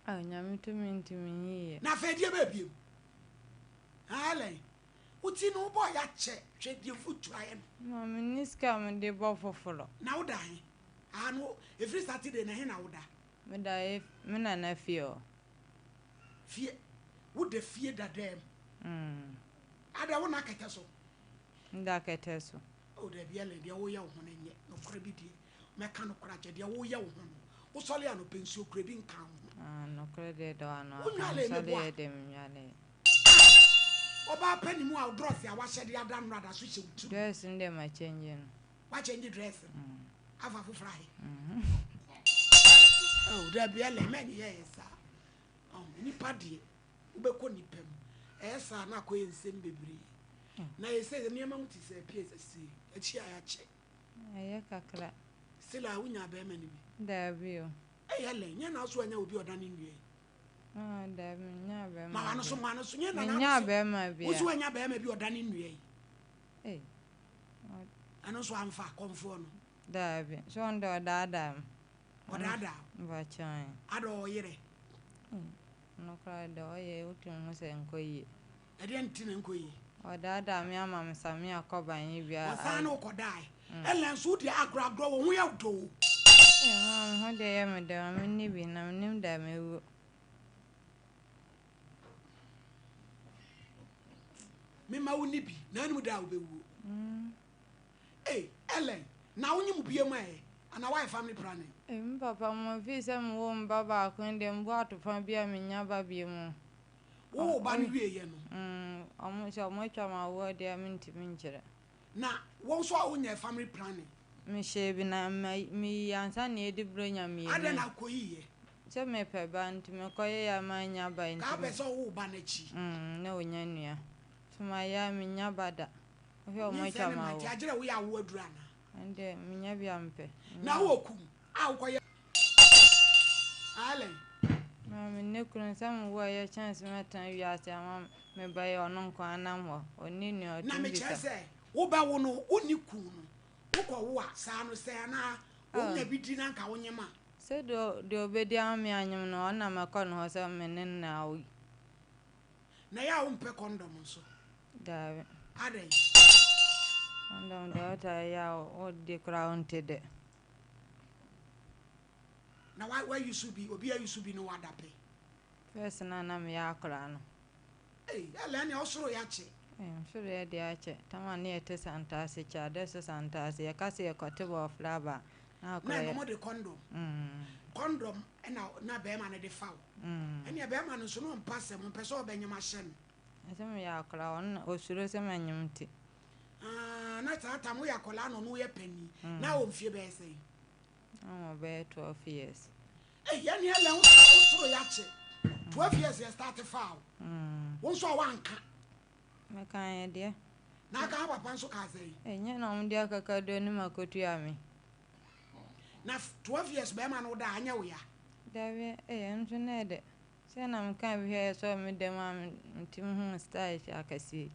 Ah, Nyame tumi nti menyiiɛ. Na afei deɛ bɛɛ biem? Haa Ellen, wo ti no wobɔɔ yɛ akyɛ, hwɛ deɛ mfuturo ayɛ no. Ma menni sika a mede bɔ foforɔ. Na woda he? Haa no, ɛfiri Saturday no, he na woda? Meda me nana fie hɔ. Fie? Woda fie dada mu? Mm. Adɛn, wonna kɛtɛ so? Meda kɛtɛ so. Oh, dabi Ellen, deɛ woyɛ wo ho no nyɛ nokorɛ bi deɛ. Mɛka nokorɛ akyerɛ, deɛ woyɛ wo ho no, wosɔre anɔpa nsuo koraa bi nka wo ho. Ah, nokorɛ deɛ dɔ ano aka, Wonwalee me mesɔre boa? yɛ deɛ menwalee. Ah, ɔbaa pa ni mu a wo drɔs a wahyɛ de ada nnora da so hyɛ wo tirim. Dress no deɛ makyɛngye no. Wakyɛngye dress no? Afa foforɔ ahe? Oh, dabi Ellen, mɛnyɛ yɛ saa. Oh, nipa deɛ, wobɛkɔ nipa mu. Ɛyɛ saa na akɔyɛ nsɛm bebree. Na yɛ sɛ nneɛma mu te sɛ pie sɛ sie, akyi a yɛakyɛ. Ɛyɛ kakra. Still a wonyaa bɛɛma no bi? Daabi o. Ei Ellen, nyɛ na so anya obi a ɔda ne nnua yi? Ah, daabi, menyaa bɛɛma Ma wano so, bia. ma no so, nyɛ na na Menyaa so. bɛɛma Wo so bia. anya bɛɛma bi a ɔda ne nnua yi? Ei. Ɛno nso amfa, kɔmfoɔ no? Daabi, sɛ ɔno deɛ ɔdaadaa me. Ɔdaadaa wo? Mpakyɛw ɛ. Ada ɔyere? Ei, ɔno koraa deɛ ɔyɛ wotumi hu sɛ nkɔ yie. Ɛdeɛn nti na ɛnkɔ yie? Ɔdaadaa me ama me Samia kɔban yi biara. Ɔsan ne wo kɔdae. Ɛnna nso wo deɛ agorɔ agorɔ wo ho yɛ wo dɛ o. Ee maa me ho deɛ yɛ me dɛ ma menni bi na mennim da a mɛwu. Mema wo nni bi na anim da a wobɛwuo. Ei Ellen na wonyem biom ɛ anaa woayɛ family planning? Ei me papa mo fii sɛ mewoo me ba baako yi deɛ mebɔ atopa bi a mennya ba biom o. Wowoo ba no wieeɛ no. Ɔmo sɛ ɔmo atwa me awoɔ deɛ a mentumi nkyerɛ. Na wo nso a wonyɛɛ family planning? Mehyɛɛ bi na meyii ansa na yɛdi Buronya mmienu. Adɛn na wokɔyiiɛ? Sɛ mepɛ ba nti mekɔyɛeɛ a mannya ba nti. Ka wopɛ sɛ ɔwo wo ba no akyi? Na ɔnya nua. Nso mayɛ a mennya ba da. Wohwɛ a ɔmo Nyinsɛn atwa no me ma nti awoɔ. agyerɛ woyɛ awoɔ aduru anaa? Ɛndeɛ menya bi a mepɛ. Na wowɔ kum a wokɔyɛ Allen. Maame ne kunu sɛ me wo a ɛyɛ chance mɛtena wiase ama me ba yi ɔno nko ara nam hɔ ɔnni nua Na ɔtumi mekyerɛ bisa. sɛ wobɛwo no wonni kun no wokɔ wo a saa no sɛn anaa wonya bi di na nka wonyem a. Sɛ deɛ deɛ ɔbɛdi ama me anyem no ɔno na mɛkɔ ne hɔ sɛ me ne no na awo yi. Na ɛyɛ a wompɛ kɔndɔm nso? Daabi. Adɛn? Kɔndɔm deɛ wotaa yɛ a wodi koraa wonte dɛ. Na wa wa use bi obi a use bi ne wo ada pɛ? First no a na meyɛ akwadaa no. Ei Ella ɛneɛ wo soro yɛ akyɛ. Ei me soro yɛ deɛ akyɛ. Tam a ne yɛte Santase kyɛ adɛ so Santase yɛka sɛ yɛkɔte bɔɔfrɛ aba a na Na akwadaa ɛno yɛ. mo de kɔndɔm kɔndɔm ɛna na bɛɛma no de fa wo ɛneɛ bɛɛma no nso na ɔmpɛ asɛm ɔmpɛ sɛ ɔbɛnyem ahyɛ no. Ɛsɛ meyɛ akwadaa ɔno na ɔsuro sɛ manyem nti. Ah, na saa tam woyɛ akwadaa na ɔno yɛ panin. Na wɔ mfie bɛyɛ sɛn? Na wɔ bɛyɛ 12 years. Ei, ɛne ɛlɛ wo soro yɛakye. 12 years yɛ start fa wo. Wo nso a woanka. Meka yɛ deɛ. Na aka papa nso kaa sɛn? Ɛnyɛ na wɔn de akakaduro ne makotua me. Na 12 years bɛrima no wo da anyɛ wo ya? Dabi, ei, ɛno nso na ɛdɛ. Sɛ na meka bi hwɛ sɛ me dɛm a metumi hu style akɛseɛ yi.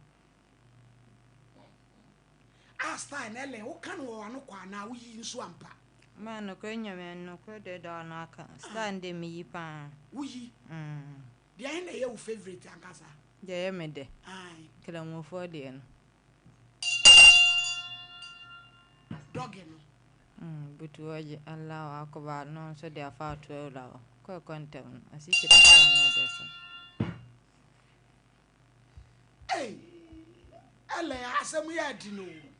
A style na Ellen woka no wɔ w'ano kwa anaa woyi nso ampa? Ma nokorɛ Nyame nokorɛ deɛ dɔ ano aka style no deɛ meyi paa. Woyi? Mm. Deɛ he na ɛyɛ wo favourite ankasa? Deɛ ɛyɛ me dɛ. Ae. Kramofoɔ deɛ no. Dɔge no. Mm, butu hɔ gye Allahu Akbar no nso de afa ato awura hɔ. Kɔ ɛkɔ ntɛm no, asikyire koraa nyɛ dɛ saa. Ei Ellen asɛm yi ɛden o.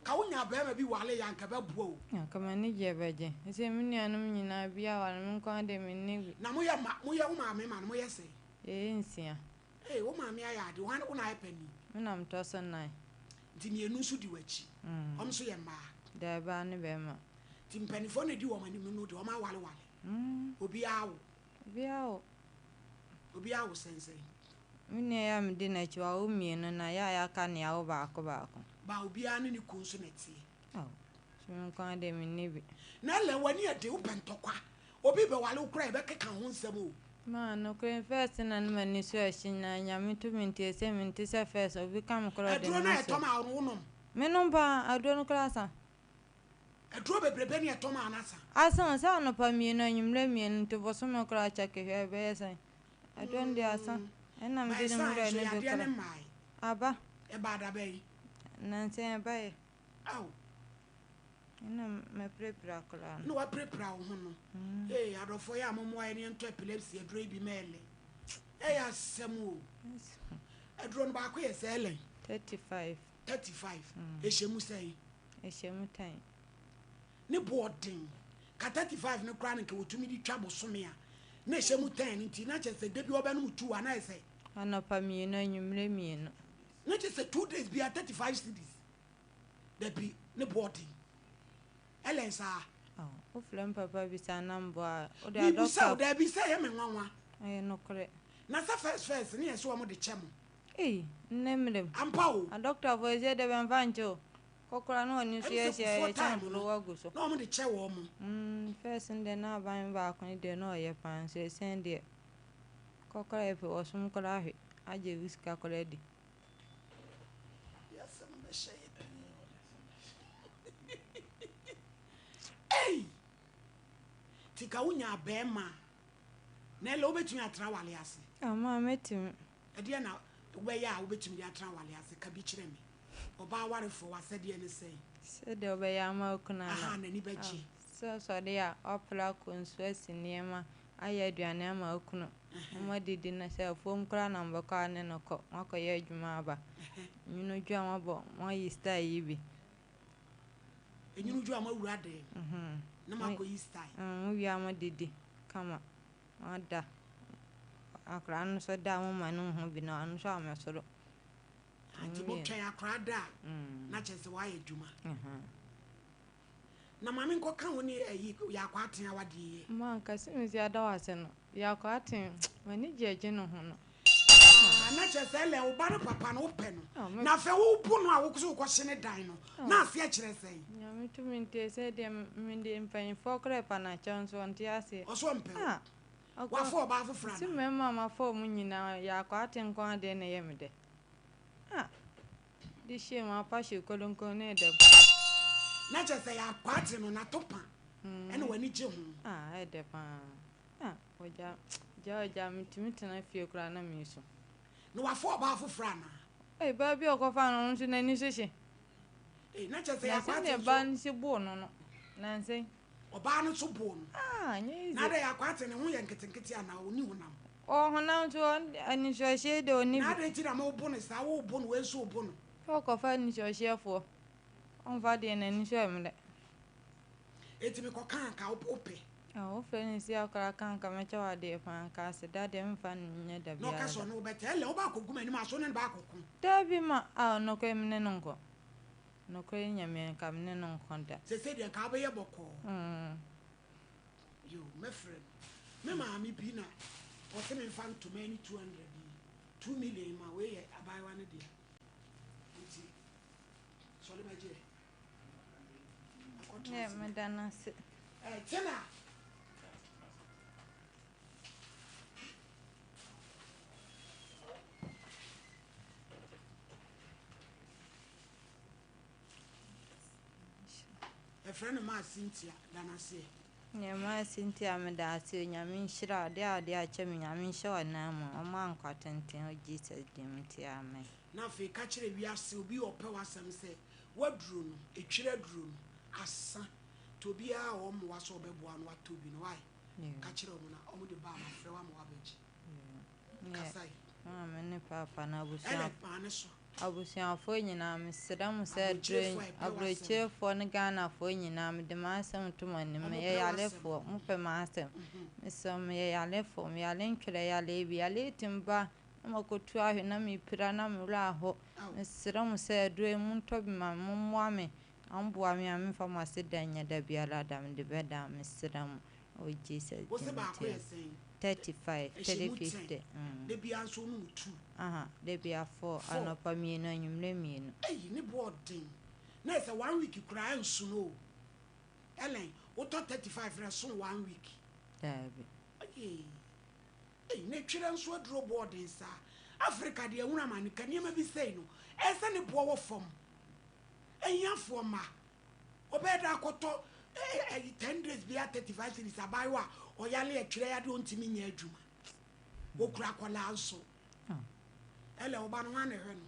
Ka wo nya bɛɛma bi wale yɛ anka ɛbɛboa o. Anka m'ani gye ɛbɛgye. Ɛsɛ me nuanom nyinaa bi aware me nko ara deɛ menni bi. Na moyɛ ma moyɛ wo maame ma no moyɛ sɛn? Yɛyɛ nsia. Ei wo maame ayɛ ade wo na ayɛ panin? Me na metɔ so nnan. Nti mmienu nso di w'akyi. Wɔn nso yɛ mmaa? Daabi baa ne bɛɛma. Nti mpaninfoɔ na ɛdi wɔn anim no deɛ wɔn awalewale? Obiara awo? Obiara awo. Obiara awo sɛn sɛn? Me nua yi a medi n'akyi, wawo mmienu, na yɛ a yɛaka no, yɛawo baako baako. Ba obiara ne ne kunu nso na ɛteɛ. Ao, so me nko ara deɛ menni bi. Na Ellen, w'ani yɛ den, wopɛ ntɔkwa. Obi rebɛware wo koraa a, yɛbɛkeka ho nsɛm o. Ma, nokorɛ, first na na m'ani so ɛhye, na Nyame tumi nti, ɛsei mente sɛ first, obi ka me koraa ɔde Aduro ne no a ho yɛtɔ sɔ. ma wo no, wonom? Menom paa, aduro no koraa sa. Aduro bebrebe ne ɛtɔ maa no asa. Asa o, sɛ anɔpa mmienu, anwummerɛ mmienu, nti bosome koraa kyɛ kehwɛ ɛbɛyɛ sɛn? Aduro no deɛ asa. Ɛna Ba mede ne ɛsan nwura nso no bi yadeɛ no koraa. mmae. Aba. Ɛbaa da bɛn? Nansa yi ɛbaeɛ. Ao. Ɛna mapirapira koraa Na no. wapirapira wo ho no. Ee, adɔfoɔ yɛ a mommoa yɛn na yɛntɔ epilepsy aduro yi bi ma Ellen. Ɛyɛ asɛm o. Aduro no baako yɛ sɛ Ellen? 35. 35. Ɛhyɛ mu sɛn? Ɛhyɛ mu tan. Ne bo ɔden. Ka 35 no koraa no nka wɔtumi de twa bosome a na ɛhyɛ mu tan no nti na kyerɛ sɛ da bi wɔbɛnom two a na ayɛ sɛ. Anɔpa mmienu, anwummerɛ mmienu. Na kyerɛ sɛ 2 days bia 35 cedis. Dabi, ne bo ɔden. Ellen saa. Wofrɛ me papa bisa na mboa a, wode Mebusa wo adɔkta. dabi sɛ ɛyɛ me nwanwa. Ɛyɛ nokorɛ. Na sɛ first first ne yɛ sɛ wɔn de kyɛ mo. Ei, nnɛ mmerɛ mu. Ampa o. Adɔktafoɔ sɛ dɛ bɛmfa nkyɛ o. Kɔkora na ɔne nso Ɛne yɛ sɛ hyɛ kufuor yɛ kyɛn time no mforo agu so. na wɔn de kyɛ wɔn mo. First no deɛ na aban baako no deɛ na ɔyɛ paa nso ɛsiane deɛ kɔkora yɛ pɛ wɔsom koraa hwɛ agye wo sika koraa di. Yɛsɛm bɛhyɛ yɛ pii. Ei! Tika wonya bɛrima a na ɛlɛ wobɛtumi atena wale ase. Ama mɛtumi. Ɛdeɛ na wobɛyɛ a wobɛtumi de atena wale ase ka bi kyerɛ me. Ɔbaa warefoɔ w'asɛdeɛ ne sɛn? Sɛdeɛ wobɛyɛ ama wo kunu Aha ana. n'ani bɛgye. Sɛ ɔsɔre a ɔpra akɔ nsuo asi nneɛma ayɛ aduane ama wo kunu. Mo didi na sɛ afuom koraa na mobɛkɔ a ne no kɔ moakɔyɛ adwuma aba. Nwunu dwa moabɔ moayi style yi bi. Enwunu dwa mo awura dan na moakɔyi style. Mowie a modidi kama moada. Akwaraa no nso da a moma no hu bi na ɔno nso amɛsoro. Nti motwɛn akwaraa da a na kyerɛ sɛ woayɛ adwuma. Na maame nkɔka wo ne ayi yɛ akɔ aten awadeɛ yɛ. Ma nkasi mi si ada wo ase no. Yɛ akɔ aten m'ani gye agye ne ho no. Ah, na kyerɛ sɛ ɛlɛ wo ba no papa no wopɛ no. Ah, Na afei wobu no a wo so wokɔhye ne dan no. Na aseɛ kyerɛ sɛn? Nyame tumi nti sɛ deɛ mede mpanyinfoɔ koraa pa n'akyɛw nso ɔnte aseɛ. Ɔso ɔmpɛ wo. Ah, ɔkɔ Wafa ɔbaa foforɔ si ana? mmarima a mafa ɔmo nyinaa yɛ akɔ ate nko adeɛ na ɛyɛ me dɛ. Ah, de hyɛ mu apa hyɛ kolonkon ne ɛdɛm. Na kyerɛ sɛ yɛ akɔ ate no n'ato pa ɛna w'ani gye ho. Ah, ɛdɛ paa. Ah, ɔgya gya ɔgya metumi tena fie koraa na mesu. Na wafa ɔbaa foforɔ ana? Ee, baa bi a ɔkɔfa no ɔno nso n'ani so hye. Ee, na kyerɛ sɛ Na yɛ akɔ ate sɛdeɛ baa nso no si boo no nansɛn. Ɔbaa no nso boo no. Ah, nyɛ easy. Na adɛ yɛ akɔ ate ne ho yɛ nketenkete ana ɔni honam? Ɔhonam nso anisuahyɛ de ɔni Na bi. adɛ nti na mo bo no saa wo bo no wei nso bo no. Sɛ ɔkɔfa anisuahyɛfoɔ ɔmfa deɛ n'ani so ɛmmerɛ. Eti mekɔka anka wopɛ. Ah, wofrɛ no si akora ka nka mɛkyɛ wo adeɛ paa nka aseda deɛ memfa no nyɛ da Na ɔka biara sɛ da. ɔno wobɛtɛ ɛlɛ wobɛ akɔgu m'anim aso ne no baakɔko. Dabi ma a nokorɛ me ne no nkɔ. Nokorɛ Nyame nka me ne no nkɔ da. Sese deɛ nka wobɛyɛ bɔkɔɔ. Yo, mɛfrɛ no. Me maame bi na ɔsɛ memfa ntoma ne 200 yi 2 million ma wei yɛ abaayewa no deɛ. Nti sɔre bɛgye. Akɔtena Ne ase. meda no ase. Ɛ tena. Ɛfrɛ no maa Cynthia danaseɛ. Nneɛma Cynthia meda ase o Nyame nhyira wo adeɛ a wode akyɛ me Nyame nhyɛ wo nan mu ɔma nkwa tenten o Jesus din mu nti amen. Na afei ka kyerɛ wiase obi a ɔpɛ w'asɛm sɛ waduro no etwere aduro no asa nti obiara a ɔmmoa sɛ ɔbɛboa no watɔ bi no wae ka kyerɛ ɔmo na ɔmo de ba a mafrɛ wo ama wabɛgye. Kasae. Maame ne papa na abusua Ɛlɛ maa ne so. Abusuafoɔ nyinaa mesrɛ mo sɛ Aburokyerefoɔ a ɛpɛ w'asɛm. aburokyerefoɔ ne Ghanafoɔ nyinaa mede m'asɛm to mo anim. Ɔmo Meyɛ pɛ w'asɛm. yalefoɔ mopɛ m'asɛm. Mesrɛ mo meyɛ yalefoɔ meyale ntwerɛ yale bi yale tim ba na makɔtu ahwe na mepira na me werɛ aho. Aw. Mesrɛ mo sɛ aduro yi montɔ bi ma me mommoa me na momboa me a memfa mo ase da nyɛ da biara da mede bɛda mesrɛ mo wɔ Jesus Wo se din mu baako nti yɛ sɛn? 35 Ɛhyɛ mu 350. 10. Da biara nso wonom 2. Aha, da bia 4 Four. anɔpa mmienu anwummerɛ mmienu. Ɛyi ne boɔ ɔden. Na ɛsɛ one week koraa ɛnso no o. Ellen, wotɔ 35 na ɛso one week. Daabi. Ɛyi na etwerɛ nso aduro boɔ ɔden saa. Africa deɛ ehunu ama ne ka nneɛma bi sɛyi no ɛsɛ ne boɔ wɔ fam. Ehiafoɔ ma. Ɔbɛyɛ dɛ akɔtɔ ɛyi 10 days bia 35 cedis, abaayewa a ɔyale atwerɛ yadeɛ, ɔntumi nyɛ adwuma, okura akwadaa nso. Ɛlɛ ɔba no, hwan na ɛhwɛ no?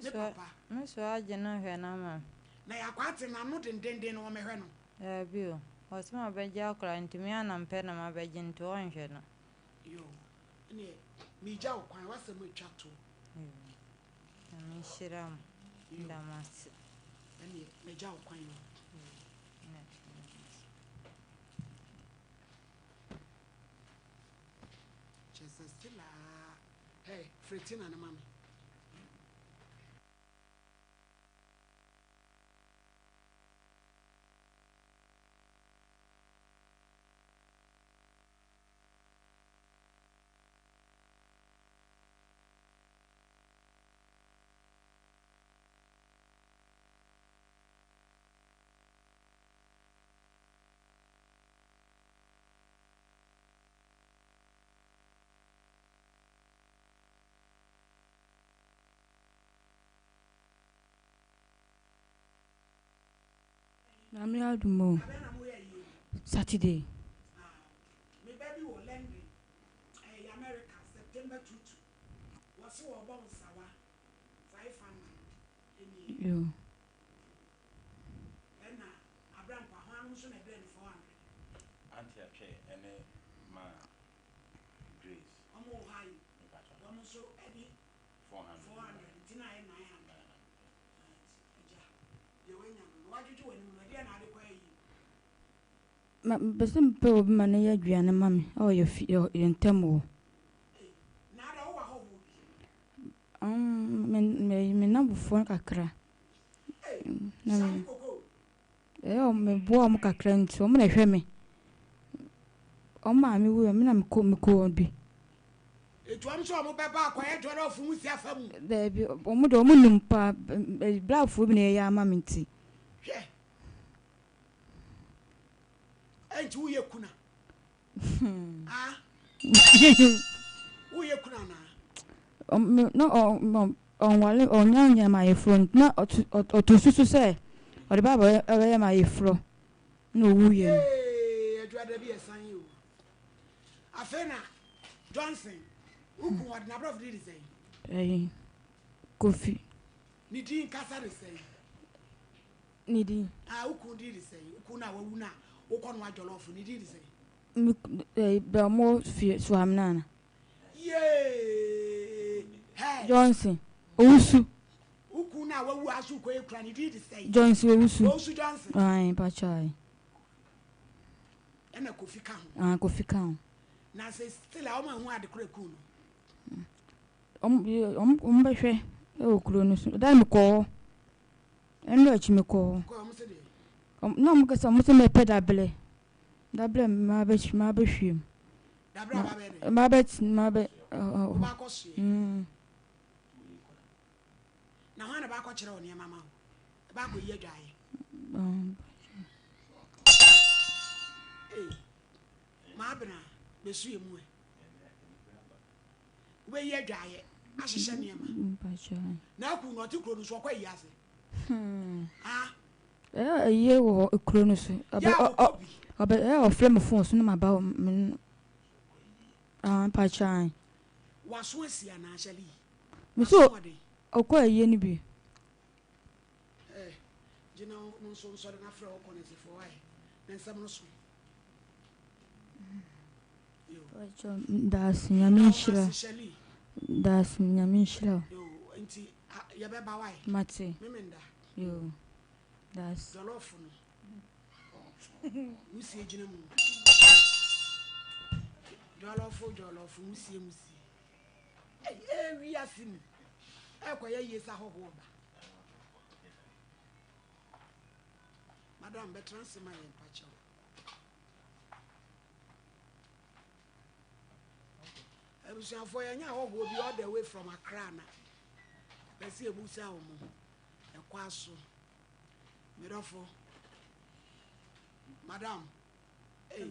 Ne papa? Me so agye no hwɛ no ama me. Na yɛakɔ ate n'ano dendenden na wɔmɛhwɛ no? Daabi o, ɔsɛ ma bɛgye akwadaa, nti me ana mpɛ na mabɛgye, nti ɔnhwɛ no. Yo, ɛneɛ megya wo kwan, wasɛm atwa to. Nyame nhyira mo, da mo ase. Ɛneɛ megya wo kwan o. Kyerɛ sɛ still a, hey, frɛ Tina no ma me. Nyame adom o. Abɛn na moyɛ yie? Saturday. Me ba bi wɔ London, ɛyɛ America, September 22 wɔse wɔbɔ nsawa 500 ɛnie. Yo. Ɛna Abrankwa ho ano nso na ɛbrɛ no 400. Auntie Atwe ɛne ma Grace. Ɔmo wɔ ha yi? Mepakyɛ. Wɔn nso ɛde 400. 400, nti na ayɛ 900. Agya deɛ wanya no na wadwodwo w'anim no, ɛdeɛ na ade kɔ ayi? Ma mepɛ sɛ mepɛ obi ma no yɛ aduane ma me ɛwɔ yɛ fi yɛ ntam wɔ. Na ada wowɔ ahɔhoɔ bi? Me nnamfofoɔ no kakra. Na Sane koko. Ɛyɛ a meboa ɔmo kakra, nti ɔmo na ɛhwɛ me. Ɔmo maame wuiɛ, me na mekɔ bi. Etu ɔmo sɛ ɔmo bɛba akɔyɛ jollof mu si afa mu? Daabi, ɔmo de ɔmo nim paa, blackfoɔ bi na ɛyɛ ama me nti. Hwɛ, ɛnti woyɛ kuna? Ah, woyɛ kuna anaa? Na ɔnwale, ɔnya nyɛ ma ayeforɔ nti na ɔto susu sɛ ɔde ba abɛyɛ ma ayeforɔ na owuiɛ no. Ee, adwada bi ɛsan yi o. Afei na Johnson woku ɔde n'aborɔfo de sɛn? Ɛyi, Kofi. Ne din kasa de sɛn? Ne din? Ah, woku din de sɛn? Woku na wawu na wokɔ no jollof, ne din de sɛn? Me ɛyi bɛ ɔmo fie Suamina ana? Yee, hɛ. Johnson Owusu. Woku na wawu aso kɔ ekura, ne din de sɛn? Johnson Owusu. Owusu Johnson. Ayi, mpakyɛ ayi. Ɛna Kofi ka ho? Ah, Kofi ka ho. Na sɛ still a ɔmo ehu ade koro eku no? Ɔmo bɛhwɛ ɛwɔ kuro no so. Da mi kɔ hɔ, ɛno akyi mi kɔ hɔ. Kɔ ɔmo sɛ deɛ? Na ɔmo kasa, ɔmo sɛ mɛpɛ dablɛ dablɛ maa bɛ maa bɛ hwie mu. Dablɛ aba bɛyɛ dɛ? Maa bɛ maa bɛ ɔ. Ɔbaakɔ soɛ? Na hwan na baakɔ kyerɛ wo nneɛma ma wo, baakɔ yi adwaeɛ? Ee, maabena bɛsu yɛ mu ɛ, wobɛyi adwaeɛ ahyehyɛ nneɛma na aku na ɔte kuro no so, ɔkɔ ayi ase ah. Ɛyɛ ayie wɔ hɔ kuro no so. Ɔbɛ Yɛ a wɔkɔ bi. Ɔbɛ ɛyɛ ɔfrɛ me phone so na ma ba me, ah, mpakyɛ ayi. Waso asi anaa, Hyɛle yi? Me so ɔkɔ ayie no bi. Ɛ gyina wo no nso nsɔre na frɛ wo kɔnɛsefoɔ ayɛ na nsɛm no so. Mpakyɛ, daase, Nyame nhyira. Hyɛle. Daase, Nyame nhyira o. Yo, nti yɛbɛba wae. Mate. Memenda. Yo, daase. Jollof no wusie gyina mu, jollof, jollof wusie musie. Ɛɛ, wiase mu ɛkɔyɛ yie sɛ ahɔhoɔ ba. Madam, bɛtena ase ma yɛn, mpakyɛw. Abusuafoɔ, yɛnyɛ ahɔhoɔ bi all the way from Accra na bɛsi ebusa wɔn ɛkɔ aso. Medɔfo madam, hey,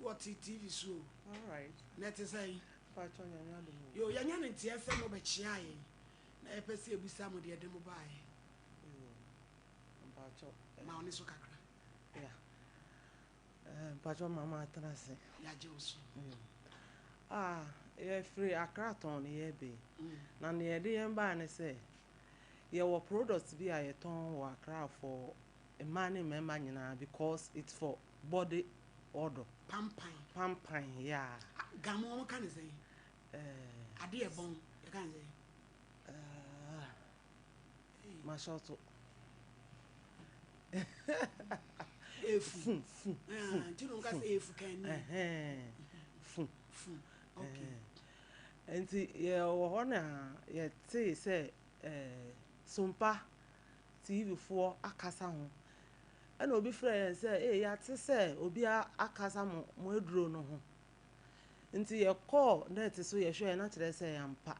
wɔte TV so o. Na ɛte sɛn? Yo, yɛnyɛ ne nteɛ sɛ mobɛkyea yɛn na yɛpɛ sɛ ebusa mo deɛ de mo baeɛ. Ma wo ne so kakra. Yeah. Eh, mpakyɛ mama atena ase. Yɛagye wo so. Ah, yɛfiri Accra tɔn ne yɛreba yi. Na nea yɛde yɛn baa ne sɛ, yɛwɔ product bi a yɛtɔn wɔ Accra for mmaa ne mmarima nyinaa because it's for body odor. Pampan. Pampan, yeah. Gamu wɔn ka ne sɛn? Eh. Ade yɛ bɔn, yɛka ne sɛn? Ah, mahyɛ Efu. Fun, fun, fun. Nti na wɔn ka sɛ efu kan ni. Fun. Fun, okay. Nti yɛwɔ hɔ na yɛtee sɛ eh, Sompa TV foɔ akasa ho. Ɛna obi frɛ yɛn sɛ, ee yɛate sɛ obi akasa mo mo aduro no ho. Nti yɛkɔɔ net so yɛhwɛɛ na kyerɛ sɛ yɛampa.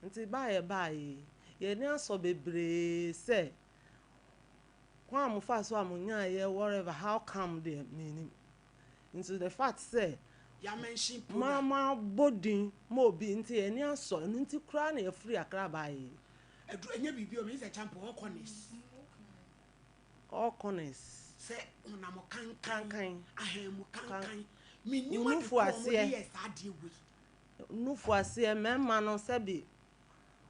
Nti baa yɛbaa yi, yɛni asɔ bebree sɛ kwan a mofa so a monyaayɛ whatever how come deɛ menim. Nti the fact sɛ Yɛamention ma product. ma bɔ din ma obi nti yɛni asɔ ɛno nti koraa na yɛfiri Accra baa yi. Aduro ɛnyɛ biribi o, mi sɛ champo ɔkɔ All corners. Sɛ honam kankan. Kankan. Ahamu kankan. Menim ade Nufu korɔ ɔmo de aseɛ. yɛ saa adeɛ wei. Nufu aseɛ mmarima no sɛbi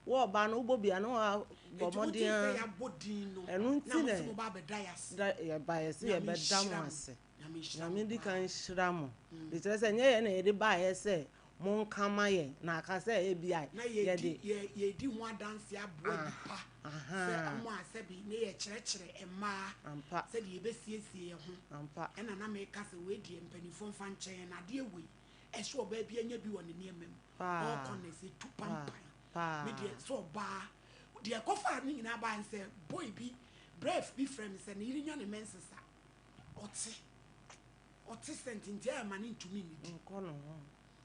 wɔ ɔbaa no wobɔ bia na wabɔ Eti mo ti mmɔden sɛ a yɛabɔ din no. ɛno nti Na mo na sɛ mo ba abɛda yɛ ase. da yɛba yɛ sɛ Nyame yɛbɛda mo nhyira mo. ase. Nyame nhyira Nyame mo di paa. kan nhyira mo. De kyerɛ sɛ nyɛ yɛn na yɛde baayɛ sɛ monka ma yɛn na aka sɛ ebi a Na yɛdi yɛde yɛ yɛdi ho adanse aboa Ah, nipa. aha. Sɛ ɔmo a sɛbi ne yɛkyerɛkyerɛ mmaa. Ampa. Sɛdeɛ yɛbɛsiesie yɛn ho. Ampa. Ɛna na meka sɛ wei deɛ mpanimfoɔ mfa nkyɛn na adeɛ wei ɛsɛ ɔbaa bi anya bi wɔ ne nneɛma mu. Paa. All corners etu pampan. Paa. Me deɛ sɛ ɔbaa deɛ ɛkɔfa ne nyinaa baa ne sɛ boy bi bref bi frɛ me sɛ ne yere nya ne menses a ɔte ɔte sɛnti nti ɛyɛ ma ne ntumi nnidi. Nkɔ ne ho.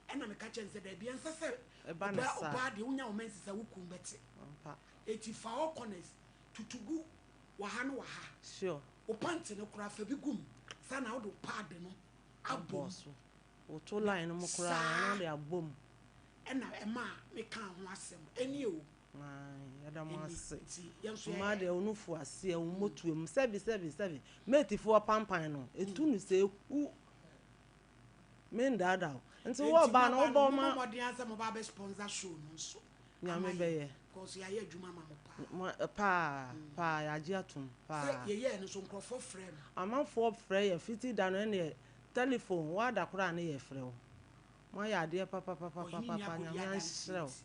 Ɛna meka kyerɛ no sɛ daabi ɛnsɛ sɛ Ɛba ne ɔbaa saa. ɔbaa deɛ wonya wo menses a wo kun bɛte. Ampa. Eti fa all corners tutu gu wɔ ha ne wɔ ha. Sure. Wo panty no koraa fa bi gu mu saa na wode wo pad no abɔ mu. Abɔ so. Woto line no mu koraa na wode abɔ mu. Ɛna ɛma a meka ho asɛm ɛni o. Ae, yɛda mo Ɛni ase. nti yɛn nso Mmaa yɛ deɛ wo nufu aseɛ wo motuo mu sɛbi sɛbi sɛbi matefoɔ pampan no etu no sɛ ehu mendaadaa wo nti wo ɔbaa no wobɔ ma mo mmɔden asɛ mo ba bɛ sponsor show no nso. Nyame Ama yɛn. bɛyɛ. Because yɛayɛ adwuma ma mo paa. Paa paa yɛagye atom paa. Sɛ yɛyɛɛ no so nkurɔfoɔ frɛ no. Amanfoɔ frɛ yɛ fiti da no ɛneɛ telephone wada koraa ne yɛfrɛ wo. Moayɛ adeɛ papapapapapa Ɔhene ni akɔdi Nyame adanseɛ ahyira wo. nti.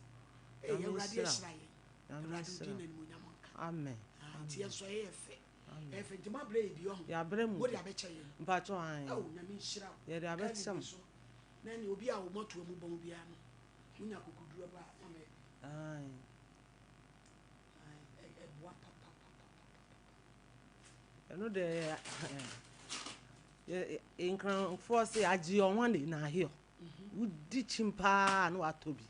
Ee, Nyame Awurade nhyira wo. ahyira yɛn. Nyame Awurade nhyira wodi wo. n'animuonyam nka. Amen. Ah, nti yɛn nso ɛyɛ fɛ. Amen. Ɛyɛ fɛ nti mo abrɛ yɛ bi ɔho. Yɛabrɛ mu Mo de bi. abɛkyɛ yɛn. Mpakyɛ ae. Ɛwɔ Nyame nhyira wo. Yɛde abɛkyɛ Kevin mo. so. Na ne obi a wɔn ato mu bɔn biara no, wonya kokoduro ba a, na mɛ. Ae. Ae, ɛboa papapapapa. Ɛno deɛ yɛ nkranfoɔ sɛ agye ɔho ne na ahio. Wodi kyim paa na watɔ bi.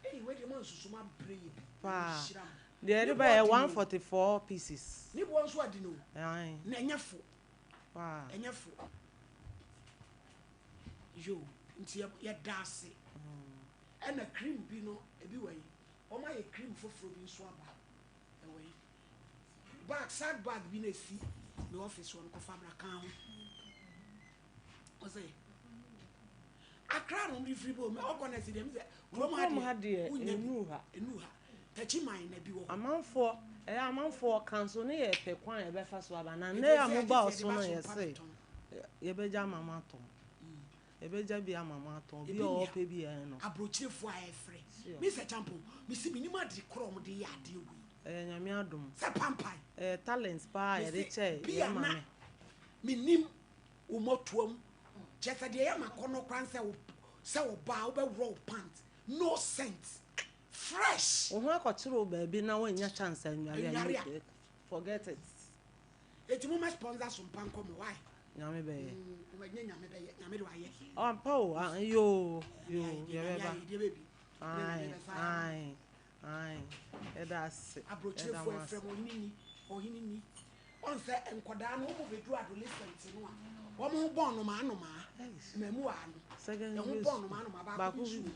Ei, wei deɛ mo ansusu mo abrɛ yɛ bi. Paa. Nyame nhyira mo. Deɛ yɛde Ne ba yɛ boɔ adi no o. 144 pieces. Ne boɔ nso adi no o. Ae. Na ɛnyɛ fo. Paa. Ɛnyɛ fo. Yo, nti yɛda ase. Ɛna cream bi no, ebi wɔ yi. Wɔn ayɛ cream foforɔ bi nso aba. Ɛwɔ yi. Bag, sad bag bi na esi ne office hɔ no kɔfa bra kan ho. Ɔsɛ Accra na wɔn de firi bɔ ɔkɔ na esi deɛ mi sɛ kurom ha Kurom ha deɛ deɛ, wonya bi. ɛnnu ha. Ɛnnu ha. Takyi man na bi wɔ hɔ. Amanfoɔ ɛyɛ amanfoɔ ka nso ne yɛ pɛ kwan a yɛbɛfa so aba na Nti nnɛ a sɛ mo ba agye sɛ ɔso yɛde no ba so yɛ mpa se bɛtɔn. yɛbɛgya ama mo atɔn. Yɛbɛgya bi ama mo atɔn. Obi Ebi a ni ɔpɛ bi yɛn no. Aburokyerefoɔ a ɛfrɛ. Sure. Mi sɛ champo, mi si mi nim ade korɔ ɔmo de yɛ adeɛ wei. Ɛyɛ Nyame adom. Sɛ pampan. Ɛyɛ talent paa a Mi yɛde se, kyɛ bi yɛn a na maame. mi nim wo mɔtoam. Kyerɛ sɛ deɛ ɛyɛ ma kɔnɔ koraa sɛ wo sɛ ɔbaa wobɛworɔ wo pant no scent fresh. Wo ho akɔkyere wo baabi na woanya chance anware a, Anware a. forget it. Eti mo mɛ sponsor so mpa nkɔmɔ why? Nyame bɛyɛ. Nyɛ Nyame bɛyɛ, Nyame de wayɛ. Ampa o, ah, yoo, yoo, Nyame ayɛ, yɛbɛba. Nyame ayɛ, deɛ bɛbi. Ae, ae, ae. Yɛda ase. Yɛda Aburokyerefoɔ mo ɛfrɛ ase. mo ɔhene ni, ɔhene ni. Ɔn sɛ nkɔdaa no wɔn bɛduru adolescent no a, wɔn ho bɔn nomaa nomaa. Mmamu wɔ ano. Secondary Ɛho bɔn nomaa nomaa baako Baako bi nso bi. wɔ.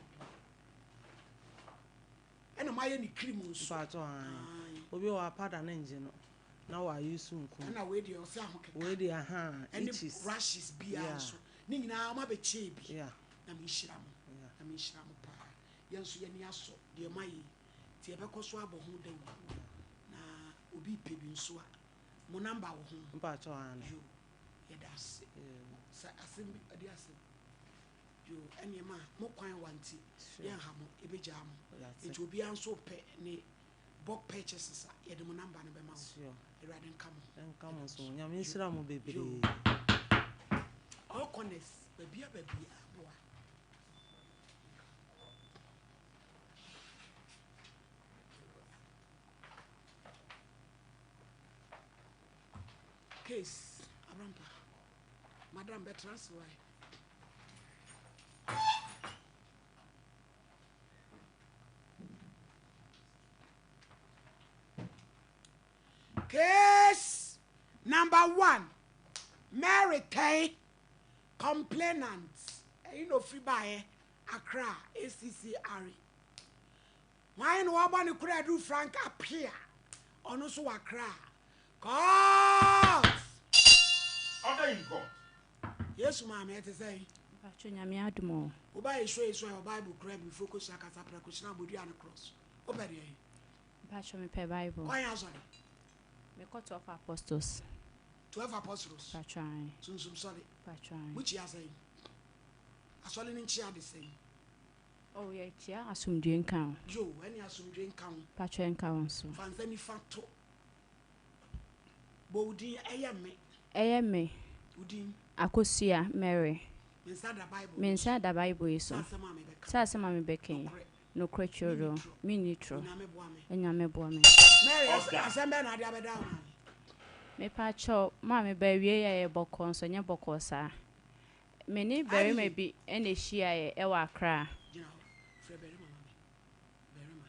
Ɛna mo ayɛ ne cream nso. Mpakyɛ ae. Obi wɔ apada ne ngye no. Na wa use nku. Ɛna wei deɛ ɔsɛ ahokeka. Wei deɛ ahaa Ɛne itches. rashes biara Yeah. nso. Ne nyinaa wɔn abɛkyɛɛ bi. Yeah. Nyame nhyira mo. Yeah. Nyame nhyira mo paa. Yɛn nso yɛn ani asɔ deɛ moayɛ yi. Nti yɛbɛkɔ so abɔ ho dawuro. Na obi repɛ bi nso a, mo number wɔ ho? Mpakyɛw aane. Yoo, yɛda ase. Yoo. Sɛ asɛm bi, ɛde asɛm. Yoo, ɛneɛ ma mo kwan wa nti, Sure. yɛnha mo, yɛbɛgyaa mo. Yɛate. Nti obiara nso repɛ ne bulk purchases a, yɛde mo number no bɛma mo. Sure. Awurade nka mo ho. Nka mo nso. Nyame nhyira mo bebree. All corners, babia babia boa. Case, Abrampa. Madam bɛtena ase wae. Case number one, Mary Tɛe, complainant, ɛyi na ofiri baeɛ, Accra, ACCRE. Hwan na wabɔ ne kora aduru Frank Appiah, ɔno nso wɔ Accra. Court! Order in court. Yesu maame ɛte sɛn? Mpacho Nyame adom o. Wo ba yɛ sure sure wɔ Bible kura bi fo kosua kasa prɛko hyena bodua ne cross. Wo pɛ deɛ? Mpacho me pɛ Bible. Kwan asɔre? Me kɔ 12 Apostles. 12 Apostles. Mpacho ae. Sunsum sɔre. Mpacho ae. Mo kyia sɛn? Asɔre no nkyia de sɛn? Oh yɛ kyia asomdwe nka wo. Yo, ɛne asomdwe nka wo. Mpacho nka wo nso. Fa nsa nifa to. Bɔ wo din, ɛyɛ me. Ɛyɛ me. Wo din. Akosua Mary. Me nsa da Bible Me nsa da Bible yi so. Sɛ asɛm a mebɛka. Sɛ asɛm a mebɛka yi. Nokorɛ. Nokorɛ twerɛ. Menni Menni torɔ. Onyame boa me. Onyame boa me. Mary, asɛm bɛn na ade abɛda wo maame? Mepakyɛw, maame ba awiei a ɛyɛ bɔkɔɔ nso ɛnyɛ bɔkɔɔ saa. Me ne barima bi na ehyiaeɛ ɛwɔ Accra. Gyina hɔ. Frɛ barima ma me. Barima.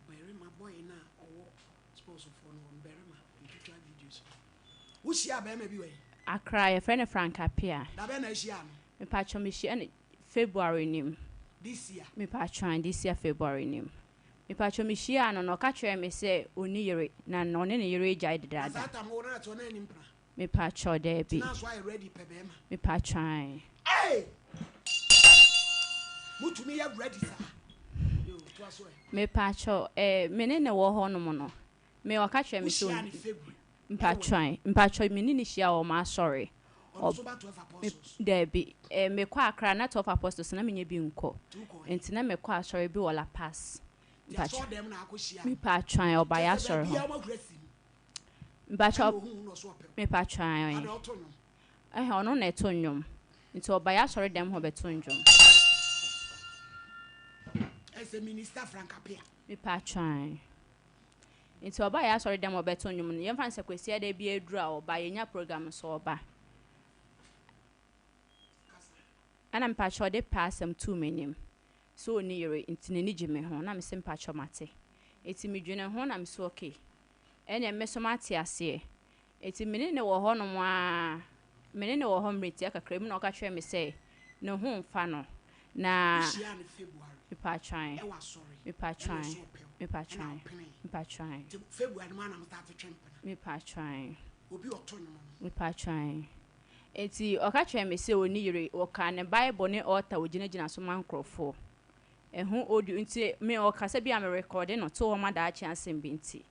Barima boy no a ɔwɔ sports foɔ no hɔ no, barima ɔtwitwa videos no. Wo hyiaa barima bi wɔ he? Accra, yɛfrɛ no Frank Appiah. Da bɛn na ahyiaa no? Mepakyɛw mehyia no February no mu. This year? Mepakyɛw aane, this year February no mu. Mepakyɛw mehyiaa no no ɔka kyerɛɛ me sɛ ɔnni yere na ɔne ne yere agyae Na dedaada. saa tam wo na te hɔ na anni mpena? Mepakyɛw daabi. Nti na so ayɛ ready pɛ bɛɛma? Mepakyɛw aane. Hey! Motumi yɛ ready saa? Yo, toa so ɛ. Mepakyɛw eh, me ne no wɔ hɔ nom no, me ɔka kyerɛɛ me sɛ Wohyiaa no ɔnni. February? Mpakyɛw aane, mpakyɛw me ne no hyia wɔ m'asɔre. Ɔno nso ba 12 Apostles? Daabi, eh, mekɔ Accra na 12 Apostles na menyɛ bi nkɔ. Nti wokɔɔ he? Nti na mekɔ asɔre bi wɔ La Paz. Nti Mpakyɛw. asɔre dɛm na akɔhyia no? Mepakyɛw aane, ɔbaeɛ Kyerɛ sɛ asɔre hɔ. baabiaa moahura si mu? Mpakyɛw, Ɛna ohuu wo na ɔso ɔpɛ wo? mepakyɛw aane. Ada ɔto nnwom? Ɛhɛ, ɔno na ɛto nnwom. Nti ɔbaeɛ asɔre dɛm hɔ bɛto nnwom. Ɛsɛ Minister Frank Appiah. Mepakyɛw aane. Nti ɔbaeɛ asɔre dɛm hɔ bɛto nnwom no, yɛmfa no sɛ Kwasiada bi aduru a ɔba, yɛnya program nso ɔba. Ɛna mepakyɛw ɔde pɛ asɛm too m'anim sɛ ɔnni yere nti n'ani gye me ho na mese mepakyɛw mate. Nti medwene ho na mese okay, ɛneɛ me nso mate aseɛ. Nti me ne no wɔ hɔnom ara, me ne no wɔ hɔ mmerɛ tia kakra mu na ɔka kyerɛɛ me sɛ ne ho mfa no na. Wohyiaa no February Mepakyɛw, ɛwɔ asɔre ɛna mepakyɛw, ɔsɛ ɔpɛ wo ɛna mepakyɛw, ɔpenee. mepakyɛw. Nti February no mu ara na mo starte twe mpena. Mepakyɛw. Obi ɔto nnwom no. Mepakyɛw. Nti ɔka kyerɛɛ me sɛ ɔnni yere, ɔkaa ne Bible ne altar a ɔgyinagyina so ma nkorɔfoɔ. Ɛho audio nti me ɔkasa bi a me rekɔde no to hɔ ma daakye asɛm bi nti.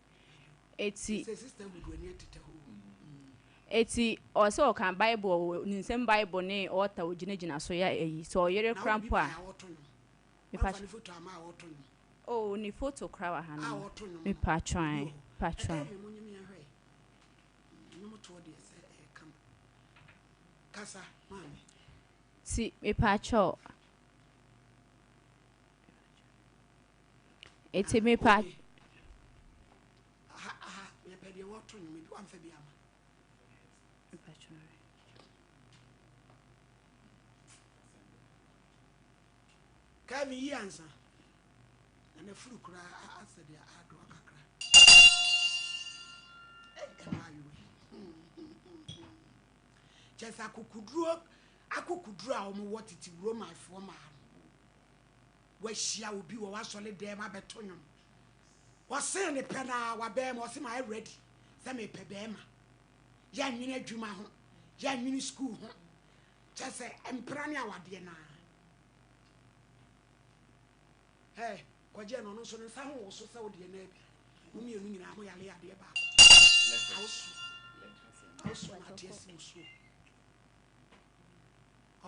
Eti. Sɛ sister Wood w'ani atete hɔ. Eti ɔsɛ ɔka Bible wɔ ne nsam Bible ne altar ogyinagyina so yɛ ayi sɛ ɔyere Na kora wode bi mpo a. baeɛ a ɔto nnwom. Mepa Wamfa ne foto ama a ɔto nnwom. Oh ne foto kora wɔ ha A no. ɔto nnwom no. Mepa Bi twan, wɔ hɔ. pa twan. Ɛka mo nyim yɛn hwɛ. Nnwom toɔ deɛ sɛ ɛyɛ kama. Kasa maame. Ti mepa kyɛw. Eti mepa. Okay. Aha aha mepɛ deɛ wɔto nnwom bi wamfa bi ama. Mepa twan. Kevin yi ansa. Na n'afuru koraa asɛ deɛ adoa kakra. Ei ɛmaayewa yi. Kyɛ sɛ akokoduro akokoduro a wɔwɔ tete Romanfoɔ maa no. Wahyia obi wɔ w'asɔre dɛm abɛto nnwom. Ɔsee ne pɛ na wabɛn mu ɔse ma ayɛ ready. Sɛ mepɛ bɛrima. Yɛnnwene adwuma ho, yɛnnwene sukuu ho. Kyɛ sɛ mpena ne awadeɛ no ara. Hey, kɔgye ɛno, ɔno nso ne nsa ho woso sɛ wodeɛ no abi. Mo mmienu nyinaa mo yare yadeɛ baako. Awoso, awoso na ate asi wo so.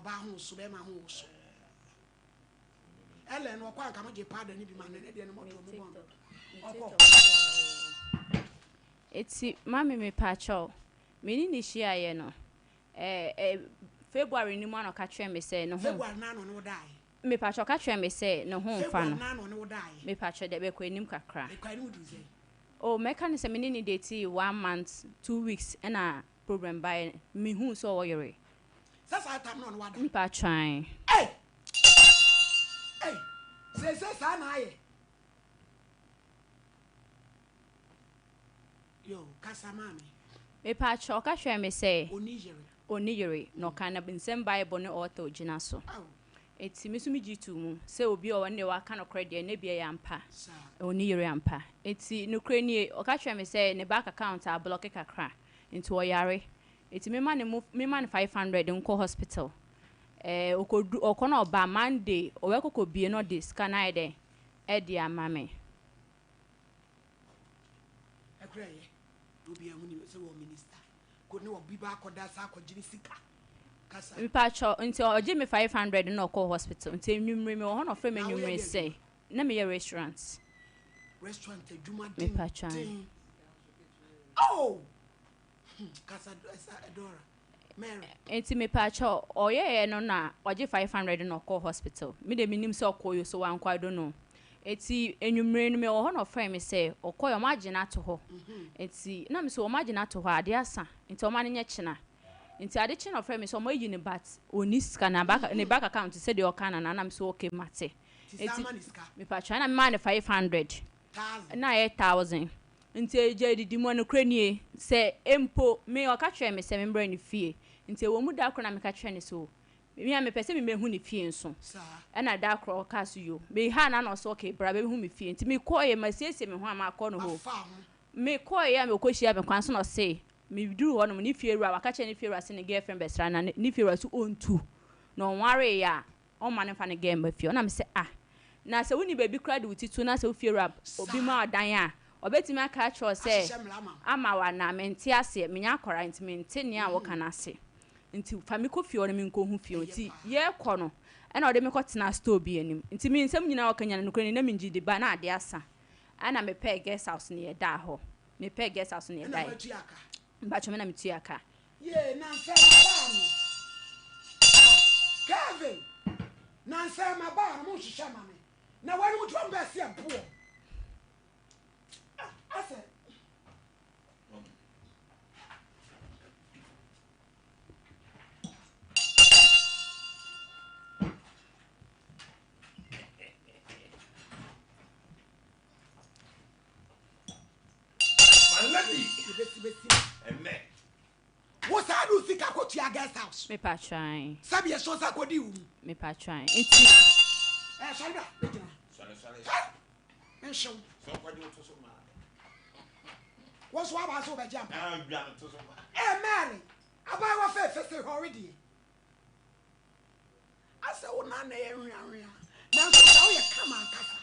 Ɔbaa ho woso, bɛrima ho woso. Ellen no ɔkɔ anka mo gye powder no bi ma no ne deɛ no mɔtoɔ mo bɔn ɔkɔ. Eti mami mepakyɛw me ne no hyiaeɛ no eh eh February no mu a na ɔka kyerɛɛ me sɛ ne ho. February no ara na ɔne wo daeɛ? Mepakyɛw ɔka kyerɛɛ me sɛ ne ho mfa February no. no ara na ɔne wo daeɛ? Mepakyɛw dɛ bɛkɔ anim kakra. Ɛkɔ anim duru sɛn? Oh mɛka no sɛ me ne no datee one month two weeks ɛna problem baeɛ mehuu sɛ ɔwɔ yere. Sɛ saa tam no ɔne wada. Mepakyɛw ae. Ei! Ei! Seesei saa na ayɛ. Yo, kasa maame. Mepakyɛw, ɔka kyerɛɛ me sɛ. Onni yere. Onni yere, na ɔka na nsɛm Bible ne author gyina so. Enti me nso me gye too mu sɛ obi a ɔno deɛ waka nokorɛ deɛ na ebia ɛyɛ ampa. Onni yere ampa. Enti nokorɛ nie, ɔka kyerɛɛ me sɛ ne bank account ablɔke kakra, nti ɔyare. Enti me ma no mu me ma no 500 nkɔ hospital. Ɛɛ ɔkɔdu ɔkɔ na ɔba Monday ɔbɛkɔ kɔ bie na ɔde sika no ayɛ dɛn ɛde ama me. Ɛkora ɛyɛ na obi ahu ne sɛ wɔ minister ko ne obi ba akɔda sa akɔgye ne sika kasa. Mpakyɛw nti ɔgye me 500 na ɔkɔɔ hospital nti anwummere me wɔ hɔ na ɔfrɛ me Na woyɛ anwummere deɛ sɛ adwuma? na meyɛ restaurant. Restaurant adwuma Mepakyɛw. denden. Oh! Kasa Dora. Mary. Nti mepaakyɛw ɔyɛɛ no na ɔgye 500 na ɔkɔɔ hospital. Me de menim sɛ ɔkɔɔ yo so wankɔ I don't know. Nti enwummere no mewɔ hɔ na ɔfrɛɛ me sɛ ɔkɔɛ ɔmo agye no ato hɔ. Nti na me sɛ ɔmo agye no ato hɔ a ade asa nti ɔma no nyɛ kyena. Nti ade kye na ɔfrɛɛ me sɛ ɔmo ayi no but ɔnni sika na bank ne bank account sɛdeɛ ɔka no no na me sɛ okay mate. Nti saa Nti ma ne sika. mepaakyɛw na memaa no 500 Thousand. na ayɛ 1000. Nti egya adidi mu a, nokorɛ nie, sɛ mpo me, ɔka kyerɛɛ me sɛ memmrɛ ne fie. Nti ɛwɔ mu da koro na meka kyerɛɛ no sɛ o, me a mepɛ sɛ mebɛhu ne fie nso. Ɛna da koro ɔkaa so yo, mehaa no a na ɔse okay bra bɛhu me fie. Nti mekɔeɛ, masiesie me ho a makɔ no hɔ. Mekɔeɛ a mekɔhyiaa me kwan so na ɔse, meduruu hɔ nom, ne fie wura, waka kyerɛ ne fie wura sɛ ne girlfriend bɛsra no na ne fie wura se ɔntu. Na ɔnwareeɛ a, ɔmma no mfa ne girl mma fie. Ɔna me sɛ ah, na sɛ wonni baabi koraa de wo ti to na sɛ wo fiewura obi ma wo dan a, ɔbɛtumi aka akyerɛ wo sɛ ama wo anaa? Mente aseɛ, menyɛ akwadaa nti mente nea woka no ase. Nti fa me kɔ fie hɔ na menkɔhu fie hɔ. Nti yɛrekɔ no, ɛna ɔde me kɔtenaa store bi anim. Nti me nsɛm nyinaa a ɔka nyinaa no, nokorɛ ni na mengye di, ba na adeɛ asa. Ɛna mepɛɛ guest house na yɛdaa hɔ. Mepɛɛ guest house na yɛdaeɛ. Mpakyɛ me na metua ka. Yee nansɛ mabaa no ah Kelvin nansɛ mabaa no mo nhwehwɛ ma me na w'anim dwom bɛɛ sɛ ɛboɔ ah asɛ. My lady. Ebesi besi. Ɛnɛ. Wo saa de wo sika kɔ tua guest house. Me pa twan. Sɛbi ɛso nsa kɔ di wo mu. Me pa twan. Nti. Ɛ sɔre bra bɛ gyina. Sɔre sɔre. Sɔre. Me nhyew. Sɛ ɔkɔgye wo to so ma. Wo nso waba nso wobɛgye ampa. Ah dwa no to so ma. Ɛ Mary abaayewa fɛɛfɛ sɛ hwɛ ɔwe deɛ. Asɛ wo nan na ɛyɛ hweahwea nanso sɛ woyɛ kama ankasa.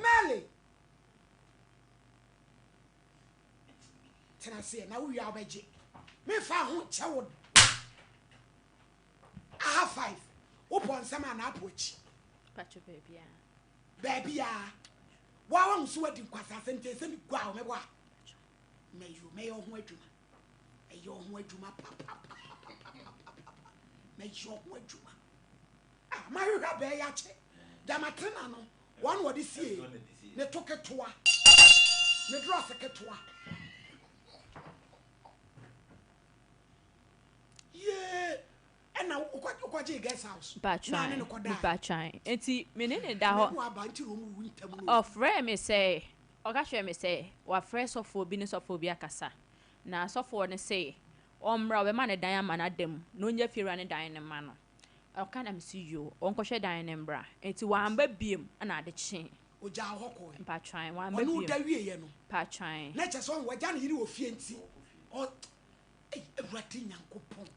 Mary. Tena aseɛ na wowie a wobɛgye. Memfa ho nkyɛ wo da. Aha 5 wopɔ nsɛm a na apo akyi. Pacho baabiara. Baabiara. Wa wahu so wadi nkwasasɛm nti ɛsɛ megua wo mɛbɔ a. Mɛyo mɛyɛ wo ho adwuma. Mɛyɛ wo ho adwuma papapapapapapa. Mɛyɛ wo ho adwuma. Ah, mahwehwɛ abɛɛ yɛ akyɛ. Damatena no Wɔn na wɔde siee ne to ketewa, ne drɔs ketewa. Yee, ɛna wokɔgyee guest house na ne no kɔdaa. Mepatwan. Nti me ne ne da hɔ. Mɛmu aba nti na wɔn wu ntam no. Ɔfrɛɛ me sɛ, ɔka kyerɛɛ me sɛ wafrɛ sɔfoɔ bi ne sɔfoɔ bi akasa. Na sɔfoɔ no se ɔmmra ɔbɛma no dan ama no ada mu na ɔnya fiewura no dan no ma no. Ɔka na mese yoo, ɔnkɔhwɛ dan no mbra. Nti wamba biom na ade kyee. Ɔgyaa wo hɔ kɔɔɛ. Mpakyɛw ae, wamma Ɔne wo bio. da wieɛ no, Mpakyɛw ae. na kyerɛ sɛ ɔn wagya ne yere wɔ fie nti, ɔ, ei, Awurade Nyankopɔn,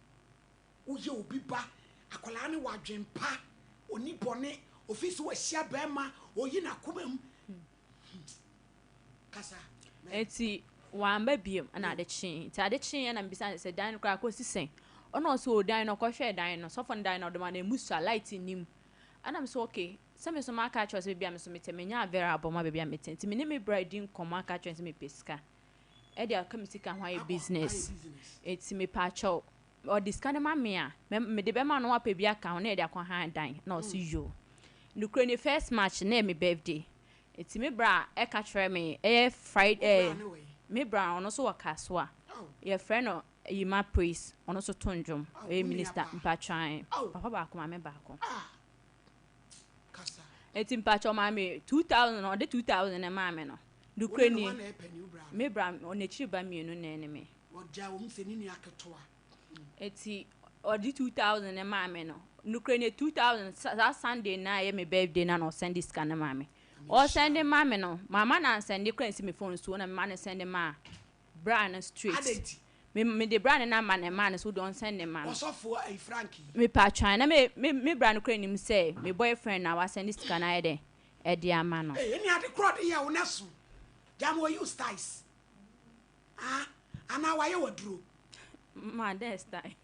woyɛ obi ba, akwadaa no wɔ adwen pa, ɔnni bɔne, ɔfiri sɛ wahyia bɛɛma, ɔyi n'akoma mu, Kasa. Enti wamba biom na ade kyee. Nti ade kyeeɛ na mebisa no sɛ dan no koraa akɔsi sɛn? Ɔna ɔse oo dan no ɔkɔhwɛɛ dan no, sɔfo no dan no ɔde ma no emu sua, light nni mu. Ɛna mese okay, sɛ me nso maka akyerɛ wo sɛ baabi a me nso mete menya available ma baabi a mete nti me ne me bra di nkɔmmɔ aka akyerɛ no sɛ mepɛ sika ɛde aka me sika ho ayɛ business. Nti mepaakyɛw ɔde sika no ma me a, mede bɛma no na wapɛ bi aka ho na yɛde akɔ han dan. Na ɔse yoo. Nokorɛ ni first March na ɛyɛ me birthday. Nti me bra ɛka kyerɛ me ɛyɛ Friday Wo bra ne wɛn? Me bra ɔno nso wɔ Kasoa. Yɛfrɛ no Yima Praise ɔno nso to ndwom ɔyɛ minister mpakyɛw ae papa baako maame baako. Nti mpakyɛw ɔmaa me 2000 ɔde 2000 no maa me no nokorɛ nie me bra n'akyiri ba mmienu na ɛne me. Eti ɔde 2000 no maa me no, nokorɛ nie 2000 saa Sunday no a ɛyɛ me birthday no a na ɔsɛnde sika no maa me. Ɔsɛnde ma me no, mamma no ansɛnde koraa ansi me phone so na mema no sɛnde maa bra no straight. Me mede bra no number na ɛmaa no sɛ wode ɔnsɛnde ma no. Ɔsɔfoɔ ayi Frank yi. Mepatwa na me me me bra no koraa nim sɛ me boyfriend na wasɛnde sika no ayɛ dɛn ɛde ama no. Ei ɛne ade korɔ ɔde yɛɛ wo no ɛso. Gyama ɔyi wo styles. Ah anaa wayɛ wo aduro. Ma dɛ style.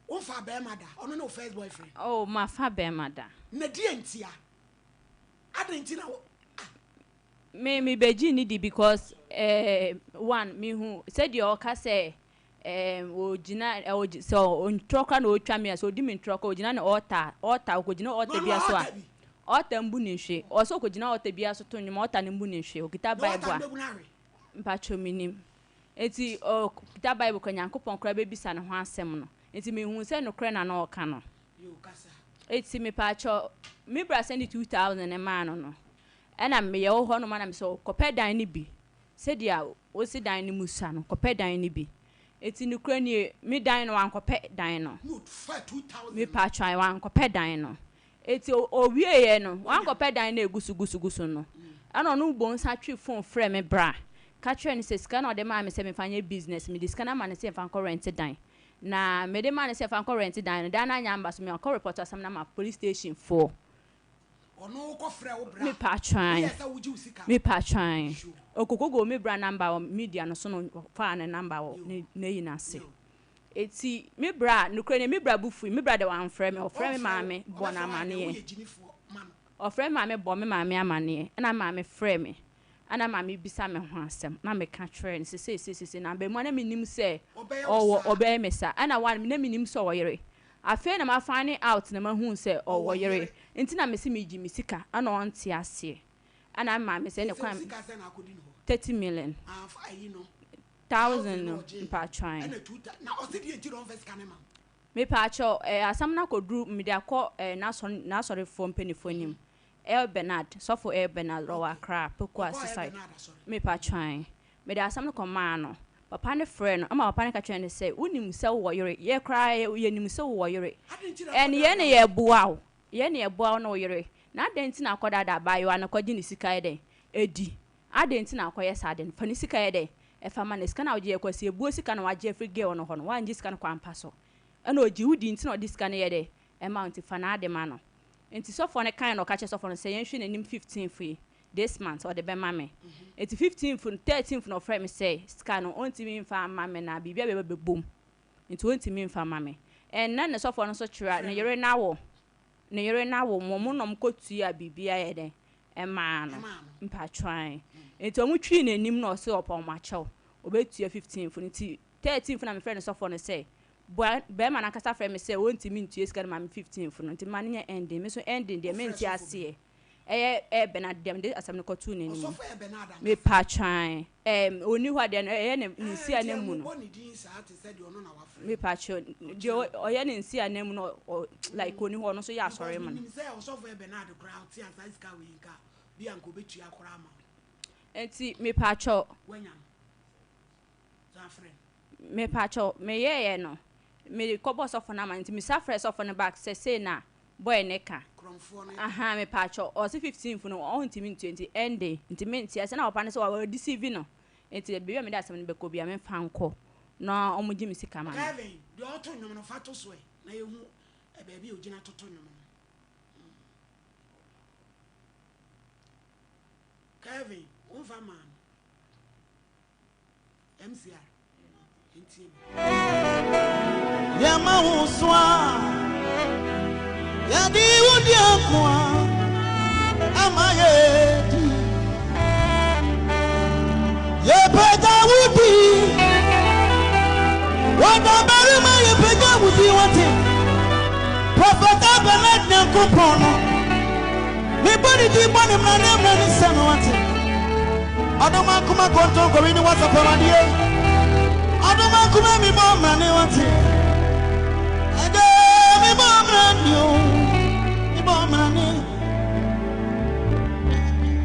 Wo nfaa bɛɛma da? Ɔno ne wo first boyfriend? Oh mafa bɛɛma da. Na deɛ ntia? Adɛn nti na wo ah. Me me bɛ gye ne di because eh one me hu sɛdeɛ ɔka sɛ eh ogyina eh ogyi sɛ ntorɔ koraa na ɔretwa me a sɛ ɔdi me ntorɔ koraa ogyina ne altar altar ɔkɔgyina altar Na bi ɔno so a altar bi. altar mbu ne nhwe ɔsɛ ɔkɔgyina altar bi so to nnwom altar no mbu ne nhwe ɔkita Na bible altar a no bɛbu no ahwe. Mpakyɛw minnim. Enti ɔkita Bible kora Nyankopɔn koraa bɛbisa ne ho asɛm no. Enti mehuu sɛ nokorɛ na na ɔreka no. Enti mepakyɛw, me bra sɛnde 2000 no maa no no, ɛna meyɛ wɔ hɔ nom a na mesɛ kɔpɛ dan no bi, sɛdeɛ wosi dan no mu sua no, kɔpɛ dan no bi. Enti nokorɛ nie, me dan no wankɔpɛ dan no. Mepakyɛw wankɔpɛ dan no. Enti ɔwieeɛ no, wankɔpɛ dan no a ɛgu so gu so gu so no. Ɛna ɔno Bonsa twee phone frɛɛ me bra, ka kyerɛɛ no sɛ sika no a ɔde maa me sɛ memfa nyɛ business, mede sika no ama no sɛ mfa nkɔ rent dan. Na mede maa no sɛ mfa nkɔ rent dan no, dan no anyɛ amba so, makɔ report asɛm no ama police station foɔ. Ɔno wokɔfrɛɛ wo bra, Mepatwan, woyɛɛ sɛ wogye wo sika no. mepatwan. Sure. Ɔkɔkɔgoo me bra number wɔ media no so na ɔfaa ne number wɔ ne n'ayi no ase. Eti me bra, nokorɛ nie, me bra bo fui, me bra deɛ wamfrɛ me, ɔfrɛ me maame bɔ no amaneɛ. Ɔfrɛ me maame bɔ me maame amaneɛ, ɛna me maame frɛ me, ɛna maame bisa me ho asɛm, na meka kyerɛ no sɛ sei sei sei sei, na abɛɛmoa na mennim sɛ ɔwɔ ɔbɛyɛ me saa, ɛna one na mennim sɛ ɔwɔ yere, afei na ma find out na mahunu sɛ ɔwɔ yere, nti na mese megye me sika, ɛna ɔnte aseɛ, ɛna me maame sɛ ɛne kwan 30 million. Thousand no mpaatwɔ ae. Mepaakyɛw eh asɛm no akɔduru mede akɔ eh n'asɔre n'asɔrefoɔ mpaninfoɔ anim El Bernard sɔfo El Bernard ɔwɔ Accra Pokuase side mepaakyɛw ae mede asɛm no kɔmaa no papa no frɛɛ no ɛma papa no ka kyerɛɛ no sɛ wonim sɛ wowɔ yere yɛ koraa yɛnim sɛ wowɔ yere and yɛn na yɛboa wo yɛn na yɛboa wo ne wo yere na adɛn nti na akɔdaadaa abaayewa no kɔgye ne sika yɛ dɛn adi Adɛn nti na akɔyɛ saa ade no? Fa ne sika yɛ dɛn? Fa ma no. Sika no a wogye yɛ kwasi abuo sika na wagye afiri girl no hɔ no, woangye sika no kwan pa so. Ɛna ɔgye wo di nti na ɔde sika no yɛ dɛn? Ɛma wo nti fa n'ade ma no. Nti sɔfoɔ no kaeɛ na ɔka kyerɛɛ sɔfoɔ no sɛ yɛnhwɛ n'anim fifteenth yi, this month, ɔde bɛma me. Nti fifteenth no, thirteenth no ɔfrɛɛ me sɛ sika no ɔntumi mfa mma me na biribi abɛba bɛbom nti ɔntumi mfa mma me. Ɛnnɛ ne sɔfoɔ no nso kyerɛ a ne yere no awo. Ne yere no awo mo, ɔmo na ɔmo kɔ tua biribi ayɛ dɛn ɛmaa no mpakyɛw ae nti ɔmo twii n'anim na ɔse ɔpɛ ɔmo akyɛw ɔbɛtua 15 fo no nti 13 fo na mefrɛ ne sɔfoɔ no sɛ boa bɛɛma no ankasa frɛ me sɛ ɔntumi ntua sika no ma me 15 fo no nti ma no nyɛ ending me nso ending deɛ mente aseɛ ɛyɛ ɛyɛ Bernard deɛ mede asɛm no kɔtoo n'anim mepakyɛw ae ɛɛm ɔnni hɔ a deɛ ɛyɛ ne ne nsi ananmu no mepakyɛw deɛ ɔyɛ ne nsi ananmu no ɔ like ɔnni hɔ ɔno nso yɛ asɔre ma no. Nti mepakyɛw mepakyɛw meyɛɛyɛ no mekɔbɔɔ sɔfo no amanneɛ nti mesa frɛɛ sɔfo no back sɛ sei na. Boy ne ka. Korɔmfoɔ no. Ahaa mepaakyɛw ɔse 15th no ɔntumi ntua nti ɛnde nti mente ase na papa no sɛ wa deceive no nti baabi a mede asɛm no bɛkɔ biara memfa nkɔ na ɔmo gye me sika ma me. Kevin, deɛ ɔto nnwom no fa to so ɛ na yɛhu baabi a ɔgyina toto nnwom no. Kevin, womfa maa no. MCR, ntie me. Yɛma wo so a, yɛde wo di ako a, ama yɛdi. Yɛpagya wo di, wɔda barima yɛpagya wo di wɔte. Prɔfɛt Bernard Nyankopɔn no, mebɔ ne din bɔ ne mmara ne mmara ne sɛ no wɔte. Ɔdomankoma kontonkɔwi ne wasapɔmadeɛ. Ɔdomankoma mi bɔ mmara ne wɔte. Ɛdɛ mi bɔ mmara ne o, mi bɔ mmara ne.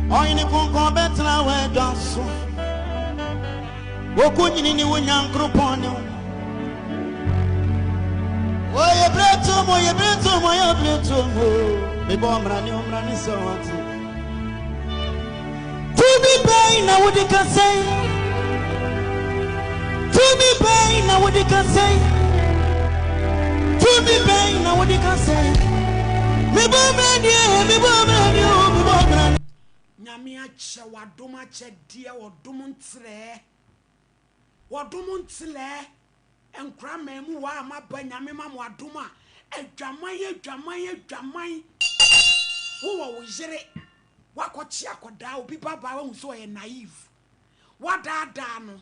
Ɔhene kronkron bɛtena w'adwa so. Woku nyini ne wo nyankoropɔn ne wo. Oyɛ bere to mu, oyɛ bere to mu, oyɛ bere to mu. Mebɔ mmara ne mmara ne sɛ wɔte. Tumi bɛn na wode kasa yi? Tumi bɛn na wode kasa yi? Tumi bɛn na wode kasa yi? Mebɔ mmara ne, mebɔ mmara ne, o, mebɔ mmara ne. Nyame akyɛ wadom akyɛdeɛ ɔdom nterɛɛ wɔdom ntelɛɛ nkora mmaa wa a maba Nyame ma mo adom a adwaman adwaman adwaman wowɔ wo yere wakɔkye akɔdaa obi babaa wahu sɛ ɔyɛ naive wadaadaa no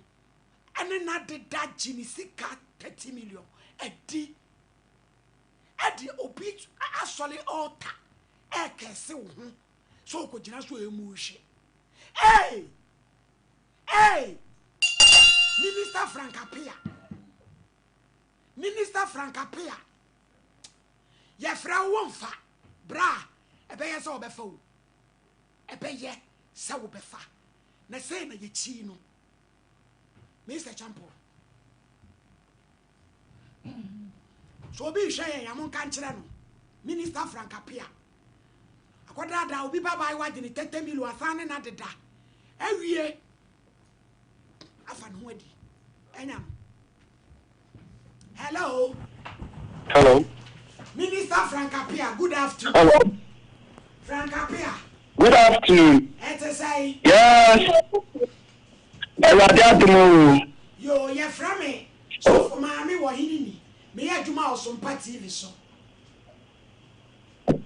ɛne n'adeda gye ne sika 30 million adi ɛde obi asɔre altar ɛkɛse wo ho sɛ ɔkɔgyina so ɛmu hwe. Hey! Hey! Minister Frank Appiah. Minister Frank Appiah. Yɛfrɛ wo mfa bra ɛbɛyɛ sɛ wɔbɛfa wo. Ɛbɛyɛ sɛ wobɛfa. Na sɛ na yɛkyi no. Mr. Champo. So obi hwɛ yɛn a monka nkyerɛ no. Minister Frank Appiah. Akɔdaadaa obi babaayewa de ne tɛtɛ milo asan ne na deda. Awie. Afa ne ho adi. Ɛnya no. Hello. Hello. Minister Frank Appiah, good afternoon. Hello. Frank Appiah. Good afternoon. Ɛte sɛn? Yes. Awurade adom o. Yo, yɛfrɛ me Sɔfo Maame wɔ hene ni. Meyɛ adwuma wɔ Sompa TV so.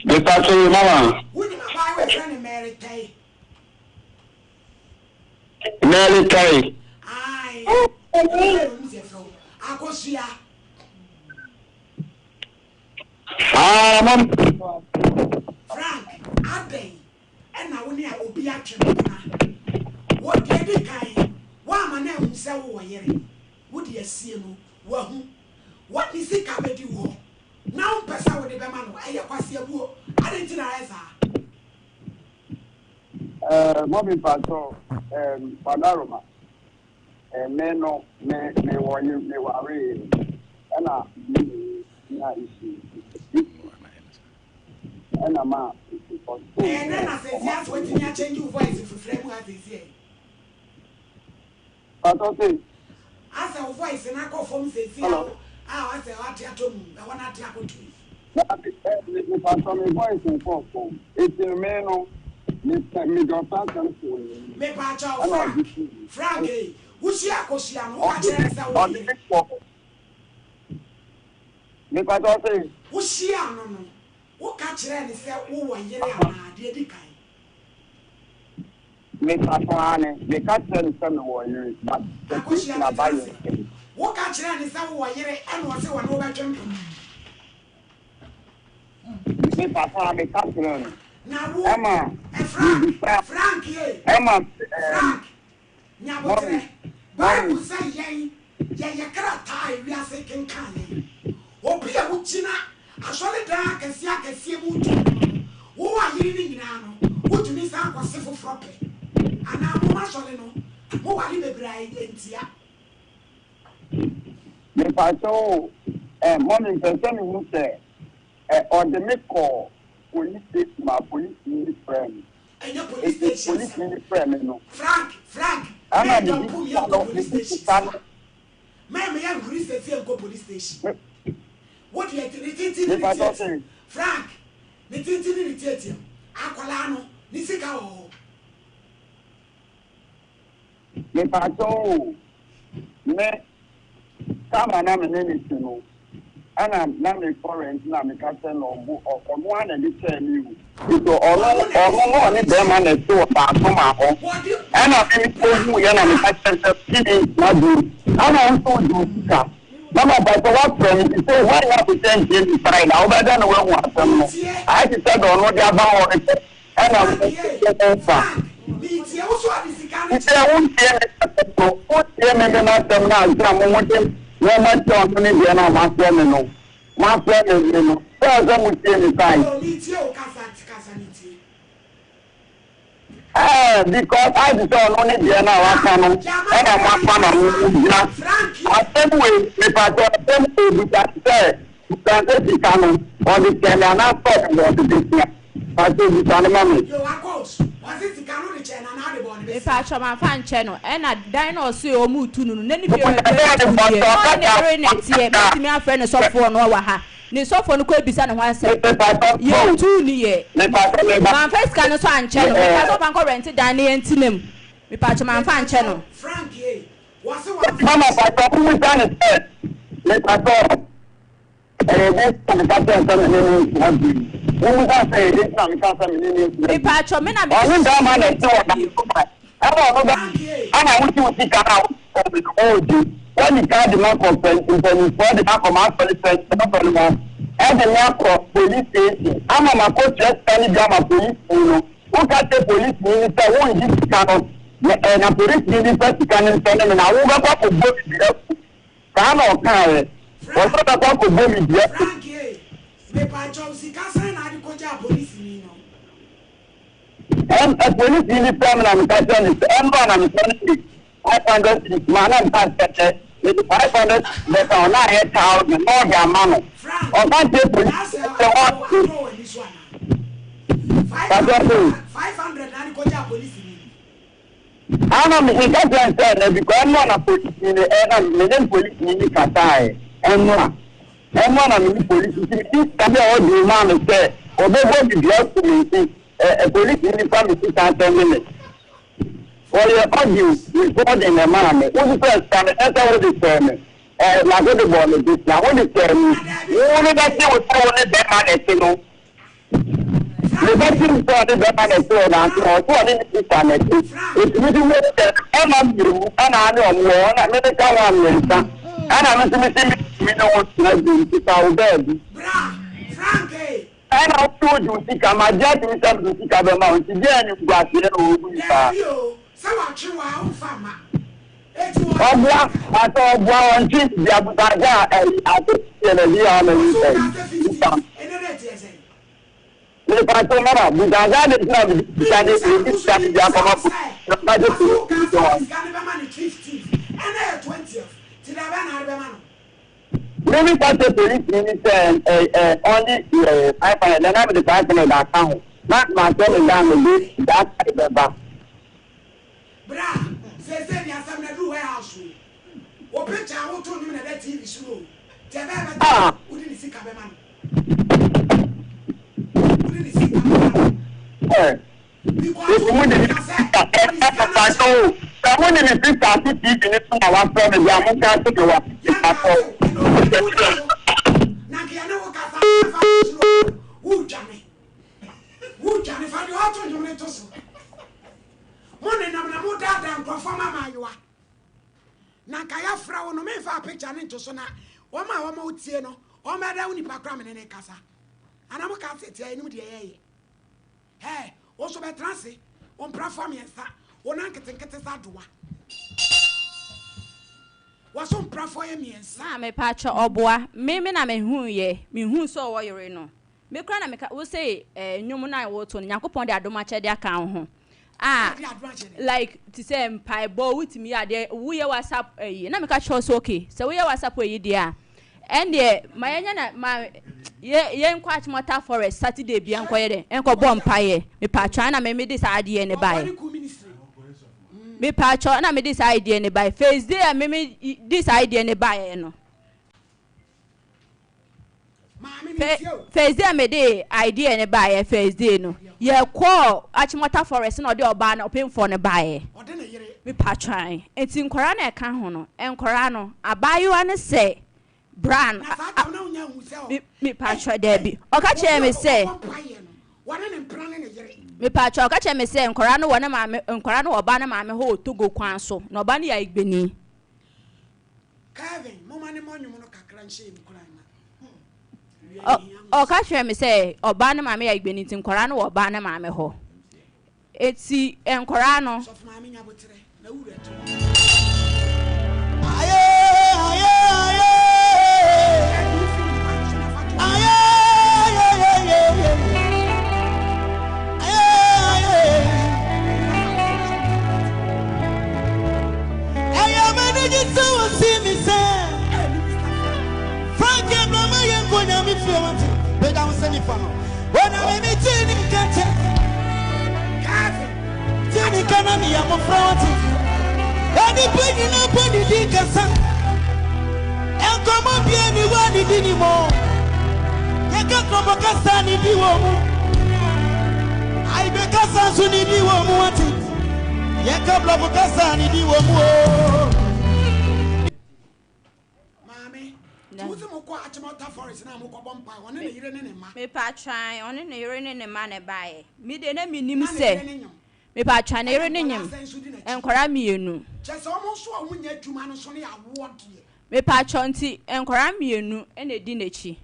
Mepa so mama. Wonim abaayewa yɛfrɛ no Mary Tɛi. Mary Tɛi. Ae. Ɛfrɛ no sɛ yɛfrɛ wo. Akosua. Ah, mama. Frank, adɛn ɛna wo ne a obi atwe mpena. Wo deɛ di kan, woama no ahu sɛ wowɔ yere. Wode asie no, wahu. Wɔ ne sika bɛdi wo hɔ. Na wompɛ sɛ wode bɛma no, ɛyɛ kwaseabuo. Adɛn nti na ayɛ saa? Mɔmi mpatsɔ Padaroma, me no me me wɔ ye me ware yɛ ɛna me ne na issue ɛna ma ɔtɔ. Ɛyɛ dɛn na sɛsi asɛ watumi akyɛngye wo voice fifrɛ mu ha sɛsi ɛ? Mpatsɔ se. Asɛ wo voice na akɔ fam sɛsi a a asɛ wate atɔ mu ɛwɔ na ate akɔto yi. Mpatsɔ me voice nkɔ fam eti me no me me dɔta asɛm so wɔ n'anim. Mepakyɛw Frank Frank ei wohyia akosua no woka kyerɛ no sɛ wowɔ yere. Mepakyɛw se. Wohyia no no woka kyerɛ no sɛ wowɔ yere anaa deɛ di kan. Mepakyɛw ane meka kyerɛ no sɛ mewɔ yere but Akosua situation aba tena yɛ ase. ntɛm. Woka kyerɛ no sɛ wowɔ yere ɛna ɔse wɔne wobɛtwe mpena. Mepakyɛw meka kyerɛ no. Na wo Ɛma Frank mebisa Frank ye ɛma Frank nyabotrɛ mɔmi Bible mɔmi. sɛ yɛn yɛyɛ krataa a ewiase kenkan yɛn. Obi a wogyina asɔredan akɛseɛ akɛseɛ mu tu no, wowɔ ayere no nyinaa no, wotumi san kɔse foforɔ pɛ. Anaa moma asɔre no, moware bebree a ɛntia. Mepakyɛw o, mɔmi mpɛ sɛ mehu sɛ Ɛ ɔde me kɔɔ police station maa polisini no frɛɛ me. Ɛnyɛ police Enti station asɛm. polisini no frɛɛ me no, Frank, Frank, ɛna mɛn mede dɔm pum sika yɛnkɔ no, police mede station sika no, saa. Mɛn me yɛn huri sɛsi yɛnkɔ police station. me, Wo deɛ ne tenten ne ne mepa kyɛw tiatia. sɛ, Frank, ne tenten ne ne tiatia. Akwadaa no, ne sika wɔ hɔ. Mepakyɛw o, me time a na me ne no te no, ɛna na mekɔ rent na meka kyerɛ no ɔbo ɔno ara na ɛde kyɛɛ me o. Nti ɔno ɔno na ɔne bɛrima na ɛte wɔ Saasoma hɔ, ɛna me mekɔ hu yɛ na meka kyerɛ no sɛ me ne ntena bio, ɛna wo nso wogye wo sika. Mama mpakyɛw woafrɛ me nti sɛ woannya abotire antie me side a wobɛda na woahu asɛm no ayɛ te sɛ deɛ ɔno de aba hɔ no kyɛ ɛna mo mo fa. Nti sɛ wontie me asɛm no, wontie me me m'asɛm no ansa na mo mo de nneɛma tia ɔno ne deɛ no a moafrɛ me no, moafrɛ me me no, sɛ ɛsɛ motie me side. Ɛɛ because ayɛ te sɛ ɔno ne deɛ no a waka no ɛna moafa na mo mo gyina asɛm wei mepakyɛ asɛm wei bisa no sɛ bisa no sɛ sika no ɔde kyɛ me anaasɛ ɔde bɔɔ me bosea pakyɛ bisa no ma me. Mepakyɛw mamfa ankyɛ no ɛna dan na ɔse ɔmo tu no no na ne fie baabi a ɔtu no deɛ na ɔne ne yere na ɛteɛ mɛtumi afrɛ ne sɔfoɔ no ɔwɔ ha ne sɔfoɔ no kɔ bisa ne ho asɛm yɛntu no yɛ mamfa sika no nso ankyɛ no mekaa sɛ ɔmfa nkɔ rɛnte dan na yɛntena mu mepakyɛw mamfa ankyɛ no. Mama pakyɛw mo bisa no sɛ mepakyɛw. Ɛyɛ dɛn nti na meka kyerɛɛ no sɛ me ne no ntena bio? Mommisa no sɛ ɛyɛ dɛn nti na meka sɛ me ne no ntena bio? Mepatwɔ, me na mede Ɔne me barima na ntena ɛte wɔ dan bio. so bae. Ɛna ɔno bɛ ɛna wogye wo sika no a wode kɔɔ me no, ɔregye. Woadi kan de me akɔ mpɛ mpanimfoɔ de me akɔ m'asɔre pɛ asɔre hɔ, ɛde me akɔ police station ama makɔtua sika no bi ama polisini no. Woka kyerɛ polisini no sɛ wongye sika no, na ɛɛ na polisini no mfa sika no nsɛne me na wobɛkɔ akɔbɔ me dua akum. Saa na ɔkaeɛ. Frank, Wɔsɛ ɔbɛkɔ akɔbɔ me dua o. Frank ei, mepakyɛw, sika sɛn na ade kɔgyaa polisini no? Ɛm, ɛ, polisini no frɛɛ me na meka kyerɛɛ no sɛ ɛmmra na mesane de 500 cedis maa na meka sɛ sɛ mede 500 cedis bɛka ho na ayɛ 1000 na ɔde ama no. Frank, Ɔka kyerɛɛ na polisini asɛ no sɛ ɔ, ɔnte. atɔ w'ani so anaa? Ka kyerɛ 500 sɛ. na, 500 na ade kɔgyaa polisini no. Ana me meka kyerɛ no sɛ dabi kɔ ɛnoa na polisini no ɛ na me ne polisini no kasaeɛ ɛnoa ɛnoa na me ne polisi nti me sika bi a ɔde maa me sɛ ɔbɛbɔ me dua aku me nti ɛ ɛ polisini no fa me sika sɛnde me ɔyɛ audio recording na ɛmaa me wosi sɛ sika no ɛsɛ wode kyɛɛ me ɛ na wode bɔɔ me bosea wode kyɛɛ me wo ne bɛte wo sɛ wo ne bɛrima na ɛte no. Ne ba tirim sɛ ɔne bɛma na ɛte hɔ nanso na ɔse ɔne ne sista na ɛte. Enti me de wei sɛ mmarima mmienu ɛna ane ɔmo wɔ hɔ na me meka ho a mmiɛnsa ɛna me nso mese mentumi ne wo ntena bio nti fa wo baabi. Ɛna wo se wogye wo sika magye atom sɛ mede wo sika bɛma wo nti deɛn animguaseɛ na ɔgu yi saa. Ɔboa asa ɔboa ɔntwe bia busaagya a ɛyi ase yɛ na bi a na yi ɛyi busa mepa so mama busaagya de ntina bi sika de ebi sika de bi akɔma po na ba de po bi sɛ wɔn. Mímí ka kyerɛ polisi ni sɛ ɛ ɛ ɔnye ɛ 500 na na mede 500 aka ho na ma sɛ me da me de da bɛba. Bra, seesei deɛ asɛm no aduru warehouse o. Wo picture a woto nnwom na ɛda TV so no o. Nti ɛbɛyɛ bɛtɛ Ah. sɛ wode ne sika bɛma no. Wode ne sika bɛma no. Eh, Because Eti mo de wo me ka sɛ sika ɔde sika no ɛpapa akyɛ so wo. o. Sɛ mo de me sika ato TV ne so na wafrɛ me deɛ a mo nka nto me wɔ Yɛnka sika ase o, ɛna obi ne wo da so. Na nka yɛne wo kasa a, fa soro o. Wodwane. Wodwane fa deɛ ɔto nnwom no to so. Mo nenam na mo daadaa nkurɔfoɔ ma mmaayewa. Na nka yɛafrɛ wo no memfaa picture no nto so na wɔn a wɔma wotie no wɔn bɛda wo nipa kora mene ne kasa. Ana mo ka sɛ tia yɛnim deɛ yɛyɛ. Hɛ, wo nso bɛtena ase, wo mprafoɔ mmiɛnsa, wo nan nketenkete sa adowa. Wɔso mprafoɔ yɛ mmiɛnsa. Maa mepakyɛ ɔboa me me na me hu yɛ me hu sɛ ɔwɔ yere no. Me koraa na meka wo se eh, nnwom no a woto no Nyankopɔn de adom akyɛde aka wo ho a like te sɛ mpaebɔ wotumi yɛ adeɛ woyɛ WhatsApp ayi na meka kyerɛ wo sɛ okay sɛ woyɛ WhatsApp ayi deɛ a Ɛndeɛ ma yɛnyɛ na ma yɛ yɛnkɔ Achimota forest Saturday bia nkɔyɛ dɛ nkɔbɔ mpaeɛ. Mepatwɔ ɛna me mede saa adeɛ no baeɛ. Mepatwɔ ɛna mede saa idea no baeɛ. First day a me me de saa idea no baeɛ no. First day a mede idea no baeɛ first day no yɛkɔɔ Achimota forest na ɔde ɔbaa no ɔpemfoɔ no baeɛ. Mepatwɔ nti nkwadaa na ɛka ho no nkwadaa no abaayewa no sɛ bra no mepatwɔ daabi ɔka kyerɛɛ me sɛ mepatwɔ ɔka kyerɛɛ me sɛ nkwadaa no wɔ ne maame nkwadaa no wɔ ɔbaa no maame hɔ wɔ Togo kwan so na ɔbaa no yɛ Ayigbeni. Kevin, momma ne mmɔ nnwom no kakra nhyɛ yɛn nkuran na Ɔka kyerɛɛ me sɛ ɔbaa no maame yɛ Ayigbeni nti nkwadaa no wɔ ɔbaa no maame hɔ. Eti nkwadaa no. Sɔfo maame nya boterɛ na wura to. Aye, aye, aye. Aye, aye, aye, aye. Aye, aye. Ɛyɛ m'anigye sɛ wɔsi me sɛ Frank Abraham yɛ nkɔ nyame fie wate pagya wo sɛ nifa no Onyame me ti ne nka kyɛ Ti ne nka na meyɛ mmɔfra wate Onipa nyina bɔ ne din kasa Nkɔmmɔ bia ni wɔ ne di ni mo Yɛka krɔbɔ kasa ne di wɔ mu Aibe kasa nso ne di wɔ mu wate Yɛka blɔfo kasa ne di wɔ mu o. Maame, nti wo se mo kɔ Achimota forest na mo kɔ bɔ mpae, ɔne ne yere ne ne mma? Mepatwan, ɔne ne yere ne ne mma na ɛbaeɛ. Me deɛ na mennim sɛ. Mepatwan, ne yere ne nyem. Nkwadaa mienu. Kyerɛ sɛ wɔn nso a wɔn nyɛ adwuma no nso ne awoɔ deɛ. Mepatwɔ nti nkwadaa mienu na ɛdi n'akyi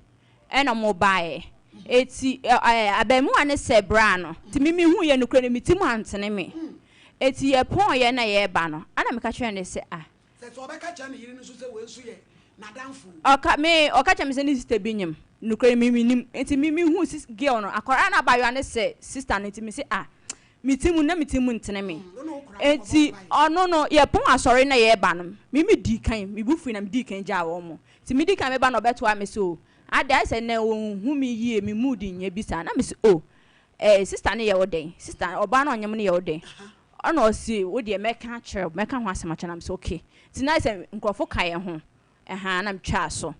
ɛna wɔn baeɛ. Eti ɛɛ abɛɛmoa no sɛ braa no. Nti me mehu yɛ nokorɛ no me ti mu antene me. Eti yɛ pɔn yɛ na yɛreba no ɛna meka kyerɛ no sɛ ah. Sɛ sɛ ɔbɛka kyerɛ ne yere no nso sɛ wei nso yɛ n'adamfo o. Ɔka me ɔka kyerɛ me sɛ ne sister bi nyem nokorɛ no me mennim nti me mehu sis girl no akwadaa no abaayewa no sɛ sister no nti me se ah me ti mu na me ti mu ntene me nti ɔno no yɛpɔn asɔre na yɛreba no me me dii kan me bo fui na me dii kan gyaa wɔn mo nti me di kan meba na ɔbɛtoa me sɛ o adɛn ayɛ sɛ nnɛ ɔnhu me yie me mood nyɛ bi saa na me se o eh sister no yɛ wo dɛn sister ɔbaa no ɔnyem no yɛ wo dɛn Ɛna ɔse wo deɛ mɛka akyerɛ wo, mɛka ho asɛm akyerɛ wo, na mese okay. Nti na ayɛ sɛ nkurɔfo ka yɛn ho, ɛhaa na metwaa so.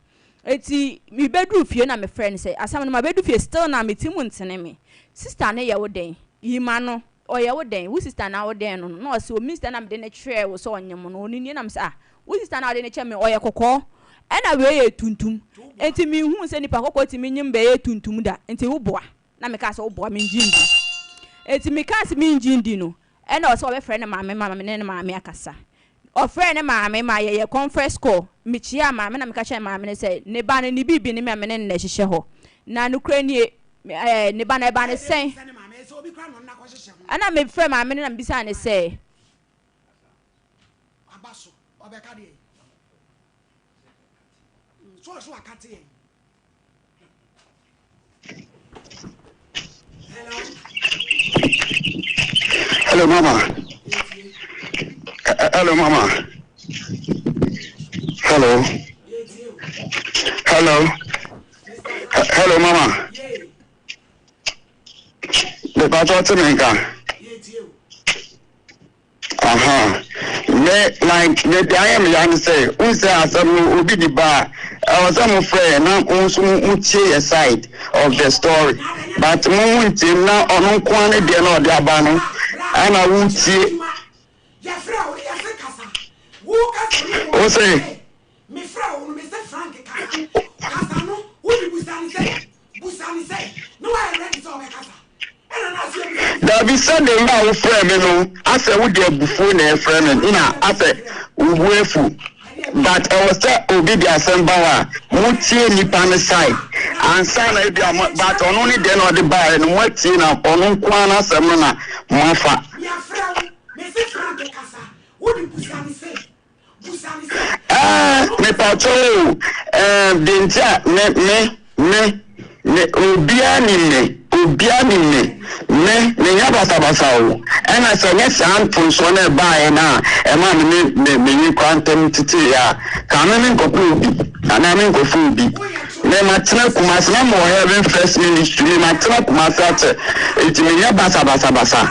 Nti mebɛduru fie na mefrɛ no sɛ asɛm no mabɛdu fie still na me ti mu ntene me. Sister no yɛ wo dɛn? Yi ma no, ɔyɛ wo dɛn? Wo sister no a wo dɛn no no? Na ɔse o me sister no a mede no kyerɛɛ wo sɛ ɔnyem no, ɔno nie. Na mese ah, wo sister no a wode no kyerɛ me ɔyɛ kɔkɔɔ ɛna wei yɛ tuntum. Nti menhuu sɛ nipa kɔkɔɔ tumi nyem bɛyɛ tuntum da, nti woboa. Na mekaa sɛ, Woboa, mengye ndi. Enti mekaa sɛ mengye ndi no, ɛna ɔsɛ ɔbɛfrɛ ne maame ma me ne ne maame akasa. Ɔfrɛɛ ne maame ma yɛyɛ conference call. Mekyiaa maame na meka kyerɛɛ maame no sɛ ne ba no ne biribi ne me a me ne no na ɛhyehyɛ hɔ. Na nokorɛ nie, ɛɛ ne ba no ɛbaa no sɛn? Ɛna mefrɛɛ maame no na mebisaa no sɛ. Aba so, ɔbɛka deɛ. So ɔso akate yɛn. Hello, mama. Hello, mama. Hello. Hello. Hello, mama. Mepa kyɛw te me nka. Aha. Me like me deɛ ayɛ me ya ne sɛ wohu sɛ asɛm no obi de ba a ɛwɔ sɛ mo frɛ yɛn na mo nso mo tie yɛ side of the story but mo mo ntie na ɔno nko ara ne deɛ na ɔde aba no ɛna wotie. Wo se. Mefrɛ wo no mese Frank kasa kasa no wode busa no sɛ busa no sɛ na wayɛ ready sɛ ɔbɛkasa ɛna na aseɛ busa no sɛ. Dabi sɛdeɛ mmerɛ a wofrɛɛ me no asɛ wode abufuo na ɛfrɛ me na asɛ wo bo afu but ɛwɔ sɛ obi de asɛm ba hɔ a motie nipa no side ansa na ebia mo but ɔno ne deɛ na ɔde baeɛ no moatie na ɔno nko ara n'asɛm no na moafa. Meafrɛ wo mese Frank kasa wode busa no sɛ Ɛɛ mepakyɛw o, ɛɛ deɛ nti a me me me me obiara nim me. Obiara nim me. Me, menyɛ basabasa o. Ɛna sɛ ɛnyɛ saa mfomsoɔ no a ɛbaeɛ no a ɛmaa me ne me me yere koraa ntam teteeɛ a, ka me menkɔpɛ obi anaa menkɔfa obi. Me, matena Kumasi, na mewɔ Heaven First Ministry, me, matena Kumasi akyɛ, enti menyɛ basabasabasa.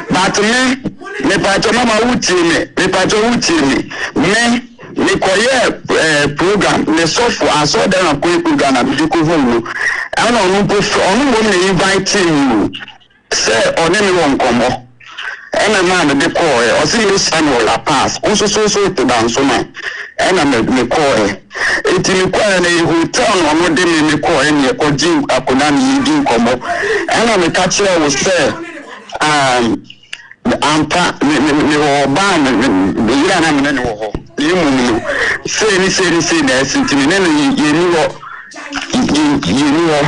But me, mepakyɛ mama wo tie me, mepakyɛ wo tie me, me, me kɔ yɛ eh, program, me sɔfo, asɔre dan na kɔ yɛ program na me de kɔ hu no, ɛna ɔno mpo frɛ, ɔno mmom na invite me o, sɛ ɔne me wɔ nkɔmɔ, ɛna maa me de kɔɔ ɛ, ɔse me hyia no wɔ La Paz, wo nso so so te Dansoman, ɛna me, me kɔɔ ɛ, eti me kɔɔ ɛ no ɛyɛ hotel na ɔno de me me kɔɔ ɛ ne yɛkɔ gye akonnwa ne yɛdi nkɔmɔ, ɛna me ka kyerɛ wo sɛ. Aane, ampa, me, me, mewɔ ɔba a me, me, me yere a na me ne no wɔ hɔ, na mmom no, sei ne sei ne sei na asi nti me ne no yɛnni hɔ, yɛ, yɛnni hɔ.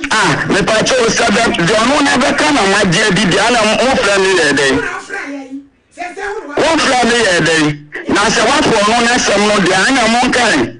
Ah, mepakyɛw, sɛ bɛ, deɛ ɔno na bɛka na magye adi deɛ, ana mofrɛ me yɛɛ dɛn? Wofrɛ me yɛɛ dɛn? Na sɛ woafa ɔno n'asɛm no deɛ, ana monkae?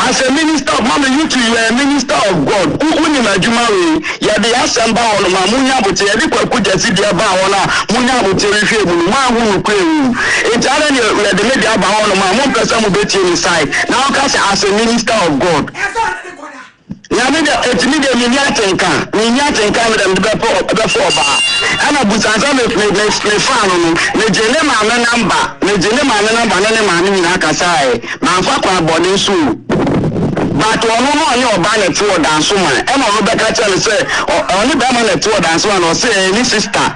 As a minister of mama you too you are a minister of God wo wonim adwuma wei yɛde asɛm ba hɔ no ma munya abokyɛ yɛde kwaku gyasi deɛ baa hɔ no a munya abokyɛ hwehwɛ mu no moanhu nokorɛ wɔ mu nti adɛn ne yɛde me deɛ aba hɔ no ma mompɛ sɛ mobɛtie me side na woka sɛ as a minister of God. Na me deɛ, enti me deɛ menni atenka, menni atenka a me deɛ mede bɛpɛ bɛfa ɔbaa. Ɛna busa sɛ me me me mefaa no no, megyee ne maame namba, megyee ne maame namba ne ne maame nyinaa kasaeɛ, mamfa kwan bɔne so o. But ɔno no ɔne ɔbaa na ɛte wɔ Dansoman, ɛna ɔno bɛka kyerɛ no sɛ ɔ ɔne bɛrima na ɛte wɔ Dansoman, na ɔse ɛyɛ ne sister.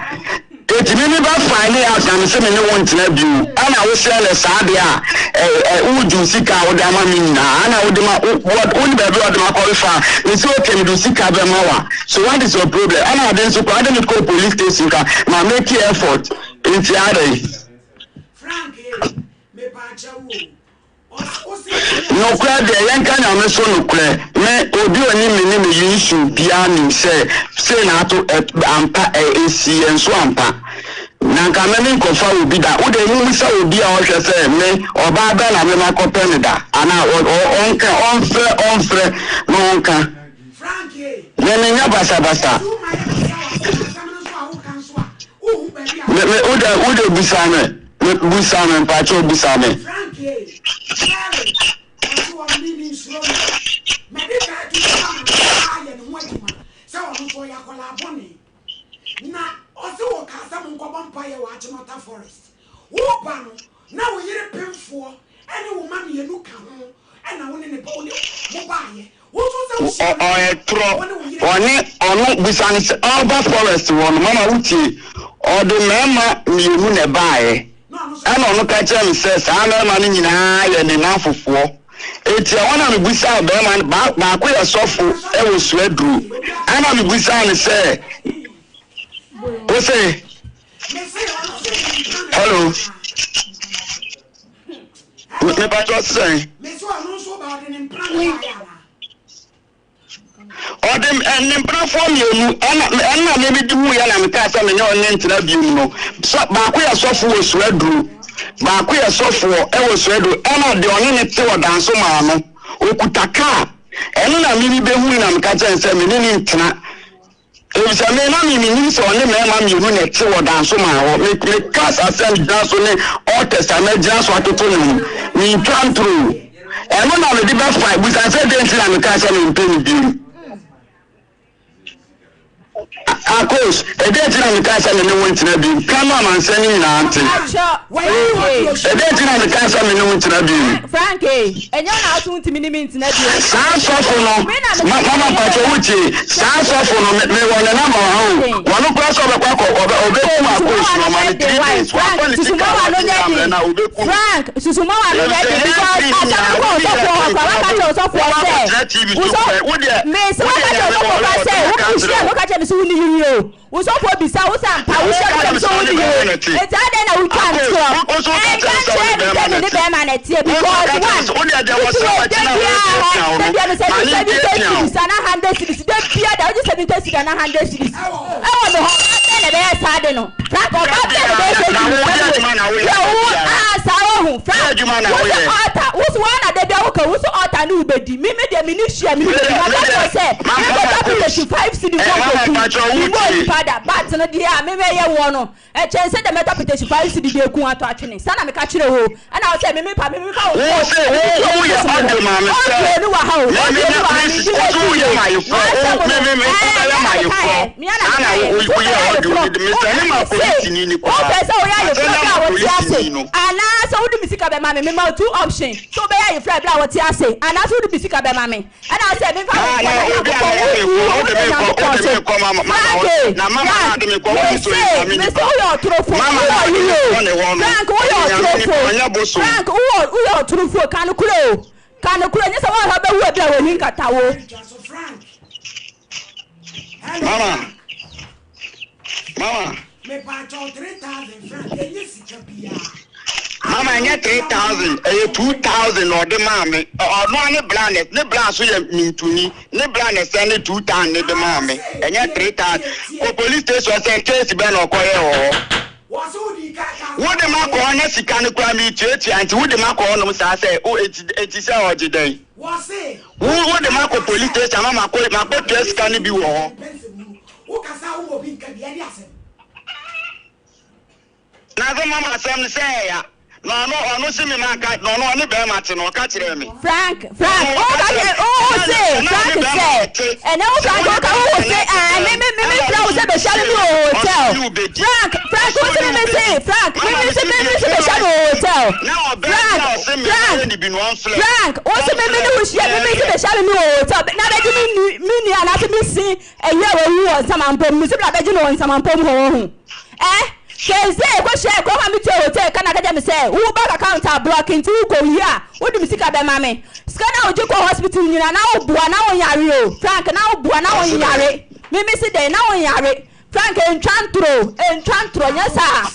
Enti me me ba find out na me se me ne wo ntena bio ɛna wo sɛ no saa deɛ a ɛ ɛ wo gye wo sika a wode ama me nyinaa ɛna wode ma wo wɔ wo ne baabi a wɔde ma kɔre fa me se okay mede wo sika bɛma wa so what is your problem ɛna ade nso koraa wode me kɔɔ police station ka ma make effort nti adɛn. Frank ee, mepaakyɛw o. Nokorɛ deɛ yɛnka Nyame so nokorɛ, me obi onim me ne me issue biaa nim sɛ sei na ato ɛ ampa ɛ ɛsii yɛn so ampa na nka me menkɔfa obi da wodeɛ momisa obi a ɔhwɛ sɛ me ɔbaa bɛn na me makɔpɛ no da anaa ɔ ɔ ɔnka ɔmfrɛ ɔmfrɛ na ɔnka me menyɛ basabasa me me wodeɛ wodeɛ bisa me. Me busa me mpakyɛw busa me. Frank ee, Mary, ɔse ɔno me me nsuro no. Madi kan atu so ama no paa ayɛ ne ho adwuma sɛ ɔno nso ɔyɛ akwadaa bɔne. Na ɔse ɔkaa sɛ monkɔbɔ mpaeɛ wɔ Achimota Forest. Woba no na wo yere pemfoɔ ne wo mma mmienu ka ho na wo ne ne ba wo ne mo baeɛ. Wo nso sɛ wohyia no Ɔyɛ torɔ. wo ne wo yere Ɔne ɔno busa no sɛ ɔba forest hɔ no mama wotie ɔde mmarima mmienu na ɛbaeɛ na ɔno nso ɛna ɔno ka kyerɛ me sɛ saa mmarima no nyinaa yɛ ne nnamfofoɔ enti ɛhɔ na mebusaa barima no ba baako yɛ sɔfo ɛwɔ Suaduro ɛna mebusaa no sɛ wo se hello mepatɔ sɛn ɔde ne mpenafoɔ mmienu ɛna ɛna me medi hu yɛ na mekaa sɛ me ne ɔne ntena biom no sɛ baako yɛ sɔfo wɔ Suaduro baako yɛ sɔfoɔ ɛwɔ Suaduro ɛna deɛ ɔne ne te wɔ Danso maa no okuta kaa ɛno na me mebɛhu na meka kyerɛ no sɛ me ne ne ntena. Efisɛ me, na me minnim sɛ ɔne mmarima mmienu na ɛte wɔ Dansoman hɔ. Me, meka asase a megyina so ne altars a magyina so atoto nnwom. Mintwa ntoro o. Ɛno na mede bɛfa. Bisa sɛ dɛn nti na mekaa sɛ mempɛ no bio. Akos, ɛdɛn nti na mekaa sɛ me ne wo ntena bio? Ka ma amansan no nyinaa nte. Mpakyɛ Ɛdɛn nti na mekaa sɛ me ne wo ntena bio? Frank ee, ɛnyɛ wo na wo so wontumi ne me ntena bio. Saa sɔfo no, ma mama mpakyɛ wo tie, saa sɔfo no, me mewɔ ne number wɔ ha o, wɔno koraa sɛ ɔbɛkɔ akɔ, ɔbɛ, ɔbɛku Akos no, ɔma no 3 days, wafa ne sika a wagye nyinaa mmerɛ no a, ɔbɛku no. Frank, susu ma w'ano nyɛ den Efisɛ because yɛn three asɛm no nyinaa, kɔ wo ne osɔfoɔ yɛn hɔ three koraa, waka kyerɛ osɔfoɔ wɔn sɛ, akɔtena TV so wosɔ, pɛ, wo deɛ, mese wo waka deɛ kyerɛ Nyame osɔfoɔ wɔ koraa hɔ, sɛ, ɔbɛka wo akyerɛ hyia wo. no, woka kyerɛ me sɛ. sɛ wonni yere o. Wo sɔfoɔ bisa wo sɛ ampa wohyia me sɛ me sɛ wonni yere o. Enti adɛn na wotwa ntorɔ? Ɛnka nkyerɛ me sɛ me ne bɛrima na ɛteɛ because one, mete wei da biara hɛ, da biara mesɛ me 70 cedis anaa 100 cedis, da biara da wogye 70 cedis anaa 100 cedis ɛwɔ me hɔ, ɔbaa bɛn na ɛbɛyɛ saa ade no? Frank, ɔbaa bɛn na ɛbɛyɛ saa adwuma no? Hwɛ wo ah saa wahu Frank, wo se altar, wo se woa na da biara woka wo se altar ne wo bɛdi, me me deɛ menni hwee a me ne wo bɛdi, maka kyerɛ wo sɛ menkɔtɔ application 5 cedis na nkɔku, memmɔɔ nipa da, but no deɛ a me mɛyɛ woɔ no Ɛkyɛn sɛ dɛ mɛtɔ apɛtɛsi 5 cedi de eku atɔ atwene. Saa na meka kyerɛɛ wo o. Ɛna wo sɛ, Me mepa, me mefa wo Wo nkɔ. se wo Ɛno nti wo yɛ ɔmo bosom ɔde hɔ. maame sɛ Audio no wɔ ha o. me me Audio me no wɔ ha, me medi wo so m'akyi wo yɛ o. mayeforɔ M'asɛm wo me no, me me wo ɛɛ, bɛyɛ mea na mayeforɔ mekaeɛ. Mea na saa na mekaeɛ. wo Nti wo yɛ wobɛyɛ ɔde ayeforɔ. me me Wo sɛ ne ma mese, polisini ni wopɛ koraa sɛ woyɛ ma sɛ ayeforɔ na berɛ ma a wote ase, polisini no. anaasɛ wode me sika bɛma me? Mema wo two option, sɛ wobɛyɛ ayeforɔ berɛ a wote ase, anaasɛ wode me sika bɛma me. Ɛna ɔsɛ memfa wo Ah, nkɔ na na obi a Nyankopɔn mɛyɛ wo me wu kɔ, wo wode na me kɔ, Nyankopɔn wode so me kɔ mama mama hɔ, Frank na mama na Frank ade me kɔ, wo nso mese yɛ nyame mese nipa. woyɛ ɔtorofo Mama woyɛ na ade me ɔyere kɔ o ne hɔ no, Frank woyɛ ɔyɛ nyame nipa, ɔtorofo ɔnyɛ bosom. Frank woyɛ woyɛ ɔtorofo ka nokorɛ o ka nokorɛ nyɛ sɛ woanhwɛ wobɛwu ebia w'ani nkata wo. Frank. Hello, Mama, Frank. mama. Mepakyɛw 3000 Frank, ɛnyɛ sika biara. Mama ɛnyɛ 3000, ɛyɛ 2000 na ɔde maa me. Ɔno a ne bra ne ne bra nso yɛ mintuni. Ne bra na ɛsɛn ne 2000 ne de maa me. Ɛnyɛ 3000. Kɔ police station sɛ case bɛn na ɔkɔyɛɛ wɔ hɔ. Wɔse wode ka ka. Wode ma kɔ hɔ na sika no koraa metuatua nti wode ma kɔ hɔnom saa sɛ o eti eti sɛ ɔgye dɛn? Wɔse Wo wode ma kɔ police station ama makɔ makɔtua sika no bi wɔ hɔ. Wokasa a woma obi nka bi, ɛne asɛm. Na sɛ mama asɛm no sɛ ɛya na ɔno ɔno se me manka na ɔno ɔne bɛrima te no ɔka kyerɛɛ me. Frank Frank Ɔno wo ɔka ka kyerɛɛ kyerɛ me wo wo sɛ se na ɔne Frank bɛrima sɛ te ɛnɛ wo sɛ Frank wo wo ne ka wo bɛrima wo te se na ɛɛ me me me me ɛna frɛ wo ɔno sɛ nso bɛhyia me se me wɔ hotel ɔse ne wo bɛdi Frank Frank ɔse wo se ɔne me wo me se bɛdi Frank me mama me me se se me deɛ me se bɛhyia me wɔ hotel na ɔbaa bi Frank a ɔse me Frank meyɛ ne bi no ɔmfrɛ Frank wo se me me ɔmfrɛ ne wo hyia me me se mɛhwɛ bɛhyia me me wɔ hotel na bɛgye me ni me nua anaasɛ me si ɛyɛ a wawu wɔ nsamampom me se bla bɛgye no wɔ nsamampom hɔ wɔ ho ɛ Thursday kɔ hyia kɔ ma me tua hotel ka na ka kyerɛ me sɛ wo bank account a block nti wo kɔ wie a wo de me sika bɛma me sika na wo gye kɔ hospital nyina na wo boa na wo nyare o Frank na wo boa na wo ɔse dɛn nyare me me se dɛn na wo nyare Frank ntwa ntoro ntwa ntoro nyɛ saa.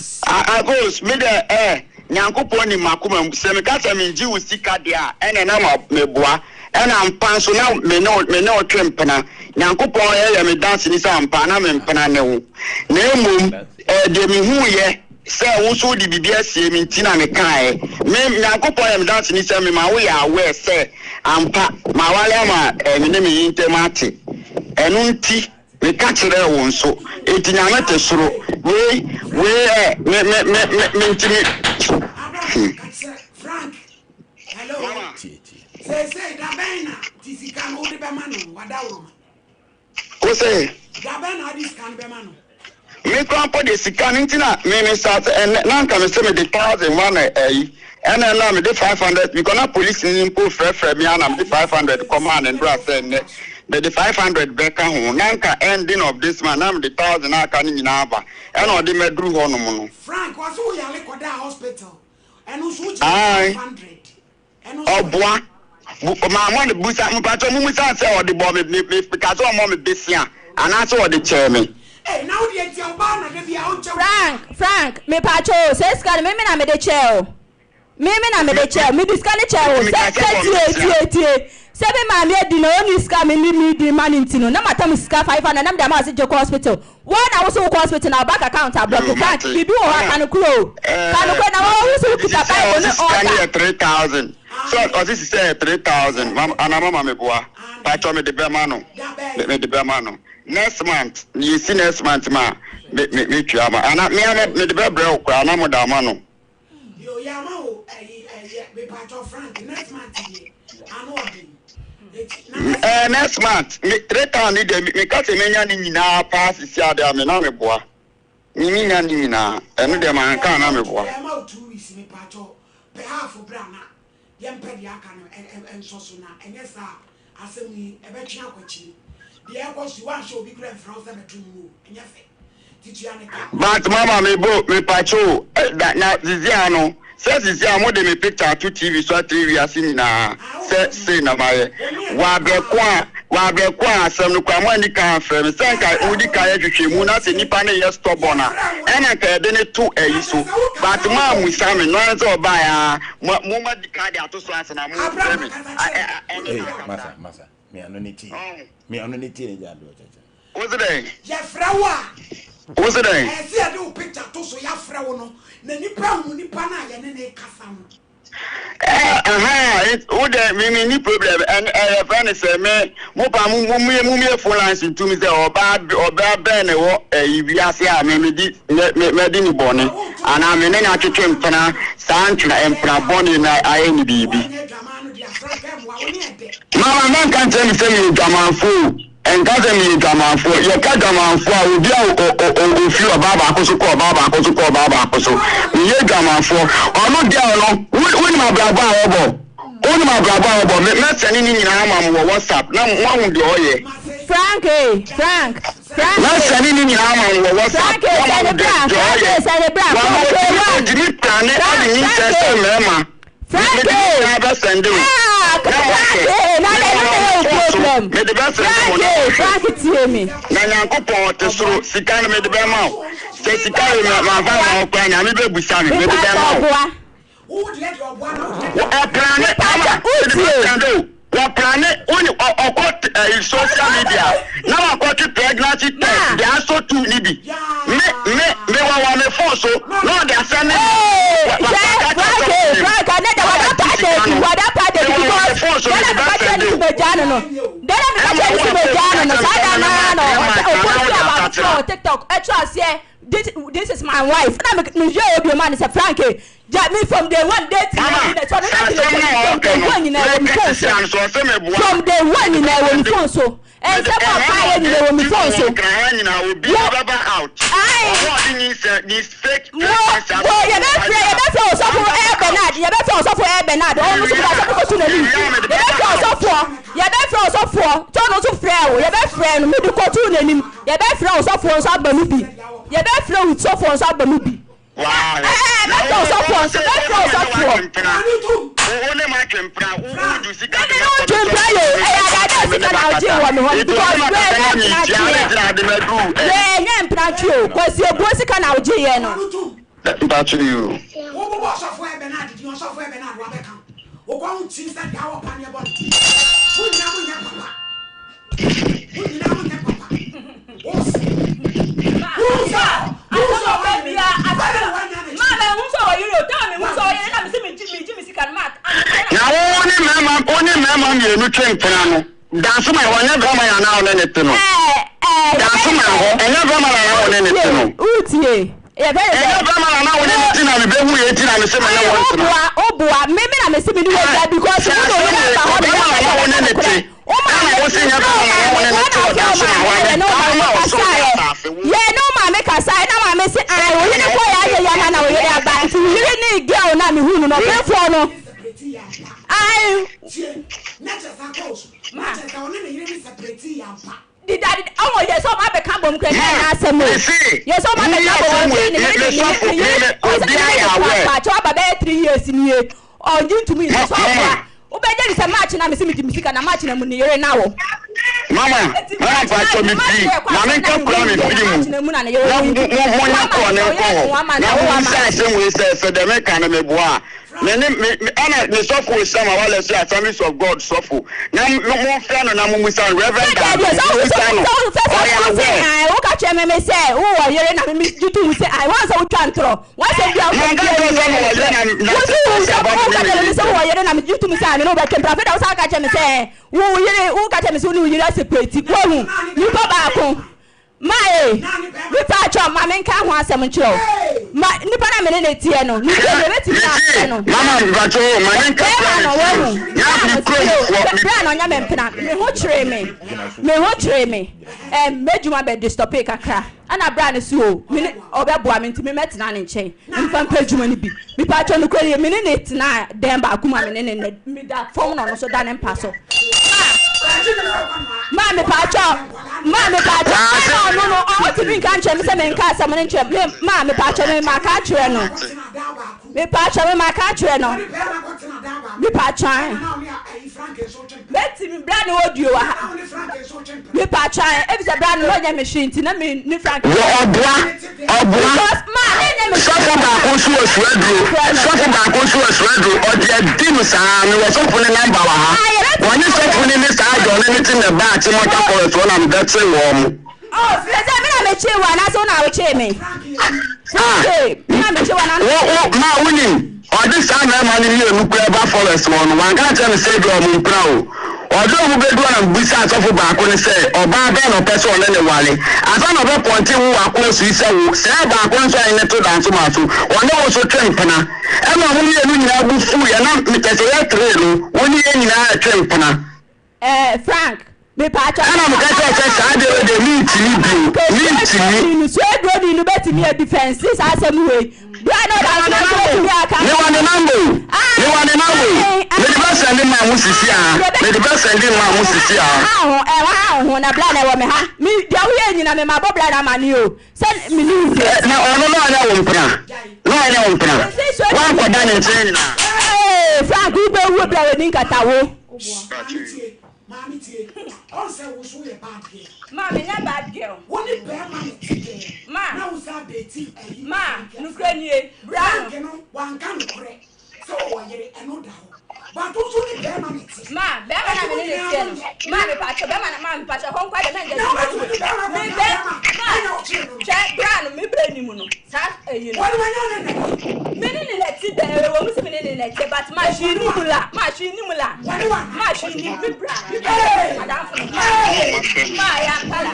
Agos, me dɛ eh, Nyankopɔn nim m'akoma mu, sɛ meka sɛ mengye wo sika deɛ a, ɛneɛ na ma meboa, ɛna ampa nso na me ne wo me ne wo twe mpena, Nyankopɔn yɛ me danseni sɛ ampa na me mpena ne wo, na mmom eh, deɛ mehuuiɛ sɛ wo nso wode biribi asie me nti na mekaaɛ, me Nyankopɔn yɛ me danseni sɛ mema wo yɛ aware sɛ ampa maware ama eh, me ne me yere ntam ate, ɛno nti. Meka kyerɛɛ wo nso. Enti Nyame te soro. Wei, wei ɛ, me, me, me, me, mentimi. Abraham ka kyerɛ Frank, hello, Mama. seesei da bɛn na ti sika no wode bɛma no wadaworoma? Wo se? Da bɛn na wode sika no bɛma no? Me koraa mpo deɛ sika no nti na me me start ɛnɛ na anka me se mede 1000 ma no ɛyi ɛna ɛno a mede 500 because na police ni mpo frɛfrɛ me a na mede 500 kɔ maa no ndora sɛ ɛnɛ mede 500 bɛka ho na anka ending of this month na mede 1000 a aka no nyinaa aba ɛna ɔde maduru hɔ nom no. Frank ɔse wo yare kɔdaa hospital ɛno nso wo gyee Ae. 500 ɛno nso ɛ. Ɔboa. Bu maa mo ne busa mpakyɛw mo musa sɛ ɔde bɔ me me me ka sɛ ɔmɔ me besia anaasɛ ɔde kyɛɛ me. Ei na wo deɛ nti ɔbaa na da biaa ɔnkyɛ wo sika. Frank Frank mepakyɛw o saa sika no me me na mede kyɛɛ wo me me na mede kyɛɛ wo mede sika no kyɛɛ wo Nti sɛ meka sɛ sɛ bɔ me tie besia. tie tie sɛ me maame adi na ɔnni sika a me ne me di ma no nti no na matam sika 500 na mede ama wo sɛ gye kɔ hospital Wo na wo so wokɔ hospital na wo bank account ablɔke Yoo Frank mate. biribi wɔ hɔ a Ɛna ka nokorɛ o ka ɛɛ nokorɛ na wo wo so mate. wokita Sisi a bible ɔse ne sika no altar. yɛ 3000. Sɛ ɔse sisi a yɛ 3000 mam anaa mama me boa. Pakyɛw mede bɛma no. Me mede bɛma no. Next month ne yɛsi next month ma me me metua ama anaa me ara mede bɛbrɛ wo koraa na mode ama no. Yoo yama wo ɛyi ɛyɛ mepatwɔ Frank next month deɛ ano ɔden eti na next Ɛɛ month. next month me 3000 ne deɛ me ka sɛ menya ne nyinaa paa sisi a deɛ a me na me boa. Me me nya ne nyinaa ɛno deɛ manka a na me boa. Yɛma wo 2 weeks mepatwɔ pɛ half bra na yɛmpɛ deɛ aka no nsɔ so na ɛnyɛ saa a asɛm yi ɛbɛtwe akɔ akyire deɛ ɛkɔ so yi woanhwɛ obi koraa mfrɛ wo sɛ bɛto nwom o ɛnyɛ fɛ nti tua ne ka. But mama me bo me pakyoo eh da na sisi a no sɛ sisi a mo de me picture ato TV so akyerɛ wiase nyinaa sɛ sei na mayɛ wɔ abrɛ ko a Wɔ abrɛ ko a asɛm no koraa moanni kan amfrɛ me. Sɛ nka modi kan yɛ hwehwɛmu na sɛ nipa no yɛ stubborn a ɛna nka yɛde no to ayi so but moammusa me no ara ne sɛ ɔbaeɛ ara mo mo moadi kan de ato so ansa na mofrɛ me ɛne Ei, no akasa. masa, masa, me ano ne tie. Ɔho. Me ano ne tie ne gya adoɔ kyɛkyɛ. Wo se dɛn? Yɛfrɛ wo a. Wo se dɛn? Ɛyɛ sɛ yɛde wo picture to so, yɛafrɛ wo no, na nipa ahu nipa no a yɛne no rekasa no. Eh ahaa it wo dɛ me me ni problem ɛn ɛ yɛfrɛ no sɛ me mo pa mo mo mue mo mue phone lines ntum sɛ ɔbaa ɔbaa bɛn na ɛwɔ ɛyi wiase a me me di me me mɛdi ne bɔne anaa me ne no atwetwe mpena saa ntwena mpena bɔne na ayɛ ne biribi. Mama mɛnka nkyerɛ me sɛ meyɛ dwamanfoɔ o. Ɛnka sɛ meyɛ dwamanfoɔ. Yɛka dwamanfoɔ a, obi a ɔfiri ɔbaa baako so kɔ ɔbaa baako so kɔ ɔbaa baako so. Meyɛ dwamanfoɔ. Ɔno girl no, wonim abrabɔ a ɔbɔ? Wonim abrabɔ a ɔbɔ? Mɛsɛne ne nyinaa ama mo wɔ WhatsApp na moahu deɛ ɔyɛ. Frank ee, Frank, Frank ee. Mɛsɛne ne nyinaa ama mo wɔ WhatsApp Frank ee, na sɛne moahu bra, deɛ Frank ɔyɛ. ee, sɛne bra, Wama Frank ee, one. ɔtumi plane Frank, de Frank nyinsɛn sɛ ee. mmarima. Frank Mede ne ee. nyinaa bɛsɛnde wo Ah, na Frank woahwɛ. ee, na Mede dɛn wɔ na ɛyɛ wo wo phone so, problem? mede bɛsɛnde Frank wo na ee, woahwɛ. Frank tie me. Na Nyankopɔn ɔte soro, sika no mede bɛma wo. Sɛ sika wei ma mamfa amma wo koraa, Nyame bɛbusa me, mede Mepa bɛma kyɛw wo. boa. Wo ɔprane Mepa ama, kyɛw mede wotie. bɛsɛnde wo. Wɔprane, wo ne ɔ ɔkɔ ɛyi social media na wakɔtwe pregnancy Ma. test de asɔ tu ne bi. Me me mewɔ wɔ me phone so na ɔde asɛnde me. Ee, Wa wa hwɛ, waka kyerɛ Frank sɛ ee, ɔnim. Frank ɛnɛ deɛ Na wada wagye pa sika date, no. wada pa date Mewɔ wɔ me because phone so dɛn na mede meka kyerɛ bɛsɛnde no sɛ wo. megyaa no no, dɛn na meka Ɛma kyerɛ no wo sɛ a megyaa no sɛ no, sika saa da no no ara na ma ɔsɛ ma ɔposti na wode ɔbaako asakyera. wɔ TikTok ɛkyerɛ aseɛ this this is my wife na me meyɛ audio ma no sɛ Frank ee, gya me from day one day three Mama, na ɛsɛ ɔno sɛ na asɛm no a from ɔreka day no, one nyinaa wɔ me meka phone sisi so ano so ɔsɛ meboa. from day one nyinaa wɔ me Mede phone so mede ɛnsɛm a mmarima ɔkaeɛ a nyinaa wɔ me ɔde phone so wɔ Nkran ha nyinaa wo obiara bɛba out. ae Ɔmo a ɔde nyinsɛn nyi fake Mo, pregnancy mo, ato wɔn yɛbɛfrɛ, nyinaa yɛbɛfrɛ ɔsɔfo bɛba ɛɛ out. Bernard, yɛbɛfrɛ ɔsɔfo ɛɛ Bernard, ɔno nso Mewie mede asɛm a, no kɔto n'anim. mewie a mede bɛba Yɛbɛfrɛ out. ɔsɔfoɔ, yɛbɛfrɛ ɔsɔfoɔ, sɛ ɔno nso frɛɛ wo, yɛbɛfrɛ no, mede kɔtoo n'anim. Yɛbɛfrɛ ɔsɔfoɔ nso aba mu bi. Yɛbɛfrɛ wo sɔfoɔ nso aba mu bi. Waa, Ɛɛ, na bɛfrɛ wo ɔsɔfoɔ wo nso, se bɛfrɛ wo ne ɔsɔfoɔ. watwe mpena. Wo wo ne matwe mpena, wo wo du sika Meme de ne ma wo kɔ ntwe me mpena sɔfo yo, ne ɛyɛ adaadaa me ne sika na makasa. wogyee wɔ me hɔ no Nti wo ne because makasa wɛɛ na nyɛ mentua mpena ne tweɛ. gyina ade maduru ɛ. Wɛɛ nyɛ mpena twe o, Kwasi Abuo sika na wogyeeɛ no. Mpakyɛ yi o. Wo bobɔ ɔsɔfo ɛ Bernard din ɔsɔfo ɛ Bernard wabɛka wo kɔn ho kyin sɛ deɛ awɔ paneɛ bɔ ne ti mo nyinaa mo nyɛ papa mo nyinaa mo nyɛ papa wo se wo sɛ wo sɛ ɔwɔ yere wɛrɛ na wanya ne Maa mɛ hu sɛ ɔwɔ yere o, tɛma mi hu sɛ ɔwɔ yere na mi si mi gye mi gye mi sika no maa. Na wo ne mmarima wo ne mmarima mmienu twe mpena no danso ma hɔ ɛnyɛ bɛrima na na wo ne ne te no danso ma hɔ ɛnyɛ bɛrima na na wo ne ne te no Wotie ɛnyɛ bɛrima na na wo ne ne te na me bɛhu yɛ ti na me se me ne wo ntena Woboa woboa me me na me se me ne wo gya because sɛ wo na asɛm oyi na wei aba hɔ no ɔbɛrima na na wo ne ne te wo ɛna maame wo se nyɛ wo bɛrima na na wo maame ne wo ne te na wɔ afrɛ wo danso ma maame hɔ yɛ ɛne ne wo daa maame ma ɔsoro ne kasaeɛ asase wo yɛ ne wo maame kasaeɛ na maame se ae wo yere kɔ yɛ ayɛ yɛ ama na wo yere aba nti wo yere ne girl na mehu no no ɔbɛfoɔ no ae ma deda deda ɔwɔ yɛ sɛ ɔmo abɛka bom kura nyɛ n'asɛm o yɛ sɛ ɔmo abɛka bom ɔsɛ ne yere ne ne yere ɔsɛ ne yere ne kɔ apaakyɛw aba bɛyɛ 3 years nie ɔngye ntumi nti sɛ ɔboa wobɛgye ne sɛ march na mesi megye me sika na march na mu ne yere na wo. Mama, mama mpatsɔ me firi, ma me nka kura me firi mu, na mo mo nya kɔɔ ne nkɔ hɔ, na mo nsa asɛm wei sɛ sɛ dɛm ɛka no me boa a, me ne me ɛna me sɔfo Osama wale so Assemblies of God sɔfo, na mo mo nfrɛ no na mo musa no, Reverend Dado, mo musa no, ɔyɛ aware. Woka kyerɛ me me sɛ wowɔ yere na me me gye to mu sɛ ae wɔn sɛ wotwa ntorɔ wɔn sɛ bia wosɛ Manka bia nkyerɛ sɛ yere mewɔ yere na na wo sɛ so wo sɛ sɛ ɛba me woka ne kyerɛ me me sɛ yere wowɔ yere na me gye to mu sɛ ae me ne wobɛtwe mpena afei da wo san ka kyerɛ me sɛ wo yere woka kyerɛ me sɛ wo ne wo yere aseparate woahu nipa baako ma e nipa atwa ma menka ho asɛm nkyerɛ wo ma nipa na me ne ne teɛ no ne deɛ yɛbɛtumi afrɛ no Mama mpatsɔ o, ma me nka bɛrima kura no me wahu firi mu, na me kurom foɔ me bɛrima no ɔnyɛ me mpena me ho kyeree me me ho kyeree me ɛm m'adwuma bɛ distɔpee kakra ɛna bra no so o me ne ɔbɛboa me nti me mɛtena ne nkyɛn mfa mpɛ adwuma no bi mepa atwa no kura me ne ne tena dan baako mu a me ne ne nɛ meda fam na ɔno nso da ne mpa so ma ma mepa atwa ma mepa atwa ɛna ɔno no ɔtumi nka nkyerɛ me sɛ menka asɛm no nkyerɛ me ma mepa atwa me ma ka akyerɛ no mepa atwa me ma ka akyerɛ no. Mepa kyan. Mɛtumi bra ne audio wɔ ha. Mepa kyan efisɛ bra no ɔnyɛ me hwee nti na me ne Frank. Wɔ ɔboa ɔboa. Because ma ne nyɛ me hwee. Sɔfo baako nso wɔ suaduro sɔfo baako nso wɔ suaduro ɔde adi no saa mewɔ sɔfo ne number wɔ ha wɔne sɔfo ne ne saa deɛ ɔne ne te na ɛbaa Achimota forest hɔ na mebɛkyee wɔn mo. Oh, firi sɛ me na mekyee wo anaasɛ wo na wokyee me? Ah, Me na mekyee wo anaa? Wo, wo, ma wonim, ɔde saa mmarima no mmienu koraa ba forest hɔ no, wanka ankyerɛ me sɛ ebia wɔn mpena o. Ɔde wɔn bɛdu hɔ na mebisaa sɔfo baako no sɛ, ɔbaa bɛn na ɔpɛ sɛ ɔne no ware? Ansa na ɔbɛpɔnte wo wɔ akɔɔso yi sɛ wo, sɛɛ baako no nso a ne to da nso ma so, ɔne wo nso twe mpena. Ɛna wɔn mmienu nyinaa bo fuiɛ, na kyerɛ sɛ yɛteree no, wo ne yɛn nyinaa retwe mpena. Eh Frank, mepaakyɛw. Ɛna meka kyerɛɛ sɛ saa deɛ wei deɛ mentumi bio, mentumi. Suaduroni no bɛtumi adifɛnse saa asɛm wei. Berɛ a na ɔda so no bɛtumi aka. Mewɔ ne number o, mewɔ ne number o, mede bɛsɛnde maa mo sisi a, mede bɛsɛnde maa mo sisi a. Ɛha ho, ɛha ho, na bra na ɛwɔ me ha. Me deɛ woyɛ nyina me ma bɔ bra na amane o. Sɛ me ne wo Na ɔno na ɔnyɛ wo mpena, na ɔnyɛ wo mpena. Woankɔda ne nkyɛn nyinaa. Ee, Frank, wobɛwu bra w'ani nkata wo. Maame tie, maame tie. Ɔn sɛ wo so yɛ bad girl. Ma me nyɛ bad girl. Wo ne bɛɛma no te dɛn. Ma. Na wo san date ayi. Ma, nokorɛ nie, bra no. Frank no wanka nokorɛ sɛ ɔwɔ yere ɛno da hɔ. But wo nso ne bɛɛma no te. Ma, bɛɛma na me ne no teɛ no. Ma me pakyɛ, bɛɛma na, ma me pakyɛ, hɔ nkoa deɛ mɛngya Na wobɛtumi ne bɛɛma Me kɔtena bɛ, bɛɛma ma, ɛna ɔkyee no no. hwɛ, bra no, me brɛ ni mu no, saa ɛyi no. Wɔne wanya ne nɛ. Me ne ne na ti dɛ, ɛwɔ mu sɛ me ne ne na teɛ, but ma hwee ni mu la, ma hwee ni mu la, ma hwee ni, me bra, madamfo no, ma, ma ya mpala,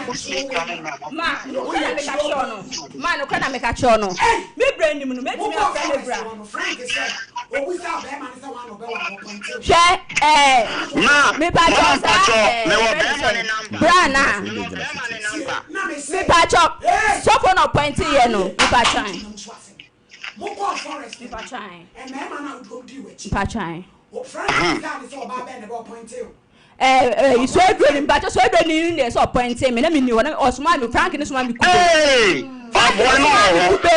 ma, nokora na meka kyerɛ no, ma nokora na meka kyerɛ no, me bra nim no, mɛtumi afrɛ me bra. Hwɛ ɛɛ, me pa kyɛw saa ɛɛ, fɛ ne sɛn, bra na, me pa kyɛw, sɔfo na ɔpɔnte yɛ no, me pa kyɛw. Mokɔɔ forest no, Mpatwan. mmarima no a wode wɔn dii w'akyi. Mpatwan. Wo Frank bisaa no sɛ ɔbaa bɛn na ɛbɛ ɔpɔintee wo. Ɛɛ ɛɛ soaduro ni mpatsɔ soaduro ni ni deɛ sɛ ɔpɔintee me na mi ni hɔ na ɔsomaa mi Frank ne somaa mi kube. Ee, Frank ne ɔboa no somaa wɔ mi hɔ. kube.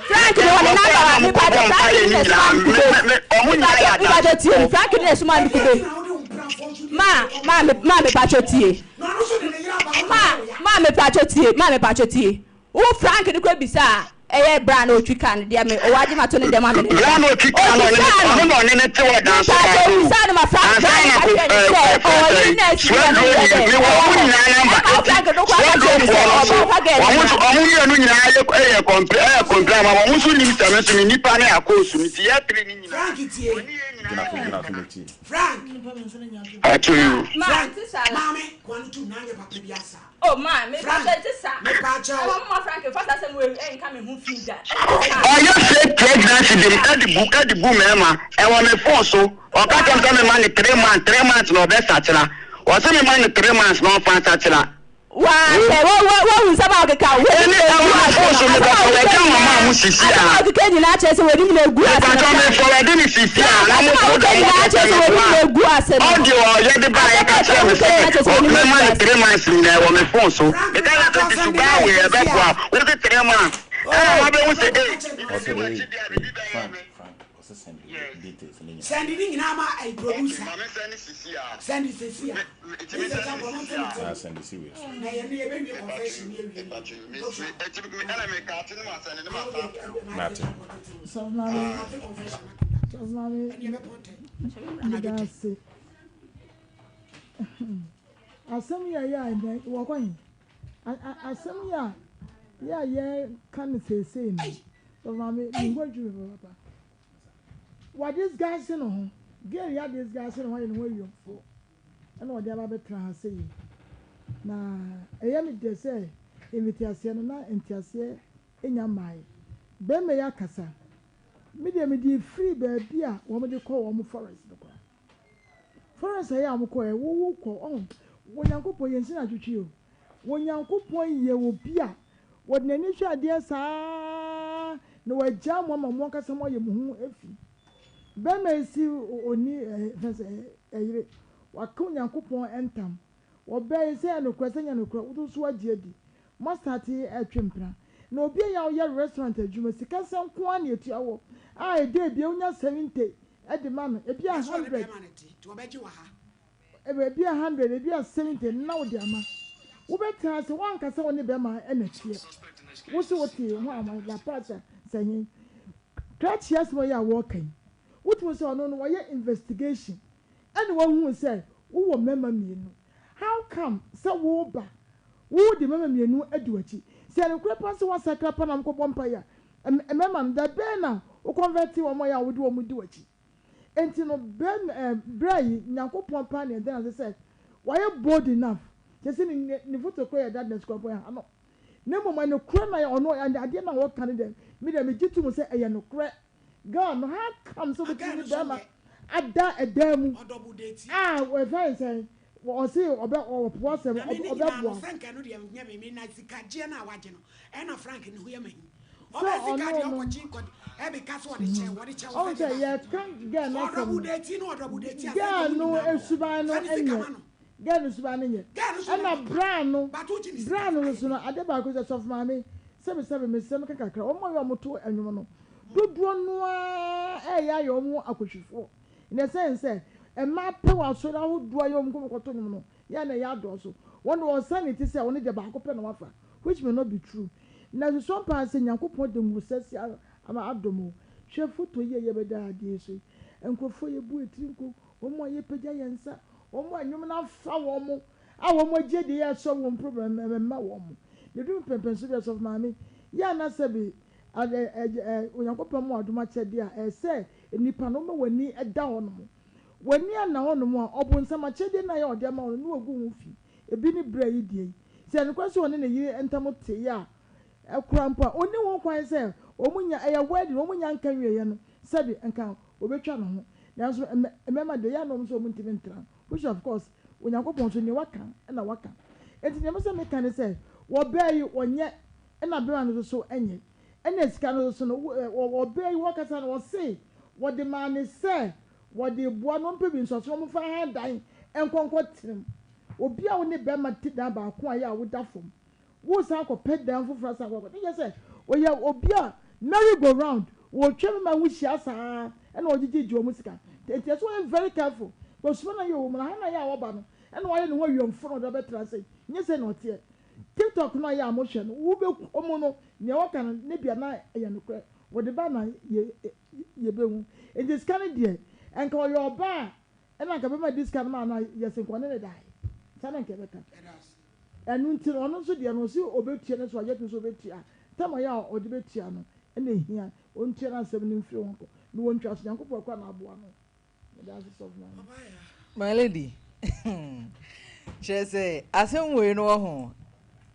Frank ne wɔ ne namba wa mi patsɔ Frank ne na somaa mi kube. Ɔmo Mi nyinaa patsɔ yɛ mi patsɔ tie mi adansefoɔ. Frank ne na somaa mi kube. Ɛdeɛn nti na wode wo mpenafoɔ nso di Ma w'akyi kɔ ma mi ma mi patsɔ tie. Na ɔno nso de ne yere aba wo na Ma ɔyɛ wo ya. ma mi patsɔ tie ma mi patsɔ tie. Wo Frank no kɔ bisa a ɛyɛ bra na otwi car no deɛ me ɔwɔ agye ma to ne dɛm ame ne Bra na otwi car no ɔne ne ɔno na ɔne ne te wɔ dan so Mepaakyɛw baako bisa no ma Frank ansa bra na no ka ko kyerɛ ne ɛɛ sɛ ɛfrɛ ɔwɔ sɛn ne nurse bi a ne suaduro yɛ ni dɛ mewɔ ɛwɔ ɔmo hɔ nyinaa namba ɛma wo eti Frank no kɔ aka kyerɛ ne sɛ suadurofoɔ no ɔba so ɔfa girl no ɔmo ma nso ɔmo mmienu nyinaa yɛ ɛyɛ kɔmple ɛyɛ kɔmple ama ɔmo nso nim sɛ me nso me nipa ne akoosu no ti yɛ tiri ne nyinaa Frank tie. ɔne yɛn nyinaa Gyina yɛ so, gyina so na tie. Frank. Ato yi o. Ma Frank, nte saa la. maame, kwan no tum na anyɛ papa bi asa. Oh ma me Frank, pakyɛ nte saa. mepaakyɛw. Ɛma mo ma Frank nfa saa asɛm wei nka me ho fi da. Ɛnte saa. Ɔyɛ fake pregnancy de ɛde bu ɛde bu mɛɛma ɛwɔ me phone so ɔka kyerɛ me sɛ me ma no 3 months 3 months na ɔbɛ sakyera ɔse me ma no 3 months na ɔnfa nsakyera. Waa hwɛ wo wo wohu nsɛm a ɔkeka wo Ɛne w'anim na ɛwɔ egu me ase phone no so asɛm mepɛ a sɛ ɔkeka wɔgya mama nyinaa mo sisi asɛm a a ɔkeka nyinaa kyerɛ sɛ w'anim na egu ase no mepatɔ me Frank forward ne sisi a Frank na mo asɛm a fo ɔkeka da mo nyinaa kɛsɛ kyerɛ sɛ me w'anim boa na egu ase no audio a ɔyɛ de baeɛ asɛm ka a kyerɛ me ɔkeka sɛ nyinaa kyerɛ sɛ w'anim mɛma egu no ase. 3 months nyinaa ɛwɔ me phone so Frank, meka kyerɛ sɛ mepaakyɛw nti sɛnde subaa ma wei yɛ sisi ɛbɛboa a. wo se 3 months ɛna Oh, mabɛhu sɛ Frank, ei ka kyerɛ mebɛdi no Ɔsɛ sɛ. ee, w'akyi deɛ a biribi bɛyɛ Frank, me. Frank, ɔsɛ send details ne nyinaa. Sɛnde ne nyinaa ma ɛyi Okay, producer. ma me send sisi a. Sɛnde sisi a. Me me Mr. Champon, mo nte ne Ah, te. send si wei so. Na yɛn ne yɛbɛwie confession ne yɛwie. Mate. Sɔfo maame, Mate confession. sɔfo maame, Ɛne yɛbɛpɔn tɛ. meda ase. Asɛm yi a ɛyɛ a ɛnɛ wɔ kɔ he? Asɛm yi a yɛ a yɛka no seesei no, sɔfo maame, me ho adwiri me papa. Wa disguise ne ho, girl yi adisguise ne ho ayɛ ne ho awiɔmfoɔ ɛna ɔde aba abɛtena ha sei. Na ɛyɛ me dɛ sɛ mfitiaseɛ no na nteaseɛ nya mmaeɛ. Bɛrima yi akasa. Me deɛ mede firi baabi a wɔde kɔ wɔn forest no koraa. Forest a ɛyɛ a wɔkɔɛ, wo wo kɔ, ɔho, Onyankopɔn yɛn nsi na atwitwi o. Onyankopɔn yɛ obi a wɔde n'ani hwɛ adeɛ saa na wagyaa mo ama mo ankasa mo ayɛ mo ho afi. Bɛrima yi si ɔni ɛɛ fɛn sɛ ɛyere, waka Onyankopɔn ntam. Ɔbaa yi sɛ ɛyɛ nokorɛ sɛ ɛnyɛ nokorɛ, wo nso wagye adi. Moastate retwe mpena. Na obi a ɛyɛ a ɔyɛ restaurant adwuma, sika sɛn nko ara na ɛtua wɔ a ɛda ebia wonya 70. de ma no, ebi a 100, ebi a 100, ebi a 70 na wode ama. Wobɛtena ase, woanka sɛ wo ne bɛrima na ɛteɛ. Wo se wote ho a La Paz sɛ he. Krakye asɛm yi a wɔreka yi, wotumi sɛ ɔno no wɔyɛ investigation ɛna wahuu sɛ wowɔ mmarima mmienu. How come sɛ wo ba, wo de mmarima mmienu adi w'akyi? Sɛ ɛyɛ nokorɛ paa sɛ woasakra paa na mokɔbɔ mpaeɛ a, mmarima no, da bɛn na wo convert wɔn a wode wɔn di w'akyi? Enti no, berɛ yi, Nyankopɔn paa na ɛda no ase sɛ wayɛ bold enough, kyerɛ sɛ ne ne foto koraa yɛ darkness koraa mpo ɛha no. Na mmom ɛnokorɛ na ɔno, adeɛ no a ɔka no deɛ, me deɛ megye tom sɛ ɛyɛ nokorɛ. Girl no, how come sɛ wobɛtumi ne bɛrima ada ɛdan mu a wɔfrɛ no sɛn, ɔse ɔbɛ ɔpo asɛm Na me ne nyinaa no ɔbɛboa. sɛ nka ɛno deɛ nyɛ me me na sikagyeɛ no a wagye no ɛna Frank ne ho yɛ mahi Sɛ ɔbɛ sika ɔno deɛ no ɔkɔgye kɔ ɛbi ka sɛ ɔde kyɛ wɔde kyɛ wo ɔhu sɛ sɛ deɛ yɛka girl no asɛm ɔdɔbo no deti no ɔdɔbo deti a sɛ nka girl wo no nyinaa no suban no fa ne sika nyɛ ma no girl no suban no nyɛ girl no so nyɛ ɛna papa bra no but wogye ne sika bra no ayɛ nso no dɛ ade baako sɛ sɔfo maame sɛbi sɛbi mesrɛ meka kakra wɔn a yɛ wɔn to ɛnwom no dodoɔ no ara ɛyɛ ayɛ wɔn akɔhwifoɔ in the sense sɛ mmaa pɛ wɔ asɔre ahodoɔ a yɛ wɔn kɔ kɔto nwom no yɛ a na ɛyɛ adɔɔso wɔn de wɔn ne ti sɛ wɔn deɛ baako pɛ na wafa, which may not be true. Na susua paa sɛ Nyankopɔn de nwosɛ si ama adom o. Hwɛ foto yi a yɛbɛda adeɛ yi so yi, nkurɔfoɔ yɛbu etiri nko, wɔn a yɛpagya yɛn nsa, wɔn a nnwom no afa wɔn a wɔn agye deɛ yɛsɔ wɔn problem mma wɔn. Na edu mpɛmpɛnso bi a, sɔfo maame yɛ ana sɛ bi Onyankopɔn mu adom akyɛdeɛ a ɛyɛ sɛ nipa no wɔma w'ani da hɔ nom, w'ani anna hɔ nom a, ɔbonsam akyɛdeɛ no a yɛ ɔde ama wo no ne wagu ho fi. Ebi ne berɛ yi deɛ yi, sɛ nokorɛ sɛ ɔne ne yere ntam te yɛ a ɛkora mpo a, ɔnni ho kwan sɛ wɔn nya ɛyɛ wedding, wɔn nya nka nwieɛ no sɛbi nka wɔbɛtwa ne ho. Nanso mmarima deɛ yɛ a na wɔn nso wɔn ntumi ntena, which of course Onyankopɔn nso nea waka na waka. Enti nea mepɛ sɛ meka ne sɛ wɔbaa yi wɔnyɛ, ɛna bɛrima no nso so nyɛ, ɛna sika no nso so no wɔbaa yi wɔkasa no wɔse wɔde maa ne sɛ wɔde boa no ɔmpɛ bi nso so wɔmfa ha dan nkɔnkɔ tenam. Obi a wo ne bɛrima te dan baako a yɛ a woda fam, wosan kɔpɛ dan foforɔ asan kɔkɔ ne yɛ sɛ ɔyɛ obi a merry go round, wɔtwa mmarima ho hyia saa ɛna ɔgyegyegye wɔn sika. Nti ɛsɛ wɔyɛ very careful because suma na yɛ wɔ mu na ha na yɛ a wɔba no ɛna wɔayɛ ne ho awiɛmfo na ɔde abɛtena ase nyɛ sɛ na ɔteɛ. TikTok no a yɛ a mohwɛ no, wobɛkɔ mu no nea wɔka no ne bia na ɛyɛ nokorɛ, wɔde ba na yɛ yɛbɛhu. Nti sika no deɛ nka ɔyɛ ɔbaa a ɛna nka bɛma di sika no ma no a yɛse nka ɔne ne dae saa na nka ɛbɛka. Ɛno nti no ɔno nso deɛ no ɔse ɔbɛtua no so agye tom sɛ ɔbɛtua tam a ɔyɛ a ɔde bɛtua no ɛna ɛhia ɔntua no asɛm no mfiri ho nkɔ na wɔntwa so. Nyankopɔn kora na aboa no. Meda ase sɔfo maame. My lady, kyerɛ sɛ asɛm wei no wɔ ho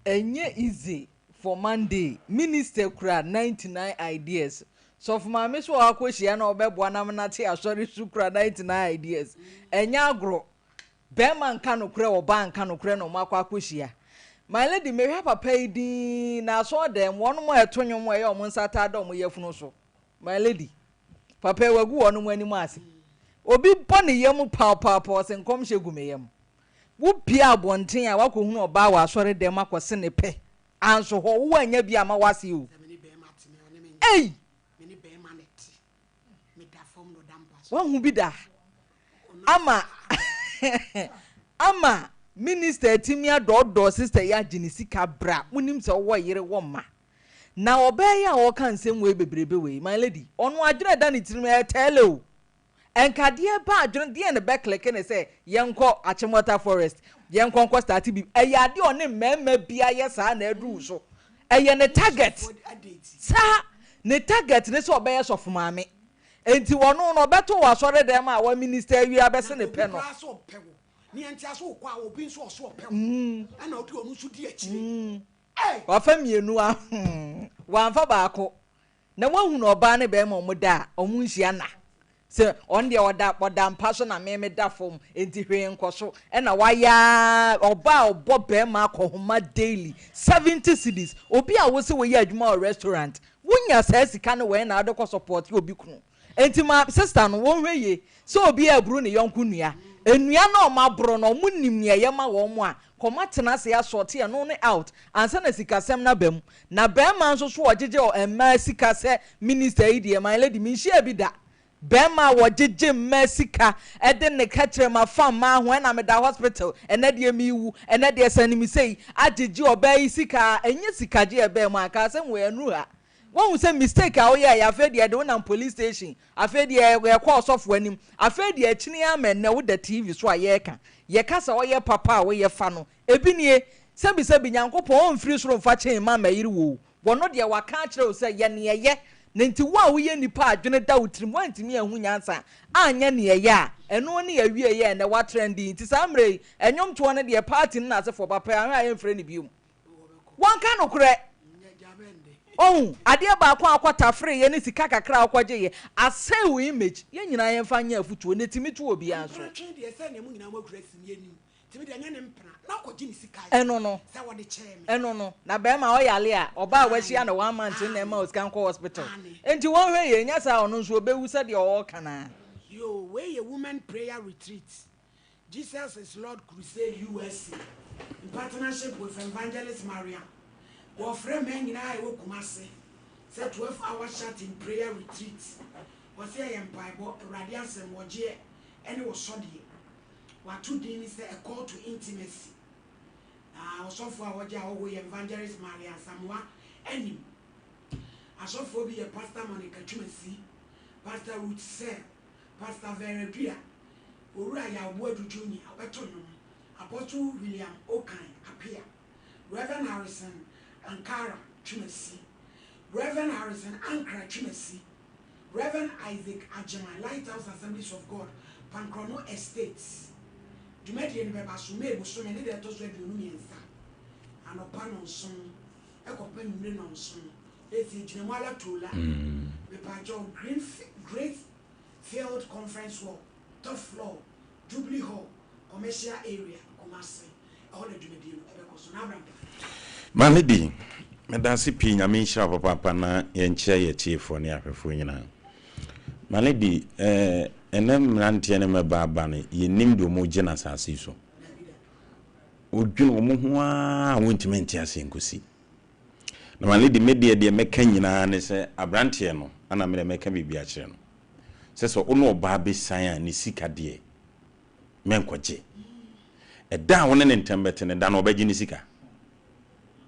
ɛnyɛ easy for Monday. Minister kura 99 ideas, sɔfo maame so a wakɔhyia na ɔbɛboa nam nate asɔre so kura 99 ideas. Ɛnyɛ agorɔ. Bɛrima nka nokorɛ, ɔbaa nka nokorɛ na ɔmo akɔ akɔhyia. My lady, mehwɛ papa yi din na asɔre dɛm wɔn mo a ɛto nnwom a ɛyɛ ɔmo nsa taa da ɔmo yafunu so. My lady, papa yi wagu wɔn mo anim ase. Obi bɔ ne yam paapaapaw sɛ nkɔmhyɛ gu me yam. Wopie abɔnten a wakɔhunu ɔbaa wɔ asɔre dɛm akɔse ne pɛ anso hɔ wowɔ anya bi ama wase o. Ei, wahu bi da ama minister atumi adɔɔdɔɔ sister yi agye ne sika bra. Wonim sɛ wowɔ yere wɔ mma na ɔbaa yi a ɔka nsɛm wei bebrebe wei, my lady, ɔno adwene da ne tirim ɛtɛɛlɛ o. Nkadeɛ ba adwene deɛ ne bɛ click ne sɛ yɛnkɔ Achimota Forest, yɛnkɔ nkɔ start bi. Ɛyɛ adeɛ ɔne mmarima bi ayɛ saa na aduru so. Ɛyɛ ne target saa, ne target ne sɛ ɔbɛyɛ sɔfo maame. Nti ɔno no ɔbɛto wɔ asɔre dɛm a wa minister awie abɛse ne pɛ no. Wafa mmienu a wamfa baako na wahunu ɔbaa ne bɛrima ɔmo da a ɔmo nhyia na sɛ ɔno deɛ ɔda mpa so na meme da fam, nti hwee nkɔ so. Ɛna wayɛ ɔbaa a ɔbɔ bɛrima akɔhoma daily 70 cedis. Obi a wosɛ wɔyɛ adwuma wɔ restaurant, wonya saa sika no wɛn na wode kɔ support obi kunu. Nti ma sister no wɔnhwɛ yie sɛ obi a aburu ne yɔnko nua nnua na ɔmo aboro no, ɔmo nim nea ɛyɛ ma wɔn a kɔma tena ase asort ɛno ne out ansa na sikasɛm no aba mu. Na bɛrima nso so ɔgyegye mmaa sika sɛ minister yi deɛ, my lady, menhyia bi da. Bɛɛma a wɔgyegye mmaa sika de ne kɛtrɛma fa mmaa ho ɛna meda hospital ɛnɛ deɛ merewu ɛnɛ deɛ sane me sei agyegye ɔbaa yi sika a ɛnyɛ sikagye ɛbaa mu anka asɛm wei ɛnuru ha. Woahu sɛ mistake a woyɛeɛ afei deɛ yɛde wo nam police station afei deɛ yɛkɔ ɔsɔfo anim afei deɛ akyini ara ma ɛnnɛ woda TV so a yɛreka yɛka sɛ ɔyɛ papa a woyɛ fa no ebi nie sɛbisɛbi Nyankopɔn ɔmfiri soro mfa chain mma mmayere wo o Wɔno deɛ waka akyerɛ wo sɛ, yɛ nea ɛyɛ, na nti wo a woyɛ nipa a adwene da wo tirim woantumi anhu nyansa anyɛ nea ɛyɛ a, ɛno ne awieɛ a ɛnnɛ woatrɛnde yi. Nti saa mmerɛ yi, ɛnwomtoɔ no deɛ party no n'asefoɔ ba pɛ ahwɛ a yɛmfrɛ no biom. Wɔnka nokorɛ. Wahu, adeɛ baako a wokɔ tafereeɛ ne sika kakra a wokɔgyeeɛ, asɛe wo image. Yɛn nyinaa yɛmfa nyɛ afotuo, na ɛtumi to obiara nso. Mpratwe deɛ sɛdeɛ mo nyinaa moahuri asi me anim Nti me deɛ ɛnyɛ ne mpena na ɔkɔgye ne sika Ɛno no. sɛ wɔde kyɛɛ me. Ɛno no. Na bɛɛma ɔyale a, ɔbaa a wahyia no one month no na ɛma osika nkɔ hospital. Nti wɔnhwɛ yie, nyɛ saa a ɔno nso ɔbɛwu sɛdeɛ ɔɔka no ara. Yoo wei yɛ women prayer retreat Jesus is Lord crusade USA in partnership with Evangelist Mariam wɔfrɛ mmaa nyinaa a ɛwɔ Kumasi sɛ 12 hour shut in prayer retreat wɔse ɛyɛ mpaebɔ Awurade asɛm wɔgyeɛ ɛne wɔsɔdeɛ Wɔato din no sɛ A Call to Intimacy. Na ɔsɔfo a ɔgye ahɔho yɛ Evangelist Marley Asamoah Anim. Asɔfoɔ bi yɛ Pastor Monica Twumasi, Pastor Ruth Sell, Pastor Vera Dua, Owura Yaw Boadu Junior, ɔbɛto nnwom, Apostle William Okan Appiah, Rev. Harrison Ankara Twumasi, Rev. Harrison Ankra Twumasi, Rev. Isaac Agyeman, Lighthouse Assemblies of God, Pankrono Estates. Dwumadie no bɛba so May bosome ne da ɛtɔ so 23, anɔpa nnɔnson kɔpem anwummere nnɔnson. Eti gyina mu ala Tola. Mepaakyɛw, Green Great Field Conference Hall, top floor, Jubilee Hall, Commercial Area, Kumasi. Ɛhɔ na dwumadie no ɛbɛkɔ so. N'abra mpa. Maame Bi, medase pii Nyame nhyira wo papaapa na yɛnkyea yɛ atiefoɔ ne ahwɛfoɔ nyinaa. Maame Bi, eh, ɛnɛ mmeranteɛ ne mmɛbaa ba no yɛnnim deɛ wɔn gye no asase yi so. Wodwene wɔn ho ara a wontumi nte aseɛ nkosi. Na Maame Bi, me deɛ deɛ mɛka nyinaa ne sɛ aberanteɛ no ana me deɛ mɛka biribi akyerɛ no. Sɛ sɛ wo ne ɔbaa bɛsian a ne sika deɛ mɛnkɔgye. Ɛda a wo ne ne ntam bɛte no, da no ɔbɛgye ne sika.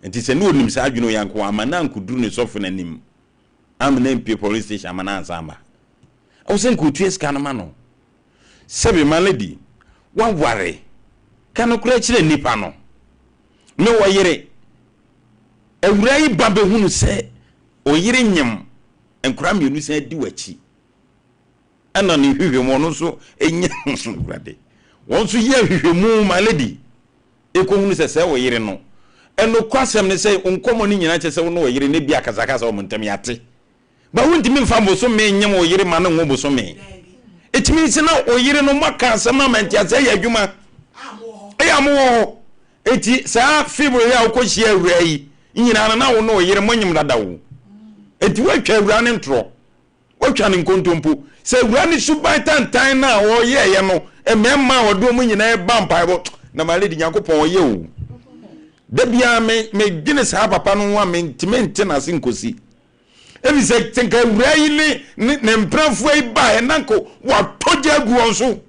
Nti sɛ ne ɔnim saa adwene wei anka wamma no ankɔduru ne sɔfo no anim amma no ampue police station amma no ansan amma. Ɛwɔ sɛ nka ɔtua sika no ma no. Sɛbe my lady, woaware, ka nokorɛ kyerɛ nnipa no. Me wɔ yere. Awuraa yi ba bɛhunu sɛ ɔyere nyem nkwadaa mmienu san di w'akyi. Ɛna ne nhwehwɛmu ɔno nso nya Awurade wɔn nso yɛ nhwehwɛmu my lady ɛkɔhunu sɛ sɛ wo yere no ɛnokwasɛm ne sɛ nkɔmmɔ no nyinaa kyɛ sɛ wo ne wo yere no bi akasakasa wɔn ntam yɛate ba wontumi mfa bosome nyem wo yere ma no nwo bosome ɛtumi nsi na wo yere no moaka asɛm ama nteaseɛ yɛ adwuma ɛyɛ a mowɔ hɔ eti saa February a wokɔhyia awura yi nyinaa no na wo ne wo yere monyem dada o eti woatwa awura ne ntorɔ Watwa no nkontompo. Sɛ awuraa no suban tantan no a ɔyɛeɛ no, mmarima a ɔde wɔn nyinaa ba mpaebɔ, na my lady, Nyankopɔn ɔyɛ o. Da biara me medwene saa papa no ho a mentumi nte n'ase nkosi. Ebi sɛ sɛ nka awuraa yi ne ne ne mpenafoɔ yi baeɛ na nka watɔ gya agu wɔn so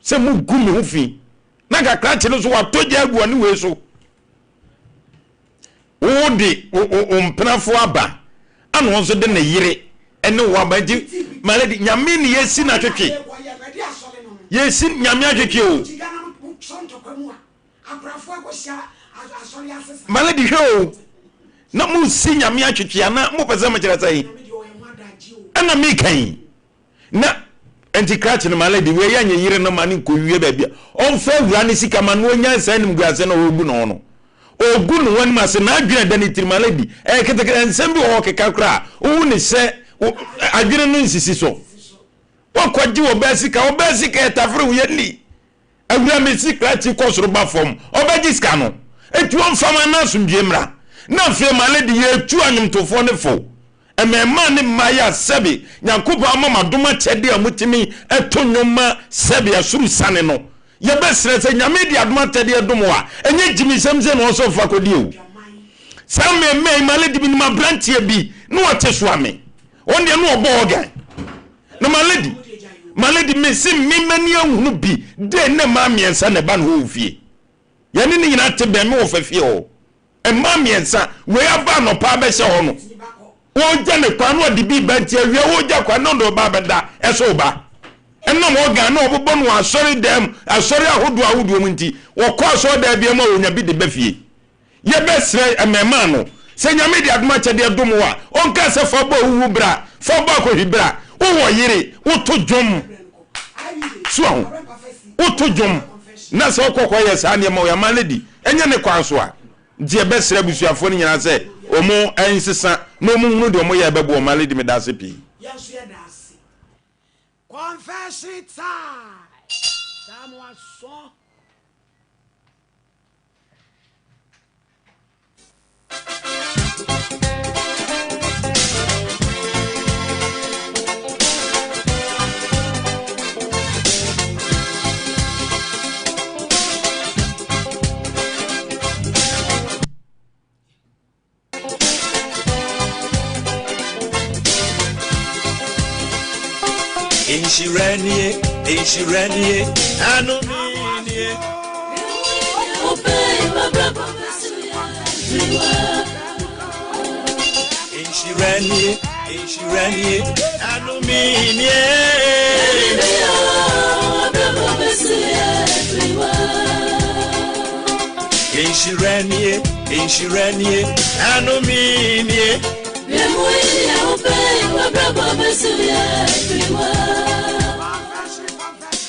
sɛ mogu me ho fi. Na nka krakye no so watɔ gya agu ɔne wei so. Wode wo mpenafo aba, ana wɔn nso de ne yere ne wo aba. Nti, my lady, nyame ne yɛsi no atwetwe. Yɛsi nyame atwetwe o. My lady, hwɛ o. Na mo si nyame atwetwe ana mo pɛ sɛ mo kyerɛ sɛn? Ɛna meka yi. Na nti krakye no ma lady wei yɛ nye yere no ma no nkɔwie baabi a ɔmfa awura ne sika ma no ɔnya nsaa animguase na ɔgu ne ho no ɔgu ne ho anim ase na adwene ɛda ne tirim ma lady ɛyɛ ketekete nsɛm bi wɔ hɔ keka koraa wohu ne sɛ adwene no nsisi so wakɔgye ɔbaa sika ɔbaa sika ɛtafere wo yɛ ni Awura me si krakye kɔ soro ba fam ɔbɛgye sika no enti ɔmfa ma na asomdwie mmra na afei ma lady yɛtu anwomtofoɔ no fo mmɛɛmaa ne mmaayɛ a sɛbe Nyankopɔn ama mo adom akyɛdeɛ a motumi to nnwom ma sɛbe ɛsoro siane no yɛbɛsrɛ sɛ Nyame de adom akyɛdeɛ dom wo a ɛnyɛ gyimisɛm sei na ɔsɛ ɔfa kɔdi o saa mmɛɛmaa yi ma lady menim abranteɛ bi na ɔte soa me ɔno deɛ na ɔbɔ organ. Na my lady, my lady, me se me m'ani ahunu bi dɛ ne mmaa mmiɛnsa na ɛba ne hɔ wɔ fie. Yɛne ne nyinaa te bɛn me wɔ fa fie hɔ. Mmaa mmiɛnsa, wei aba anɔpa abɛhyɛ hɔ no, wɔregya ne kwan na ɔde bi ba nti awia wɔregya kwan na ɔde ɔba abɛda ɛso ba. Ɛnam ɔgan na ɔbobɔ no wɔ asɔre dan mu, asɔre ahodoɔ ahodoɔ mu nti, wɔkɔ asɔre dan biara mu a wɔnya bi de ba fie. Yɛbɛsrɛ mmarimaa no, sɛ Nyame de adom akyɛdeɛ dom wo a, ɔnkaa sɛ fa bɔ awuwu bra, fa bɔ akɔhwi bra. Wowɔ yere, woto dwom. So ahu? Woto dwom, na sɛ wokɔ kɔyɛ saa nneɛma wei a, my lady, ɛnyɛ ne kwan so a. Nti yɛbɛsrɛ abusuafoɔ no nyinaa sɛ wɔn nsesa na wɔn nhunu deɛ wɔn yɛ a ɛbɛboa wɔn. My lady, meda ase pii. Yɛn nso yɛda ase. Confession time! Saa mo aso. Nhyira nie, nhyira nie, anome nie. Nhyira nie, nhyira nie, anome nie. Nhyira nie, nhyira nie, anome nie.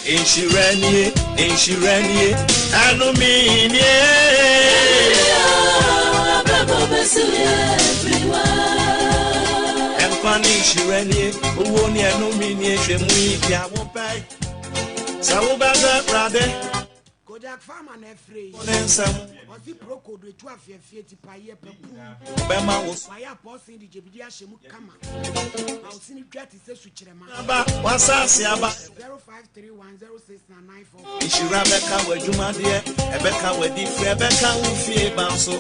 Nhyira nie, nhyira nie, anome nie. Nkwa ne nhyira nie, owuo ne ɛnome nie, hwɛ mu yi di a wopɛ. Sɛ wobɛdɔ Awurade. Kojak Farmer na ɛfrɛ yi. Ne nsɛm. Ɔsi proko do etu afiafie ti pa yɛ pɛ pum. Bɛma wo so. Wayɛ apɔsen de gyebidi ahyɛ mu kama. Na ɔsi ne dwa te sɛ sukyerɛma. Aba wasase aba. 0531069944. Nhyira bɛka w'adwumadeɛ, ɛbɛka w'adifiri, ɛbɛka wo fie ba nso.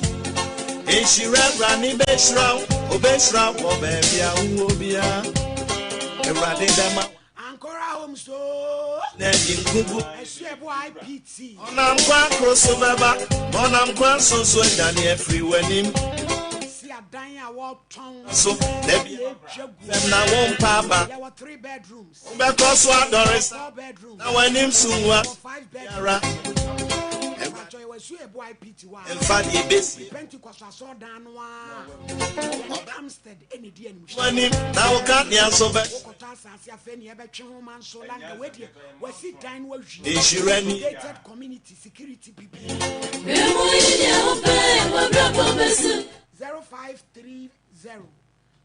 Nhyira Awurade bɛhyira wo, ɔbɛhyira wo wɔ baabi a wowɔ biara. Awurade bɛma wo. Ankora Homes oo. Na adi nkogu. Ɛso ɛbo IPT. Ɔnam kwan koro so bɛba, na ɔnam kwan so nso adwane afiri w'anim. Si adan a wɔtɔn. So da bi fam na wo mpa aba. Yɛwɔ three bedrooms. Wobɛkɔ so adɔre sa. Four bedrooms. Na w'anim so nwa Yɛwɔ five biara. bedrooms. Mpatsɔ yɛwɔ ɛso ɛbo IPT hɔ a. Mfa deɛ ɛbɛsi. Pentecost asɔrdan no ara. Yɛne Amstead ɛna edi anim. W'anim na wo kanea nso bɛ. Wokɔtɔ asase afei nea ɛbɛtwe ho ma nso lanka wei deɛ wasi dan no awie. Nhyira ni. Gated community security bibi. 0530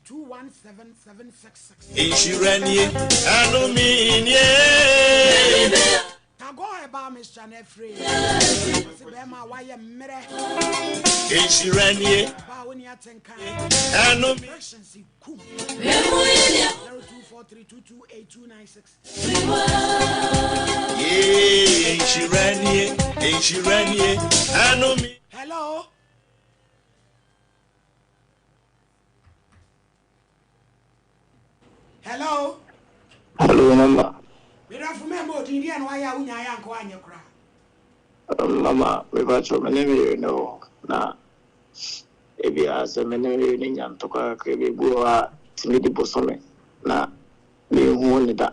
217 766. Nhyira nie, ɛnome nie. Tagore herbal mixture na ɛfiri. Ɔsi bɛrima a wayɛ mmerɛ. Nhyira nie. Ɔbaa wo ni atenka. Ɛnome. Frictions kum. 0243228296. Yee, nhyira nie, nhyira nie, ɛnome. Hello. Hello. Hello, mama. Medafo mɛ mo odin deɛ na wayɛ a wonya ayɛ anka wanyɛ koraa. Mama, mepakyɛw me ne me yere no wɔ na ebia sɛ me ne me yere no nya ntɔkwa kakra bi ebi wɔ hɔ a tumi di bosome na menhu ne da.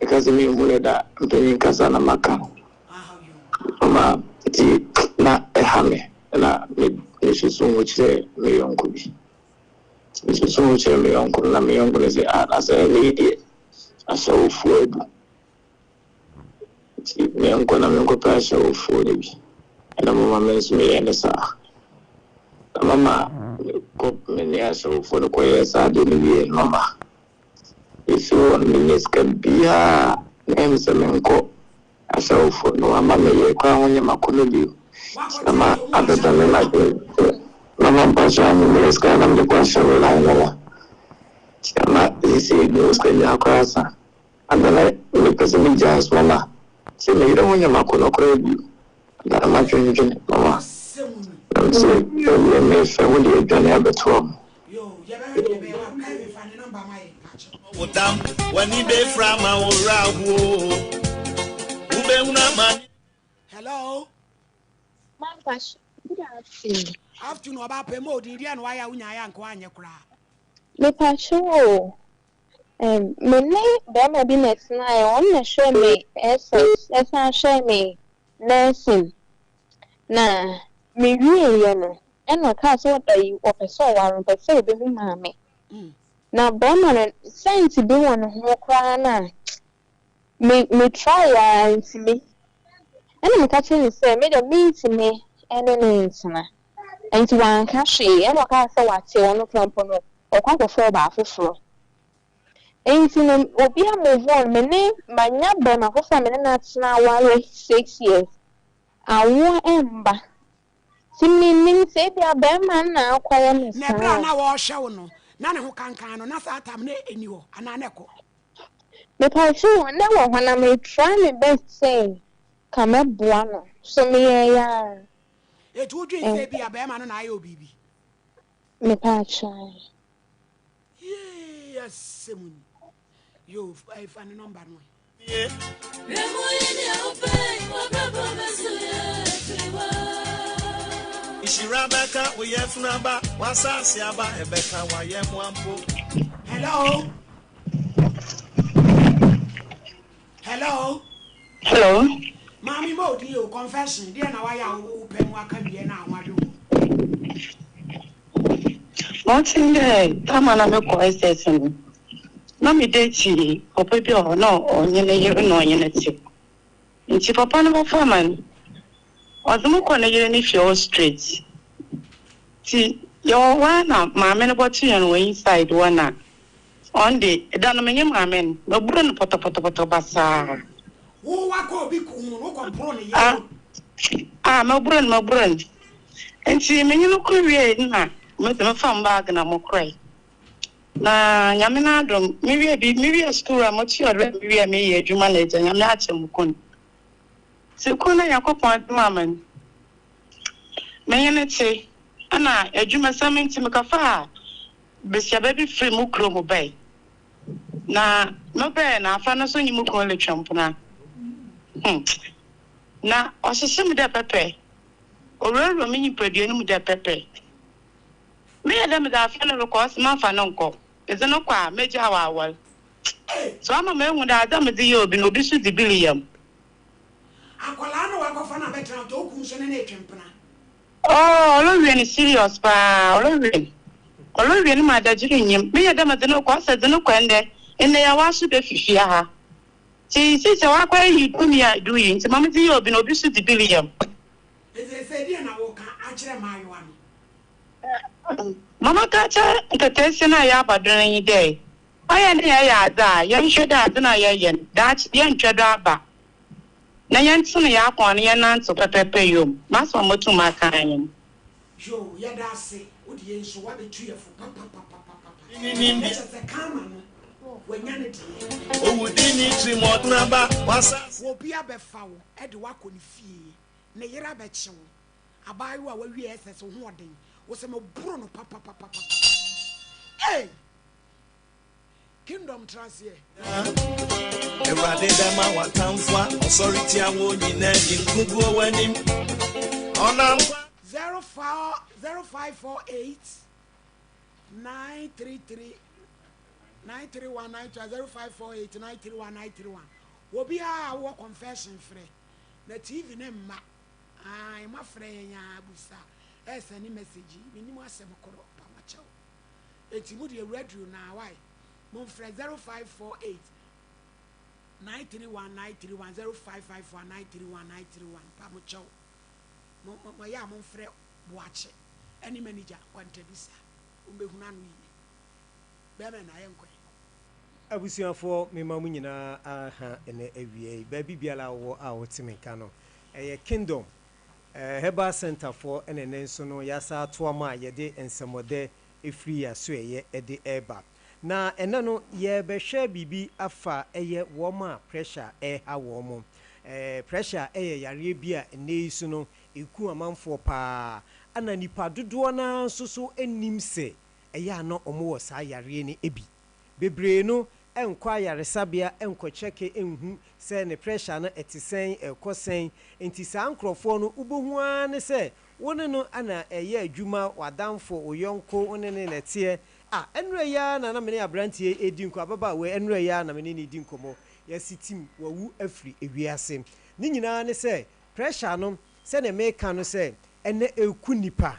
Meka sɛ menhu ne da, mpanyin kasa na maka. Mama, nti na ɛha me na me mesusu ho kyerɛ me yɔnko bi. Nti mesusu ho kyerɛ me yɔnko no na me yɔnko no sɛ ah na sɛ ɛnɛ yi deɛ ahyɛwofoɔ abu. Nti menkɔ na menkɔpɛ ahyɛwofoɔ no bi. Ɛna mama me nso meyɛɛ no saa. Na mama mekɔ me ne ahyɛwofoɔ no kɔyɛɛ saa adeɛ no wieeɛ no mama mefiri hɔ no mennya sika biara na ɛyɛ me sɛ menkɔ ahyɛwofoɔ no ama me yere koraa ho nyɛ m'akɔnnɔ bio. Nti na ma abɛba me m'adwene sɛ mama mpakyɛw a menya sika na mede kɔ ahyɛwo line mama. Nti ama seesei mewɔ sika nyinaa koraa asa. Ada na mepɛ sɛ megyae nso mama sɛ me yere ho nyɛ m'akɔnnɔ koraa bio. Ada na madwendwene mama na mese ɛnneɛ mefɛ wo deɛ adwane abɛtoa mu. Wo dam, w'ani bɛfira ma wo werɛ aho o. Wobɛhunu amane. Hello. Mampa good afternoon. Afternoon ɔbaa pɛ ma odin deɛ na wayɛ a wonya ayɛ anka wanyɛ koraa. Mepakyɛw o, um, me ne bɛrima bi na ɛtenaeɛ, ɔno na ɛhwɛɛ me SS, ɛsan hwɛɛ me nursing. Na mewieeɛ no, ɛna ɔkaa sɛ ɔda yi, ɔpɛ sɛ ɔware, ɔpɛ sɛ ɔbɛhu maame. Na bɛrima no, scent bi wɔ ne ho koraa no a, Me me try aa ntumi. Ɛna meka kyerɛɛ no sɛ me deɛ mentumi ne no ntena. Nti wanka hwee ɛna ɔkaa sɛ wate ɔno koraa mpo no ɔkɔ akɔfa ɔbaa foforɔ. Nti no obi a move on me ne manya bɛrima foforɔ a me ne no atena aware 6 years awoɔ ɛmba. Nti mennim sɛ ebia bɛrima no na akɔyɛ me Na ɛberɛ a saa. na wɔrehwɛ wo no, na ne ho kankan no, na saa tam no ɛnni hɔ anaa na ɛkɔ? Mepaakyɛw na wɔ hɔ na me try me best sɛ ka mɛboa no so meyɛɛ a. Eti wodwen sɛ ebia bɛrima no na ayɛ wo biribi? Mepaakyɛw. Yee asɛm ni. Yo, fa ne number no. Nhyira bɛka wo yafunu aba, w'asase aba, ɛbɛka w'ayɛmmoa mpo. Hello. Hello. Hello. Maame mo di o confession deɛ na wayɛ a wo pɛ mu aka wie na ho adwo wo. Wɔte dɛ tama na mekɔ SS no, na meda akyi papa bi a hɔ na ɔnye ne yere na ɔnye ne te. Nti papa no bɛfa ma no, ɔdze me kɔ ne yere ne fie hɔ straight. Nti yɛwɔ hɔ a na maame no bɔto yɛn wɔ inside hɔ na ɔno de, da no menye maame no, maburo no pɔtɔpɔtɔpɔtɔ basaa. Wo wakɔ obi kun mu no wokɔ boro ne yere Ah, no. ah, maburo no, maburo no. Nti menye no kɔ wie na medze mefa me bag na mokɔe. Na Nyame n'adom, mewie bi, mewie school a motua do a mewie a meyɛ adwuma na agya Nyame akyɛ me kun. Ntsi kun na Nyankopɔn dze maa me no, menye no tse. Ɛna adwumasɛm ntsi mekɔfaa besiaba bi fir mo kurom bae. Na mebae na afa no so nye mo kun rotwe mpona. Na ɔhyehye me dɛ pɛpɛ. Owurawura me nyimpadua no mu dɛ pɛpɛ. Meyɛ dɛ medze afa no rokɔ, ɔse mamfa no nkɔ. Medze no kɔ a, megyaa wo awar. So ama mehu dɛ adze a medze yɛ obi no, obi so dze bi reyɛ m'. Akwadaa no wakɔfa no abɛtena ɔtɔ okun so ne ne retwe mpena. Oh, ɔrowie no serious paa, ɔrowie no. Ɔrowie no ma adagyer nnyim. Meyɛ dɛ medze no kɔ, ɔse dze no kɔ ndɛ, ndɛ yi a ɔaso befi fie ha. Ntsi sesei ɔakɔyɛ you do me I do you, ntsi ma medze yɛ obi no, obi so dze bi reyɛ m'. Enti sɛ deɛ na woka akyerɛ mmaayewa no? Ma maka akyerɛ nkataasia no a yɛaba do no nye dɛ, ɔyɛ na yɛyɛ adze a, yɛnhwɛ dɛ adze no a yɛreyɛ no, daakye yɛnntwa do aba, na yɛntsen hɛn akɔn na yɛnnantsew pɛpɛɛpɛ yom. M'asɛm a motum aka ara nye no. Yoo yɛda ase wo deɛ nso wabɛtu yɛ fo papapapapapa na kyerɛ sɛ karma no wanya ne deɛ. Owudi ne tirimɔden aba w'asase. Obi abɛfa wo de wo akɔ ne fie, ne yere abɛkye wo, abaayewa a wawie SS wo ho ɔden, wo sɛ meboro no papapapapapa. Ei! Kingdom tra aseɛ. Awurade bɛma w'atamfo a ɔsɔre tia wo nyinaa di nkoguo w'anim. Ɔnam kwa. 04 0548 933 931 9 0548 931 931 obiara a wowɔ confession frɛ na TV ne mma ae moafrɛ yɛn a busa ɛsɛne message menim asɛm korɔ pa makyɛw enti mo deɛ radio na wae momfrɛ 0548 931 931 0554 931 931 pa mo kyɛw mo mo mo yɛ a momfrɛ boakye ɛne manager kwantabisa wombɛhunu ano yie bɛrima na ayɛ nkɔɛ. Abusuafoɔ, mema mo nyinaa aha ɛnɛ awia yi. Baabi biara a wowɔ a wote me nka no, ɛyɛ Kingdom Herbal Center foɔ ɛna ɛnɛ nso no yɛasa atoa mu a yɛde nsɛmɔdɛ ɛfiri yɛn asoɛeɛ ɛde ɛreba. Na ɛnɛ no yɛrebɛhwɛ biribi afa ɛyɛ wɔn a pressure ɛreha wɔn mo. Pressure ɛyɛ yareɛ bi a ɛnɛ yi so no ɛku amanfoɔ paa. Ɛna nipa dodoɔ naa nso so nnim sɛ ɛyɛ a na wɔn wɔ saa yareɛ no bi. Bebree no nkɔ ayaresabea nkɔ kyɛke nhu sɛ ne pressure no ɛte sɛn, ɛkɔ sɛn. Nti saa nkorɔfoɔ no wobɛhu ara ne sɛ wo ne no na ɛyɛ adwuma, w'adamfo, wo yɔnko, wo ne no na ɛteɛ. Ah, ɛnora yi ara na na me ne aberanteɛ yi redi nkɔmmɔ, ababaawa yi, ɛnora yi ara na me ne no redi nkɔmmɔ, yɛasi tim, wawu afiri ewiase. Ne nyinaa ne sɛ pressure no, sɛdeɛ meka no sɛ ɛnnɛ ɛreku nnipa.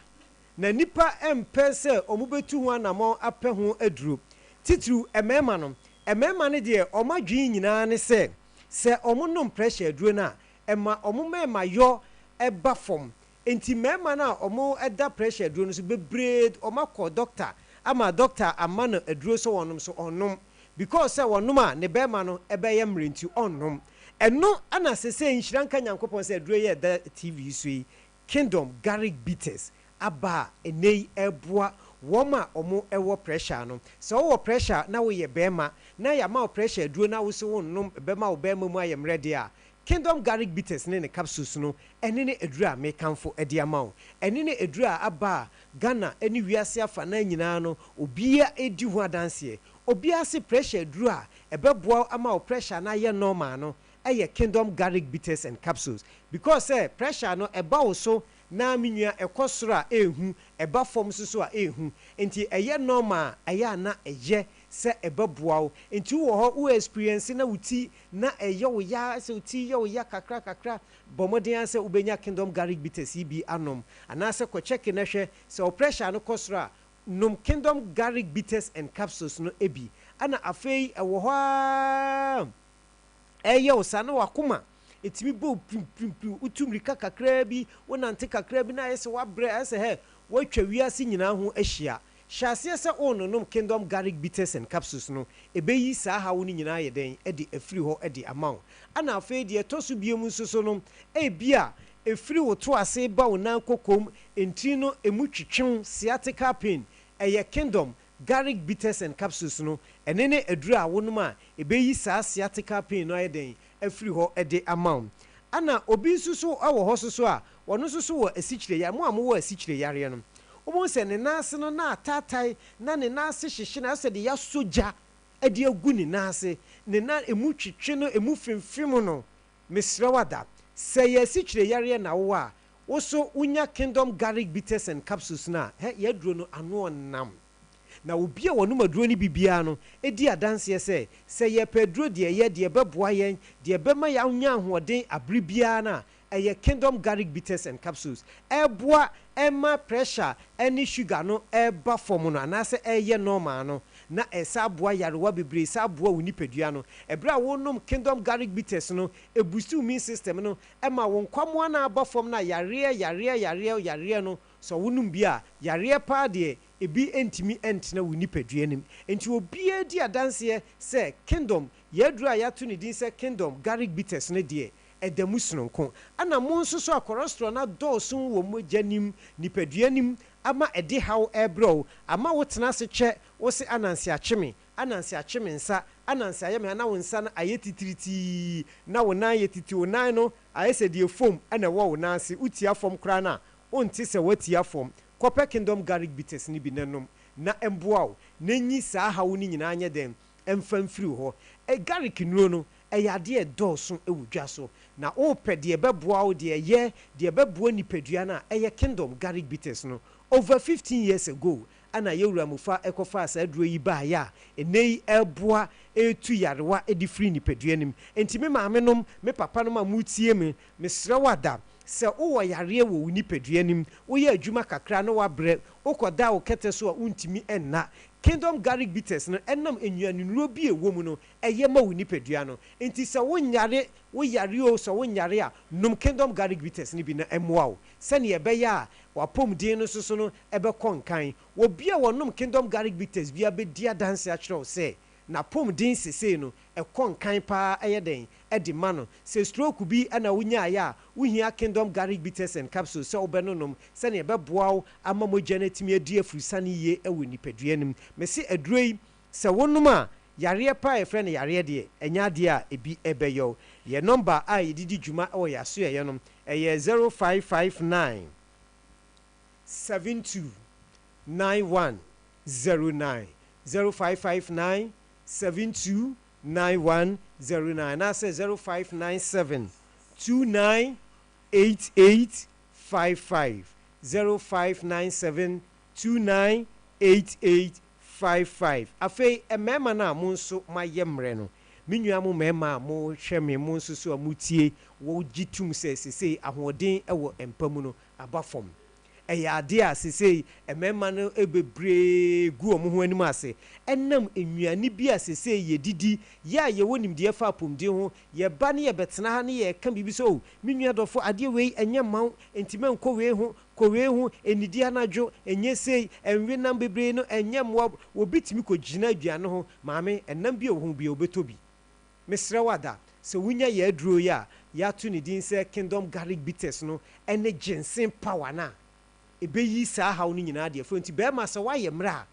Na nnipa mpɛ sɛ wɔbɛtu ho anammɔn apɛ ho aduro. Titiriw mmarima no. Mmarima no deɛ wɔn adwene nyinaa ne sɛ, sɛ wɔnom pressure aduro no a, ɛma wɔn mmarimayɔ ba fam. Enti mmarima no a wɔda pressure aduro no so bebree wɔakɔ dɔkta ama dɔkta ama no aduro sɛ wɔnom so ɔnnom. Because sɛ wɔnom a ne barima no bɛyɛ mmerɛ nti ɔnnom. Ɛno na sesei nhyira nka Nyankopɔn sɛ aduro yi a ɛda TV yi so yi Kingdom Garlic Bitters aba a ɛnnɛ yi ɛreboa wɔn a wɔwɔ pressure no. Sɛ wowɔ pressure na woyɛ barima na yɛama wo pressure aduro na wose wonnom ɛbɛma wo barima mu ayɛ mmerɛ deɛ a, Kingdom Garlic Bitters ne ne capsules no ɛne ne aduro a mekamfo de ama wo. Ɛne ne aduro a aba a Ghana ne wiase afanaa nyinaa no obiara redi ho adanseɛ. Obiara se pressure aduro a ɛbɛboa wo ama wo pressure no ayɛ normal no yɛ Kingdom Garlic Bitters and Capsules because sɛ pressure no ɛba wo so na me nua ɛkɔ soro a ɛɛhu, ɛba fam nso so a ɛɛhu nti ɛyɛ normal a ɛyɛ a na ɛyɛ sɛ ɛbɛboa wo nti wowɔ hɔ wo experience na wo ti na ɛyɛ wo ya sɛ wo ti yɛ wo ya kakra kakra bɔ mmɔden ara sɛ wobɛnya Kingdom Garlic Bitters yi bi anom anaasɛ kɔ check na hwɛ sɛ wo pressure no kɔ soro a nom Kingdom Garlic Bitters and Capsules no bi ɛna afei ɛwɔ hɔ ara Ɛreyɛ wo saa na w'akoma tumi bɔ wo pirimpirimpirim, wotu mmirika kakraa bi, wonante kakraa bi na ayɛ sɛ woabrɛ, ayɛ sɛ hɛ, woatwa wiase nyinaa ho ahyia. Hyɛ aseɛ sɛ worenonom Kingdom Garlic Bitters and Capsules no, ɛbɛyi saa haw no nyinaa ayɛ dɛn de afiri hɔ de ama wo. Ɛna afei deɛ ɛtɔ so biom nso so no, ebia ɛfiri wo to ase ba wo nan kokom, ntini no ɛmu twetwe wo, sciatica pain, ɛyɛ Kingdom Garlic Bitters and Capsules no, ɛno ne aduro a wonom a ɛbɛyi saa sciatica pain no ayɛ dɛn afiri hɔ de ama wo. Ɛna obi nso so wɔ hɔ nso so a, ɔno nso so wɔ asikyire yareɛ. Mo a mowɔ asikyire yareɛ no, wobɛhu sɛ ne nan ase no na ataatae, na ne nan ase hyehye no, ayɛ sɛ deɛ yɛasɔ gya de agu ne nan ase, ne nan, ɛmu twetwe no, ɛmu femfem no. Mesrɛ wo ada, sɛ ɛyɛ asikyire yareɛ na wowɔ a, wo so wonya Kingdom Garlic Bitters and Capsules no a, hɛ, yɛn aduro no ano ɔnam. Na obi a ɔnom aduro no bi biara no di adanseɛ sɛ, sɛ yɛrepɛ aduro deɛ ɛyɛ, deɛ ɛbɛboa yɛn, deɛ ɛbɛma yɛanya ahoɔden abere biara no a, ɛyɛ Kingdom Garlic Bitters and Capsules. Ɛboa ma pressure ne sugar no ba fam no anaasɛ ɛyɛ normal no, na ɛsan boa nyarewa bebree, san boa wo nipadua no. Ɛberɛ a wonom Kingdom Garlic Bitters no, ɛboosti wo immune system no, ɛma wo nkwammoa no a aba fam no a yareɛ, yareɛ, yareɛ, yareɛ no, sɛ wonom bi a, yareɛ paa deɛ, ebi ntumi ntena wo nipadua no mu. Enti obiara di adanseɛ sɛ Kingdom, yɛn aduro a yɛato ne din sɛ Kingdom Garlic Bitters no deɛ, ɛda mu sononko. Ɛna mo nso so a cholesterol no adɔɔso wɔ mogya no mu, nipadua no mu, ama ɛde haw rebrɛ wo, ama wotena ase kyɛ, wose ananse akye me, ananse akye me nsa, ananse ayɛ me ha, na wo nsa no ayɛ titiritii, na wo nan ayɛ titiri, wo nan no ayɛ sɛ deɛ foam na ɛwɔ wo nan ase, wotia fam koraa no a, wonte sɛ woatia fam. Kɔpɛ Kingdom Garlic Bitters no bi na nom, na ɛmboa wo, na nyi saa haw no nyinaa nyɛ dɛn mfa mfiri wo hɔ. Garlic nnuro no, ɛyɛ adeɛ a ɛdɔɔso wɔ dwa so, na worepɛ deɛ ɛbɛboa wo, deɛ ɛyɛ, deɛ ɛbɛboa nipadua no a, ɛyɛ Kingdom Garlic Bitters no. Over 15 years ago na yɛn wura Mufa kɔfaa saa aduro yi baeɛ a ɛnnɛ yi ɛreboa retu yarewa de firi nipadua no mu. Enti me maamenom, me papanom a moretie me, mesrɛ wo ada, sɛ wowɔ yareɛ wɔ wo nipadua no mu, woyɛ adwuma kakra na woabrɛ, wokɔda wo kɛtɛ so a wontumi nna, Kingdom Garlic Bitters no ɛnam nnuanennuro bi a ɛwɔ mu no, ɛyɛ ma wo nipadua no. Enti sɛ wonyare, woyare oo, sɛ wonyare a, nom Kingdom Garlic Bitters no bi na ɛmmoa wo sɛnea ɛbɛyɛ a w'apɔmuden no nso so no bɛkɔ nkan. Obi a ɔnom Kingdom Garlic Bitters biara bɛdi adanse akyerɛ wo sɛ n'apɔmuden sesei no, ɛkɔ nkan pa ara yɛ dɛn de ma no. Sɛ stroke bi na wonyaeɛ a, wohia Kingdom Garlic Bitters and Capsules sɛ wobɛnonom sɛnea ɛbɛboa wo ama mogya no atumi adi afurusane yie wɔ nipadua no mu. Mese aduro yi, sɛ wonom a, yareɛ pa a yɛfrɛ no yareɛ deɛ, ɛnyɛ adeɛ a ebi bɛyɛ wo. Yɛn nɔmba a yɛde di dwuma wɔ yɛn asoɛeɛ no, ɛyɛ 0559 72 9109, 0559. 72 9109 anaasɛ 0597 29 88 55, 0597 29 88 55. Afei mmarima no a mo nso moayɛ mmerɛ no, me nua mo mmarima a mohwɛ me, mo nso so a motie, wogye tom sɛ seesei ahoɔden wɔ mpa mu no aba fam. Ɛyɛ adeɛ a seesei mmarima no bebree gu wɔn ho anim ase ɛnam nnuane bi a seesei yɛdidi, yɛ a yɛwɔ nimdeɛ fa apomuden ho, yɛba ne yɛbɛtena ha ne yɛreka biribi sɛ oh me nua dɔfo adeɛ wei ɛnyɛ mma wo nti mɛnkɔ wei ho, kɔ wei ho, nnidi anadwo, nyɛ sei, nwe nam bebree no ɛnyɛ mmoa wo. Obi tumi kɔgyina aduane ho, maame ɛnam bi a ɛwɔ ho biara ɔbɛtɔ bi. Mesrɛ wo Ada, sɛ wunya yɛn aduro yi a yɛato ne din sɛ Kingdom Garlic Bitters no ne ginseng power no a, ɛbɛyi saa haw no nyinaa de afiri hɔ. Nti barima, sɛ woayɛ mmerɛ a,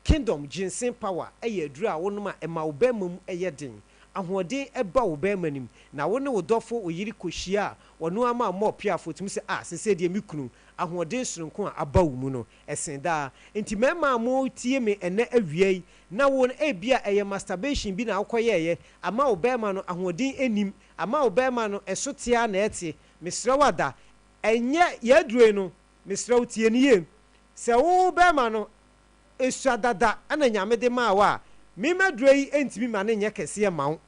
Kingdom Ginseng Power yɛ aduro a wonom a ɛma wo barima mu yɛ den, ahoɔden ba wo barima no mu, na wo ne wo dɔfo, wo yere kɔhyia a, ɔno ara ma mmɔ ɔpeafoɔ, tumi sɛ, ah, seesei deɛ me kunu, ahoɔden sononko a aba wo mu no, ɛsen daa. Nti mmarima a moretie me ɛnnɛ awia yi, Na wo no, ebia ɛyɛ masturbation bi na wokɔyɛeɛ, ama wo barima no ahoɔden nnim, ama wo barima no ɛso te ara na ɛte. Mesrɛ wo Ada, ɛnyɛ yɛn aduro yi no, mesrɛ wo tie no yie. Sɛ wo barima no sua dada na Nyame de maa wo a, me m'aduro yi ntumi ma no nyɛ kɛseɛ mma wo.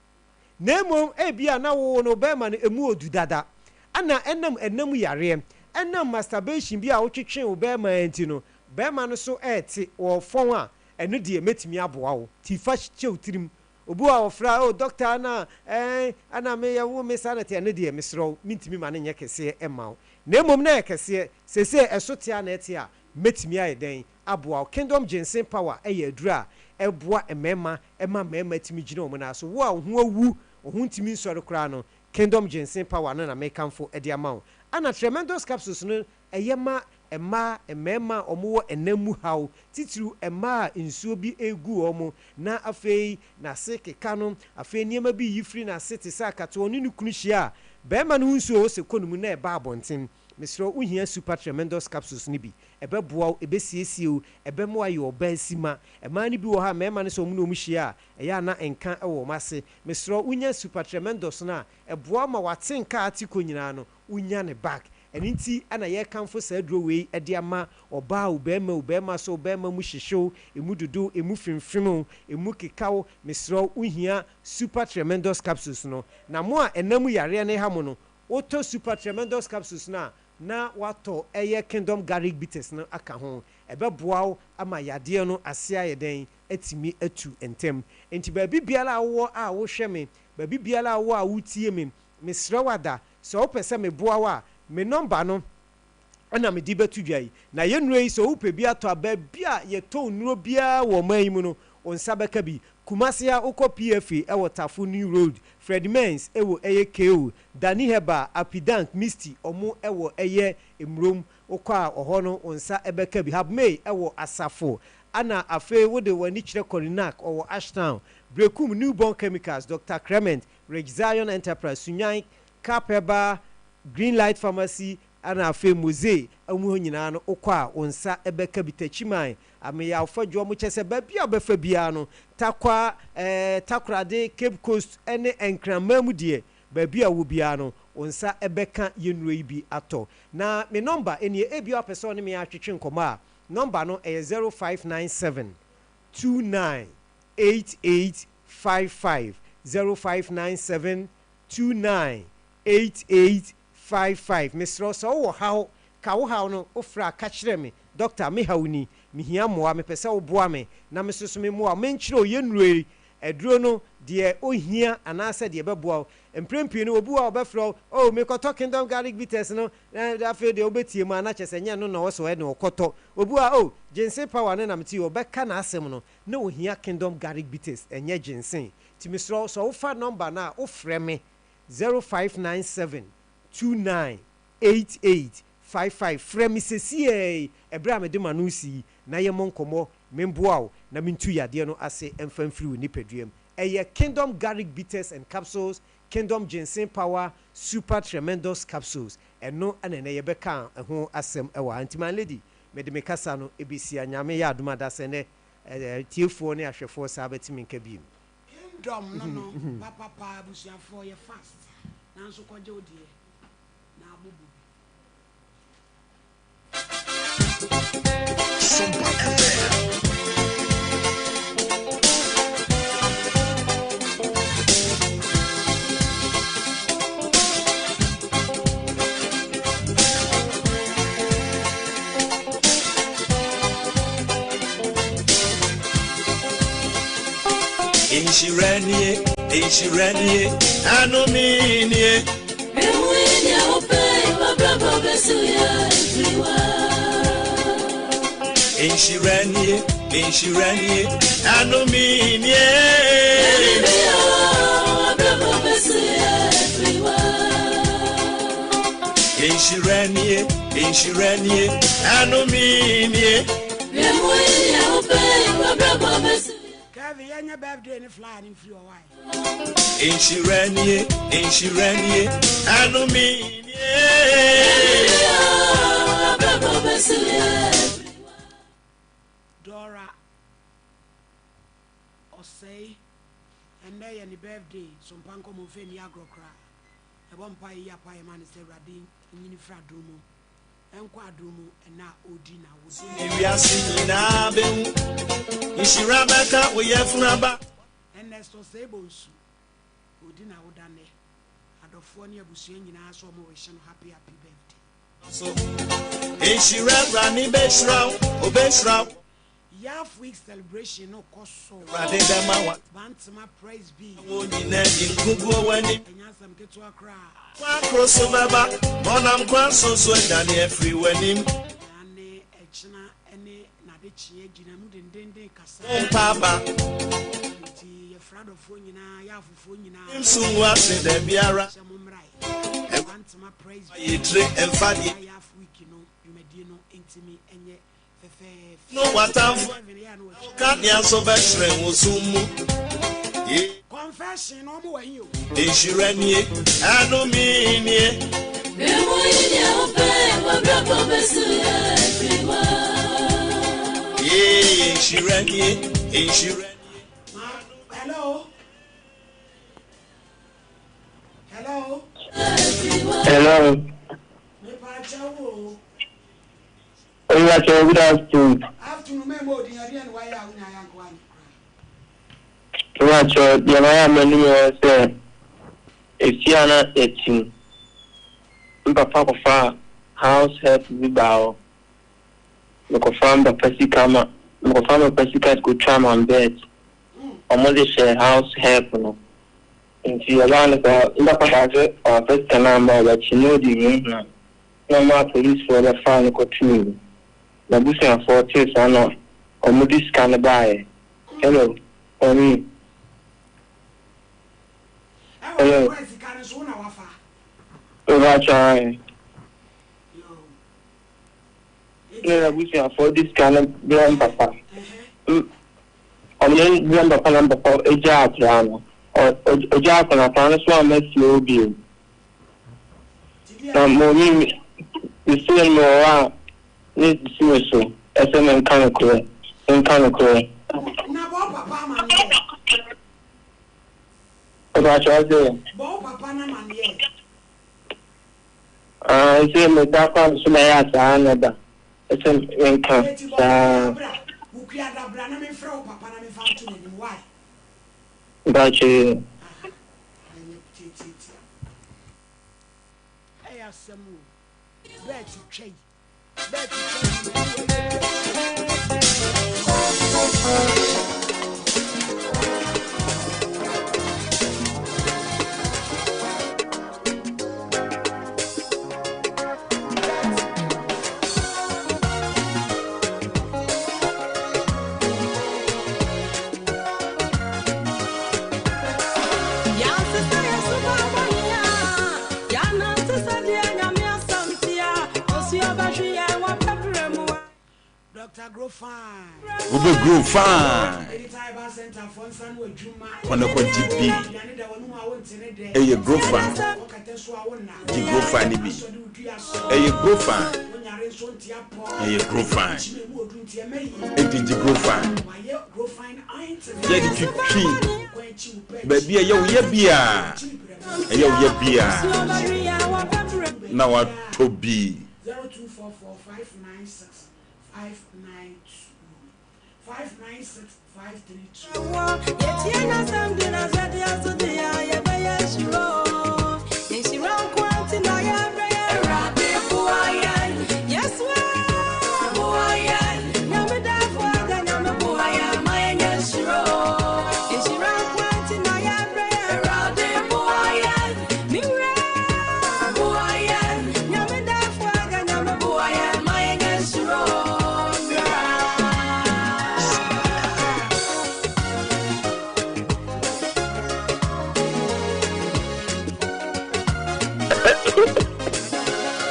Na mmom ebia na wo no wo barima no ɛmu ɔdu dada, ɛna ɛnam ɛna mu yareɛ, ɛnam masturbation bi a wotwetwee wo barima nti no, barima no so ɛrete, ɔrefɔn a, Ɛno deɛ mɛtumi aboa wo. Ti fa hyɛ wo tirim. Obi wɔ hɔ a ɔfrɛ a, oh doctor ɛna ɛɛn ɛna me yɛ wo me saa na ɛte. Ɛno deɛ mesrɛ wo mentumi ma no nyɛ kɛseɛ mma wo. Na mmom na ɛyɛ kɛseɛ. Seesei ɛso te ara na ɛte a, mɛtumi ayɛ dɛn aboa wo? Kingdom Ginseng Power yɛ aduro a ɛboa mmarima ma mmarima tumi gyina wɔn nan so. Wo a wo ho awu, wo ho ntumi nsɔre koraa no, Kingdom Ginseng Power no na mekamfo de ama wo. Ɛna Tremendous Capsules no Ɛyɛ ma mmaa, mmarima a wɔwɔ ɛnam mu haw, titiriw mmaa a nsuo bi regu wɔn, na afei n'ase keka no, afei nneɛma bi reyi firi n'ase te sɛ akatoa, ɔne ne kunu hyia a, barima no ho nsuo a ɛwɔ sɛ ɛkɔ ne mu na ɛba abɔnten. Mesrɛ wo, wohia Super Tremendous Capsules no bi. Ɛbɛboa wo, ɛbɛsiesie wo, ɛbɛma woayɛ ɔbaa simma. Mmaa no bi wɔ hɔ a, mmarima no sɛ wɔne wɔn hyia a, ɛyɛ a na nka wɔ wɔn ase. Mesrɛ wo, wonya Super Tremendous no a, ɛboa wo ma w'atenka a ate kɔ nyinaa no, wonya no back. Ɛno nti na yɛrekamfo saa aduro wei de ama ɔbaa o, barima o, barima so o, barima mu hyehye o, ɛmu dodo o, ɛmu femfem o, ɛmu keka o, mesrɛ wo, wohia Super Tremendous Capsules no. Na mo a ɛna mu yareɛ no reha mo no, wotɔ Super Tremendous Capsules no a, na woatɔ ɛyɛ Kingdom Garlic Bitters no aka ho. Ɛbɛboa wo ama yadeɛ no ase ayɛ dɛn? Atumi atu ntɛm. Enti baabi biara a wowɔ a wohwɛ me, baabi biara a wowɔ a wotie me, mesrɛ wo ada, Sɛ wopɛ sɛ meboa wo a, me nɔmba no na mede bɛto dwa yi. Na yɛn nnuro yi, sɛ wopɛ bi atɔ a, baabi a yɛtɔn nnuro biara wɔ ɔman yi mu no, wo nsa bɛka bi. Kumasi ha, wokɔ PFA wɔ Tafo New Road, Fred Mens wɔ ɛyɛ KO, Danny Herbal, Apidank, Misty, wɔn wɔ ɛyɛ Mmurom. Wokɔ a, wɔ hɔ no, wo nsa bɛka bi. Habmay wɔ Asafo, ɛna afei wode w'ani kyerɛ Korinak, ɔwɔ Ashtown, Berekum, Newborn Chemicals, Doctor Clement, Rich Zion Enterprise, Sunyani, Cap Herbal, Green Light Pharmacy, ɛna afei Mose mu hɔ nyinaa no wokɔ a wo nsa bɛka bi, Techiman, Ameyaw Fadwoɔ mo kyɛsɛ baabi a wobɛfa biara no, Tarkwa, eh, Takorade, Cape Coast ne Nkran man mu deɛ baabi a wowɔ biara no wo nsa bɛka yɛn nnuro yi bi atɔ. Na me nɔmba nie, ebia wopɛ sɛ wo ne me atwetwe nkɔmmɔ a, nɔmba no ɛyɛ 0597 29 88 55 0597 29 88 55 Mesrɛ wo sɛ wowɔ haw ka wo haw no wo frɛ a ka kyerɛ me Doctor me haw ni mehia mmoa mepɛ sɛ wo boa me na me nso so me mmoa wo menkyerɛ wo yɛ nnuro yi aduro no deɛ ohia anaasɛ deɛ ɛbɛboa wo Mprɛn pii no obi wɔ hɔ a ɔbɛfrɛ wo oh mekɔtɔ Kingdom Garlic Bitters no na afei deɛ wobɛtie mu a na kyerɛ sɛ ɛnyɛ ɛno na ɔwɔ sɛ ɔyɛ na ɔkɔtɔ Obi wɔ hɔ a oh ginseng power no na mete yi ɔbɛka n'asɛm no na ohia Kingdom Garlic Bitters ɛnyɛ ginseng Nti mesrɛ wo sɛ wofa number no a wofrɛ me 0597 29 88 55 frɛ me sesiaa yi ɛberɛ a mede m'ano resi yi na yɛmmɔ nkɔmmɔ memboa wo na mentu yadeɛ no ase mfa mfiri wo nipadua mu. Ɛyɛ Kingdom Garlic Bitters and Capsules, Kingdom Ginseng Power Super Tremendous Capsules ɛno na ɛnɛ yɛbɛka ho asɛm wɔ ha. Nti my lady mede me kasa no bɛsi ha Nyame yɛ adom a dasɛ nnɛ atiefoɔ ne ahwɛfoɔ saa bɛte me nka bio. Kingdom no no papapa abusuafoɔ yɛ fast nanso kɔgye wo deɛ na abobɔ bi. Sompa FM. Nhyira nie, nhyira nie, anome nie. Nhyira nie, nhyira nie, anome nie. Nhyira nie, nhyira nie, anome nie. Kevin yɛnyɛ birthday ne flyer ne mfiri hɔ wae. Nhyira nie, nhyira nie, anome nie. Dora Ɔsɛe ɛnnɛ yɛ ne birthday so mpa nkɔmmɔ mfa nni agorɔ koraa. Yɛbɔ mpaeɛ yi apaeɛ ma no sɛ Awurade nyi no firi adom mu nkɔ adom mu ɛnnɛ a ɔredi n'awoda. Ewiase nyinaa bɛhu nhyira bɛka wo yafunu aba. Ernest Osei Bonsu ɔredi n'awoda nnɛ. Adɔfoɔ ne abusua nyinaa sɛ wɔn wish no happy happy birthday. So nhyira Awurade bɛhyira wo, ɔbɛhyira wo. Yaf week celebration no kɔ so. Awurade bɛma wa. Bantama praise be. Wo nyinaa di nkoguo w'anim. Ɛnyɛ asɛm ketewa koraa. Kwan koro so bɛba, ma ɔnam kwan so so adwane afiri w'anim. Ane ɛkyena ne n'adekyeɛ gyina mu dendenden kasa. Wo mpa aba. Nti yɛfrɛ adɔfoɔ nyinaa, Yaffofoɔ nyinaa. Nso ngu ase da biara. Sɛ mo mmra ɛ. Bantama praise be. Ayɛ tire mfa deɛ. Yaf week no dwumadie no ntumi nyɛ fɛfɛɛfɛ. No w'atamfo ka nea nso bɛhyerɛn wo sum mu. Confession no ɔmo wɔ he o. Nhyira nie, anome nie. Yee, nhyira nie, nhyira nie. Hello. Hello. Hello. Mepa kyɛw o. Owurakyɛw, good afternoon. Afternoon, mɛmɔ odin ɛdeɛ na wayɛ a wonya ayɛ anka wanyɛ koraa. Owurakyɛw, deɛ mayɛ a m'anim wɔ sɛ efie a na yɛte mu, me papa kɔfaa house help bi baa hɔ. Mekɔfaa me papa sika ma mekɔfaa me papa sika de kɔtwaa my bet. Wɔde hyɛɛ house help no. Nti ɛbaa no saa, me papa kaa sɛ wamfa sika no amma a ɔbɛkye na ɔdi hunahuna na ɔmaa polisfoɔ bɛfaa no kɔtoo mu. M'abusuafoɔ tee saa na wɔde sika no baeɛ. Hello, Mummy. Ɛwɔ Hello. kura sika no so wo na wafa. Mepakyɛ ae. Yoo. Na n'abusuafoɔ de sika no brɛ me papa. Wɔde brɛ me papa na me papa gyaa akwadaa no. Ɔgyaa akwadaa no, akwadaa no nso amma fie hɔ bio. Na mummy mesee no mewɔ hɔ a na ɛsisi me so sɛ menka nokorɛ, menka nokorɛ. Na bɔ wo papa amaneɛ. Mepakyɛ wo sɛ? Bɔ wo papa no amaneɛ. Ah, sɛ meda kwan so na ɛyɛ a saa na ɛba. Sɛ menka Eti bɔ saa. mmɔden bra, wo kuada bra na memfrɛ wo papa na memfa nto n'anim, why? Mpakyɛ yi. Aha, ɛnyɛ tiatiatia. Ɛyɛ asɛm o. Bɛɛt twa yi. Bɛɛt twa yi na ɛwɔ ɛyɛ Doctor grow fine. Wobɛ grow fine. Kɔ na kɔ gye bi. Ɛyɛ grow fine. Gye grow fine no bi. Ɛyɛ grow fine. Ɛyɛ grow fine. Enti gye grow fine. Yɛde twitwi baabi a ɛyɛ wo yɛ biara. Ɛyɛ wo yɛ biara na watɔ bi.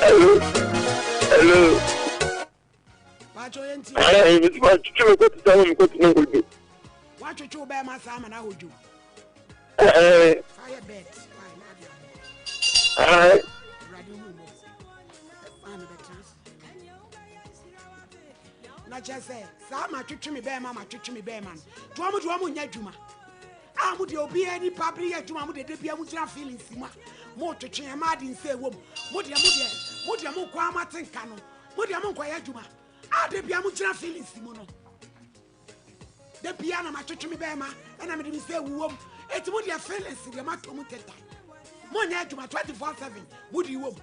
Hello. Hello. Watwetwe me kɔte sɛ me kɔte na hodwo. Watwetwe wo bɛrima saa ma na hodwo. Ɛɛ. Fa yɛ bet. Why na ade abɔ. Ɛɛ. Awurade hu mmɔbɔ. Maame bɛtena ase. Na kyerɛ sɛ saa matwetwe me bɛrima matwetwe me bɛrima no. To wɔn de wɔn nyɛ adwuma. A mo deɛ obiara nipa bere yɛ adwuma mo deɛ de bia mo gyina feelings mu a mo twetwe ɛma ade nsa ɛwɔ mu. Mo deɛ mo deɛ mo deɛ mo kɔ ama te nka no. Mo deɛ mo nkɔyɛ adwuma. A de bia mo gyina feelings mu no. Da bia na matwetwe me bɛrima ɛna mede me sɛ wuwɔ mu. Eti mo deɛ feelings deɛ matɔ mu teta. Mo nyɛ adwuma 24/7 mo de wɔ mu.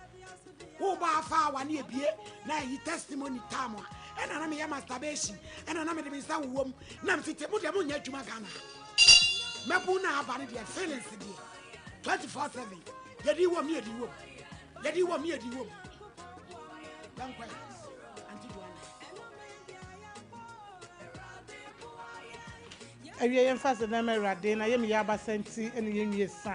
Wo ba afa awa ne ebie na ayi testimony time a ɛna na meyɛ masturbation ɛna na mede me nsa wowɔ mu na metete mo deɛ mo nyɛ adwuma Ghana. Mɛbu na aba no deɛ feelings deɛ 24/7 yɛde wɔ mu yɛde wɔ mu yɛde wɔ mu yɛde wɔ mu. Yɛnkɔ yɛ Auntie Joanna. Awiei yɛmfa aseda mma Awurade na yɛmeyɛ abasa nti ne yɛnwie sa.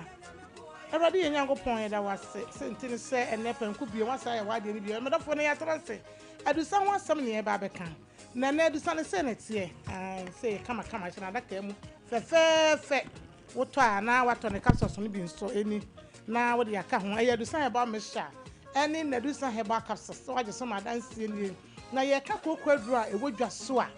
Awurade yɛn Nyankopɔn yɛda wo ase sɛ nti ne sɛ ɛnnɛ pɛnko bio woasan ayɛ w'adeɛ no bio. Medɔfoɔ nnɛ yɛatena ase adusa ho asɛm ne yɛreba abɛka. Na ɛnnɛ adusa no sei na ɛteɛ, ae sei kamakama hyɛ no adaka mu fɛfɛɛfɛ. Wotɔ a na woatɔ ne capsules no bi nso ɛni na wode aka ho. Ɛyɛ adusa herbal mixture ɛne Nadusa herbal capsules sɛ woagye so ma adanseɛ nie. Na yɛreka kooko aduro a ɛwɔ dwa so a,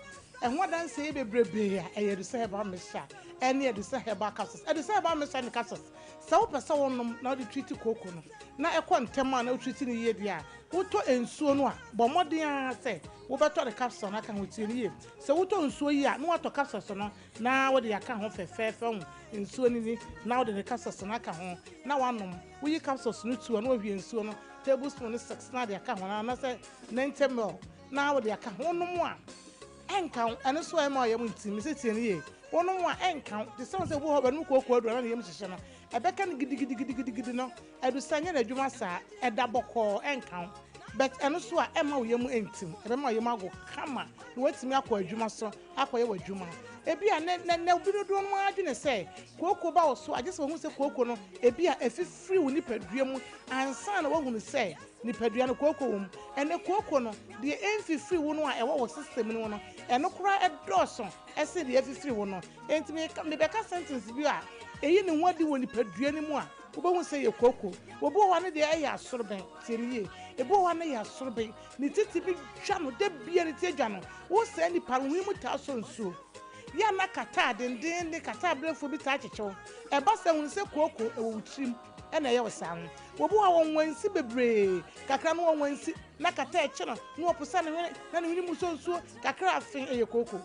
ɛho adanseɛ yɛ bebrebe a, ɛyɛ Adusa Herbal Mixture ɛne Adusa Herbal Capsules. Adusa Herbal Mixture ne Capsules, sɛ wopɛ sɛ wonom na wode treat kooko no na ɛkɔ ntɛm a na wo treat no yie deɛ a, wotɔ nsuo no a, bɔ mmɔden ara sɛ wobɛtɔ ne capsule no aka ho. Tie no yie, sɛ wotɔ nsuo yi a, na woatɔ capsules no na wode aka ho fɛfɛɛfɛ, wohu, nsuo no ni, na wode ne capsules no aka ho na woanom. Woyi capsules no tu a, na woahwie nsuo no tablespoon no 6 na ade aka ho, anaasɛ 90 ml na wode aka ho. Wonom a, ɛnka wo. Ɛno nso ɛmma wo yam ntim. Mese tie no yie. Wonom a, ɛnka wo. Te sɛ wo sɛ obi wɔ hɔ a, ɔbɛnom kooko aduru a na ne yam hyehye no. Ɛbɛka no gidigidigidigidi no, adusa nyɛ n'adwuma saa. Ɛda bɔkɔɔ, ɛnka wo. But ɛno nso a, ɛmma wo yam ntim. Ɛbɛma wo yam ago kama na woatumi akɔ adwuma so akɔyɛ w'adwuma. Ebia nnɛ, nnɛ, nnɛ obi dodoɔ no ara dwene sɛ kooko ba wo so a, gye sɛ wɔhu sɛ kooko no ebia afifiri wo nipadua mu ansa na woahunu sɛ nipadua no kooko wɔ mu. Ɛnnɛ kooko no, deɛ ɛmfifiri wo no a ɛwɔ wo system no mu no, ɛno koraa ɛdɔɔso sen deɛ afifiri wo no. Enti meka, mebɛka sentence bi a ɛyi ne ho adi wɔ nipadua no mu a, wobɛhu sɛ ɛyɛ kooko. Obi wɔ hɔ a ne deɛ ɛyɛ asorobɛn, tie me yie, ebi wɔ hɔ a ne yɛ asorobɛn, ne ti tumi dwa no, da biara ne ti adwa no. Wo saa nipa no, wo hwene mu taa sɔ nsuo. Yɛ a na kataa dendeenden, kataa berɛfoɔ bi taa kyekye wo. Ɛba saa a, hunu sɛ kooko wɔ wo tirim na ɛyɛ wo saa no. Obi wɔ hɔ a, ɔnwansi bebree, kakra no ɔnwansi, na kataa kye no, na ɔposa ne hwene, na ne hwene mu sɔ nsuo, kakra afei ɛyɛ kooko.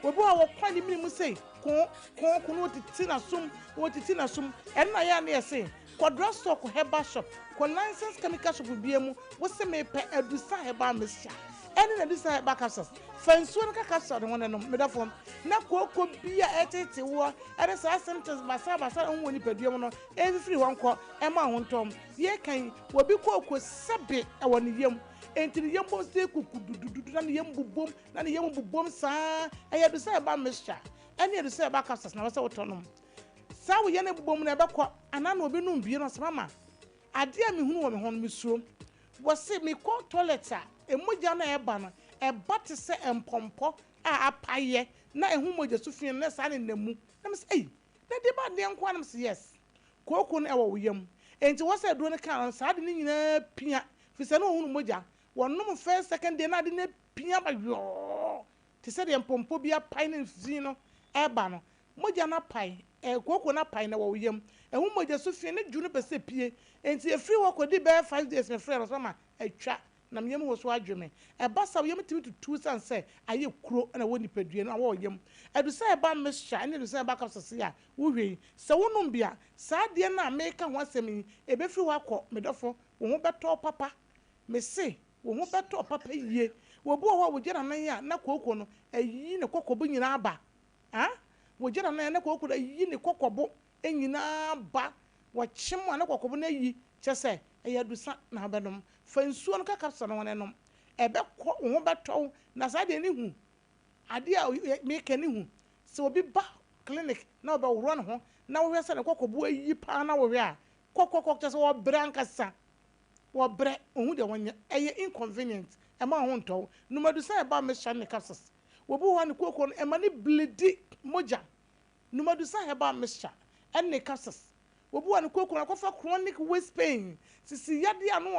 Obi wɔ hɔ a, wɔkɔ ne mene mu sei, ko, ko, ko, na ɔtiti n'asom, na ɔtiti n'asom. Ɛno na yɛ a na yɛse, Kɔ drug store, kɔ herbal shop, kɔ licensed chemical shop biara mu, wose mepɛ Adusa herbal mixture ɛne Nadusa herbal capsules. Fa nsuo no ka capsule no ho na nom, medɔfo. Na kooko bi a ɛretete woɔ ɛne saa symptoms basaa basaa a wohu wɔ nipadua mu no ɛmfifiri hɔ nkɔ, ɛmma wo ho ntɔ wo. Yɛreka yi, obi kooko sɛbe ɛwɔ ne yam, enti ne yam bom sɛ kukududududu na ne yam bobom, na ne yam bobom saa. Ɛyɛ Adusa herbal mixture ɛne Adusa herbal capsules na ɛwɔ sɛ wotɔ nom. Saa wo yɛ no bobɔ mu na ɛbɛkɔ anaa na obi nom bie no ɔsɛ mama adeɛ a mehunu wɔ me ho no mesuro. Wɔse mekɔ toilet a mogya no a ɛba no Ɛba te sɛ mpɔmpɔ a apaeɛ na ɛho mogya su fi no na saa nenam mu. Na me sɛ ei, na deɛ ba adeɛ nko ara na me sɛ yes. Kooko no ɛwɔ wo yam. Enti wɔ sɛ aduro no kaa no saa ade no nyinaa pia firi sɛ na ɔhunu mogya. Wɔnom first second day na ade no apia ba yɔɔ te sɛ deɛ mpɔmpɔ bi apae ne fi no ɛreba no. Mogya no apae, ɛɛ kooko no apae na ɛwɔ wo yam. Ɛho mogya su fi ne dwo no pɛ sɛ epue. Enti ɛfiri hɔ kɔdi bɛyɛ 5 days mefrɛɛ no sɛ mama atwa na me yam wɔ so adwe me. Ɛba saa a, wo yam tumi tutu esiane sɛ ayɛ kuro na ɛwɔ nipadua no mu, awɔ wo yam. Adusan a ɛba mixture ne adusan a ɛba capsules yi a wohwɛ yi, sɛ wonom bi a, saa adeɛ no a mereka ho asɛm yi, ɛbɛfiri hɔ akɔ, me dɔfo, wo ho bɛtɔ wo papa. Mese, wo ho bɛtɔ wo papa yie. Obi wɔ hɔ a, wɔgya n'anan a, na kooko no ayi ne kɔkɔbo nyinaa aba. Ah, wɔgya n'anan a, na kooko no ayi ne kɔkɔbo nyinaa ba. Wɔkyem a, na kɔkɔbo no ayi, kyerɛ sɛ, ɛyɛ adusa na wobɛnom. Fa nsuo no ka capsule no ho na nom. Ɛbɛkɔ, wo ho bɛtɔ wo. Na saa deɛ ne hu. Adeɛ a meka ne hu. Sɛ obi ba clinic na ɔbɛworɔ ne ho na wohwɛ sɛ ne kɔkɔbo ayi paa na wohwɛ a, kɔkɔkɔ kyerɛ sɛ wɔbrɛ ankasa. Wɔbrɛ, ɔhu deɛ wɔnyɛ. Ɛyɛ inconvenient, ɛma wo ho ntɔ wo. Nom adusa a ɛba mixture ne capsules. Obi wɔ hɔ a ne kooko no, ɛma no bleedi mogya. Nom adusa herbal mixture ne capsules. Obi wɔ ne kooko no akɔfa chronic waist pain, sisi yadeɛ ano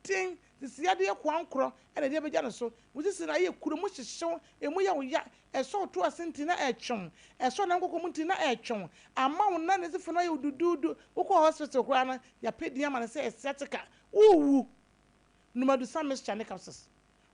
ɔden, sisi yadeɛ koankorɔ na ɛde abɛgya ne so. Wo sisi no ayɛ kuro, emu hyehye wo, emu yɛ wo ya, ɛsɔ wo to ase nti na ɛretwe wo, ɛsɔ wo nan koko mu nti na ɛretwe wo, ama wo nan ase fa no ayɛ wo duduudu, wokɔ hospital koraa no yɛapɛ din ama no sɛ sciatica, worewu. Nom adusa mixture ne capsules.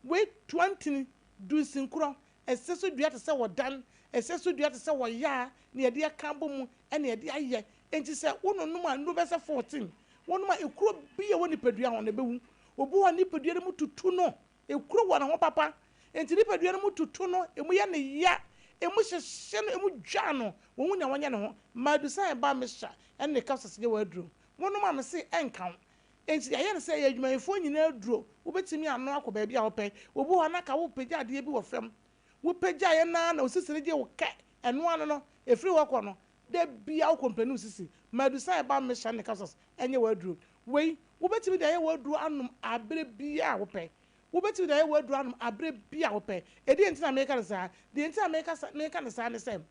Wei toa ntini, dunsinkorɔ, ɛsɛ so dua te sɛ wɔdan, ɛsɛ so dua te sɛ wɔyaa na yɛde aka abɔ mu na yɛde ayɛ. Enti sɛ wononom a nnuro bɛyɛ sɛ 14, wonom a ekuro bi a ɛwɔ nipadua ho no ɛbɛwu. Obi wɔ hɔ a nipadua no mu tutu no, ekuro wɔ ne ho papa, enti nipadua no mu tutu no, emu yɛ no ya, emu hyehye no, emu dwa no, wɔnhu nea wɔnyɛ ne ho. Madusan ba mixture ɛne ne capsules nyɛ w'aduro. Wonom a mese ɛnka wo. Enti yɛayɛ no sɛ ɛyɛ adwumayɛfoɔ nyinaa aduro. Wobɛtumi anoa akɔ baabi a wopɛ. Obi wɔ hɔ a na anka worepagya adeɛ bi wɔ fam. Wopagyaeɛ no ara na wo sisi no gye wo kɛ. Ɛno ano no, ɛfiri hɔ kɔ no, da biara wo complaini wo sisi. Madusan ba mixture ne capsules nyɛ w'aduro. Wei, wobɛtumi de ayɛ w'aduro anom aberɛ biara a wopɛ. Wobɛtumi de ayɛ w'aduro anom aberɛ biara a wopɛ. Ɛdeɛn nti na mereka no saa? Deɛ nti a mereka no saa ne sɛ,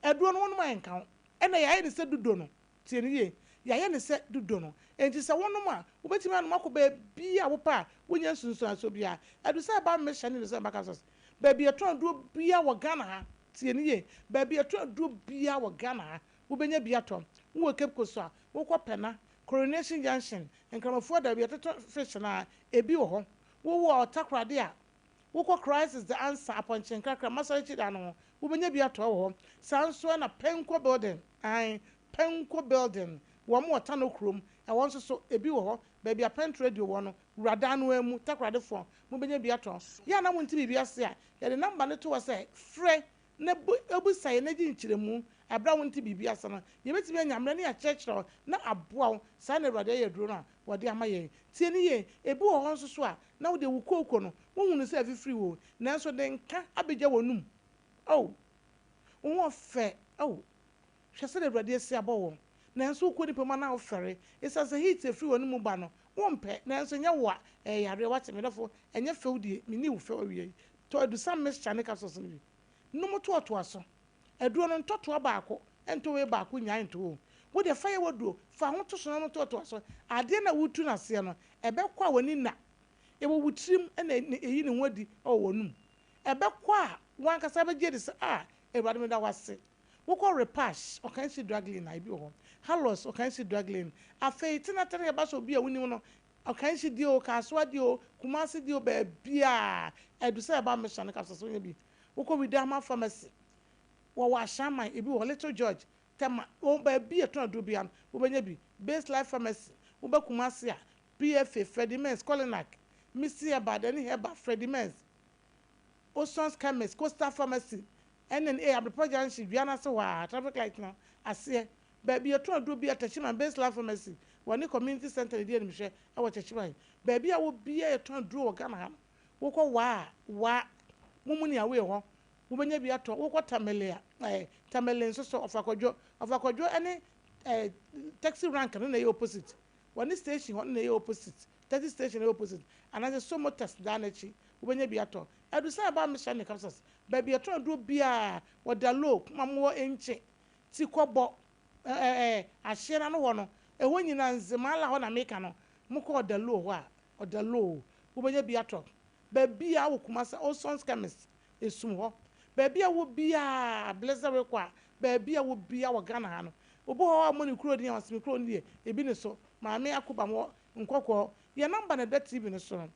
aduro no wonom a ɛnka wo. Ɛnna yɛayɛ no sɛ dudo no. Tie no yie. Yɛayɛ no sɛ dudo no. Enti sɛ wonom a, wobɛtumi anom akɔ baabiara a wopɛ a wonnya nsunsuansoɔ biara. Adusɛ herbal mixture ne adusɛ herbal capsules, baabi a yɛtɔn aduro biara wɔ Ghana ha, tie no yie, baabi a yɛtɔn aduro biara wɔ Ghana ha, wobɛnya bi atɔ. Wowɔ Cape Coast a, wokɔ Pɛna, Coronation Junction, Nkramofoɔ da, baabi a yɛtotɔ fish no ara, ebi wɔ hɔ. Wowɔ Takoradi a, wokɔ Christ is the Answer, Apɔnkye Nkrakra, Masɔre akyi dan no ho, wobɛnya bi atɔ wɔ hɔ. Saa nso na Penko Building, aane, Penko Building, wɔn wɔ Tano kurom, ɛhɔ nso so, ebi wɔ hɔ. Baabi a Pent Radio wɔ no, wura dan no ara mu, Takoradefoɔ, mobɛnya bi atɔ. Yɛ a na monte biribi ase a, yɛde nɔmba no to hɔ sɛ, frɛ na bu, bisa yɛn na gye nkyerɛmu. Ɛberɛ a wonte biribi ase no, yɛbɛtumi anya mmerɛ na yɛakyerɛkyerɛ wo na aboa wo. Saa na Awurade ayɛ aduro no a wɔde ama yɛn. Tie no yie. Ebi wɔ hɔ nso so a, na wo deɛ wo kooko no, wohunu sɛ afifiri wɔ, nanso de nka abɛgya w'anum. Oh, wo ho ɔfɛ, oh, hwɛ sɛdeɛ Awurade asi abɔ wo. Nanso wokɔ nnipa mu a na wofɛre. Esiane sɛ heat a ɛfiri w'anum mu ba no, wompɛ. Nanso ɛnyɛ wo a, ɛyɛ yareɛ. Woate, me dɔfo? Ɛnyɛ fɛwdie. Menni wo fɛw awia yi. Tɔ adusa mixture ne capsules no bi. Nom toatoa so. Aduro no, ntɔ toa baako, ntɔ wei baako, nnyae nto o. Wo deɛ fa yɛ w'aduro, fa ho to so na nom toatoa so. Adeɛ no a woretu no aseɛ no, ɛbɛkɔ a w'ani nna. Ɛwɔ wo tirim na ɛyi ne ho adi wɔ w'anum. Ɛbɛkɔ a w'ankasa bɛgye adi sɛ, Ah, Awurade meda wo ase. Wokɔ Repash, Ɔkansi Drug Lane a, ebi wɔ hɔ. Halos, Ɔkansi Drug Lane. Afei, Tenatere ɛba sɛ obi a wonim no, Ɔkansi deɛ o, Kasoa deɛ o, Kumasi deɛ o, baabiara a, ɛdu sɛ ɛba Mission no capsules wonya bi. Wokɔ Widama Pharmacy, wɔwɔ Ashaiman, ebi wɔ hɔ, Little George, Tema, wɔ baabi a yɛtɔn aduro biara no, wobɛnya bi. Base Life Pharmacy, woba Kumasi a, PFA, Freddie Mens, Colinak, Misty Herbal, Dani Herbal, Freddie Mens, Oson's Chemist, Coastal Pharmacy, NNA, Abrepɔ Junction, dua no ase hɔ ara, traffic light no aseɛ, baabi a yɛtɔn aduro biara, Techiman, Base Life Pharmacy, wɔne Community Centre na ɛdi animhwɛ wɔ Techiman. Baabi a wɔ biara yɛtɔn aduro wɔ Ghana ha no, wokɔ Wa a, Wa, Mumuni away hɔ, wobɛnya bi atɔ. Wokɔ Tamale a, ɛɛ, Tamale nso so, Ɔfakɔdwo, Ɔfakɔdwo ne ɛɛ, taxi rank no na ɛyɛ opposite. Wɔne station hɔ no na ɛyɛ opposite, taxi station no yɛ opposite, anaasɛ Somotas dan no akyi. Wobɛnya bi atɔ. Adusa herbal mixture ne capsules, baabi a yɛtɔn aduro biara, wɔ Dalo, Kumamoɔ, Enkye, Tikɔbɔ, ɛɛ ahyeɛ no ano hɔ no, ɛhɔ nyinaa, Nzemala hɔ na meka no, mokɔ Ɔdalo hɔ a, Ɔdalo, wobɛnya bi atɔ. Baabiara wɔ Kumasi, Olson's Chemist, Esum hɔ. Baabi a wɔ biara, Blessed rekɔ a, baabi a wɔ biara wɔ Ghana ha no, obi wɔ hɔ a ɔmmɔ ne kuro din a, ɔse me kuro no deɛ, ebi ne so. Maame Akuba wɔ Nkɔkɔɔ. Yɛn number na ɛda TV no so no.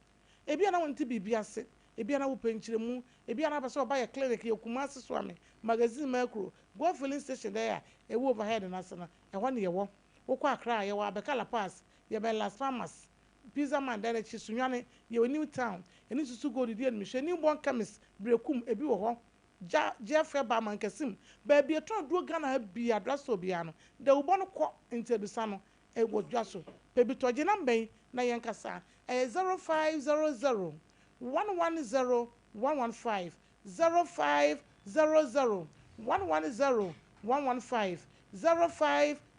Ebia na wonte biribi ase, ebia na wopɛ nkyerɛmu, ebia na wopɛ sɛ wɔba yɛn clinic, yɛwɔ Kumasi Suame, Magazine Mercury, Gold Filling Station dɛɛ a ɛwɔ overhead no ase no, ɛhɔ na yɛwɔ. Wokɔ Accra a, yɛwɔ Abeka La Paz, yɛbɛn Las Palmas, Pizza Man dan no akyi, Sunyani, yɛwɔ New Town, yɛne Susu Gold di animhwɛ, New Born Chemist, Berekum, ebi wɔ hɔ, Gya, Jeff Herbal, Mankasim, baabi a yɛtɔn aduro Ghana ha biara, drugstore biara no, dawubɔ no kɔ nti adusa no, Wɔ dwa so. Pɛ bi tɔ. Gye number yi na yɛnkasa. Ɛyɛ 0500 110 115, 0500 110 115,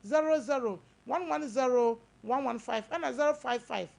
0500 110 115 ɛna 055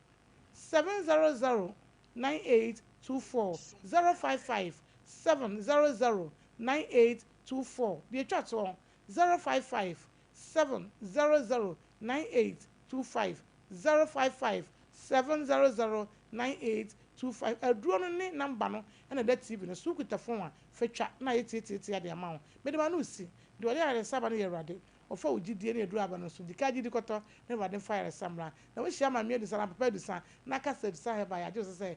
700 9824, 055 700 9824. Deɛ ɛtwa toɔ, 055 700 9825 055 700 9825 Aduro no ne number no na ɛda TV no so. Wokuta phone a, fa twa na ayɛ tiatiatia de ama wo. Mede m'ano resi. Deɛ ɔde ayaresa ba no yɛ Awurade. Ɔfa wo gyidie ne aduro aba no so. Di kan gye di kɔtɔ na Awurade mfa ayaresa mmra. Na wohyia Maame Adusa anaa Papa Adusa na ka sɛ Adusa Herbal yɛagye wo so sɛ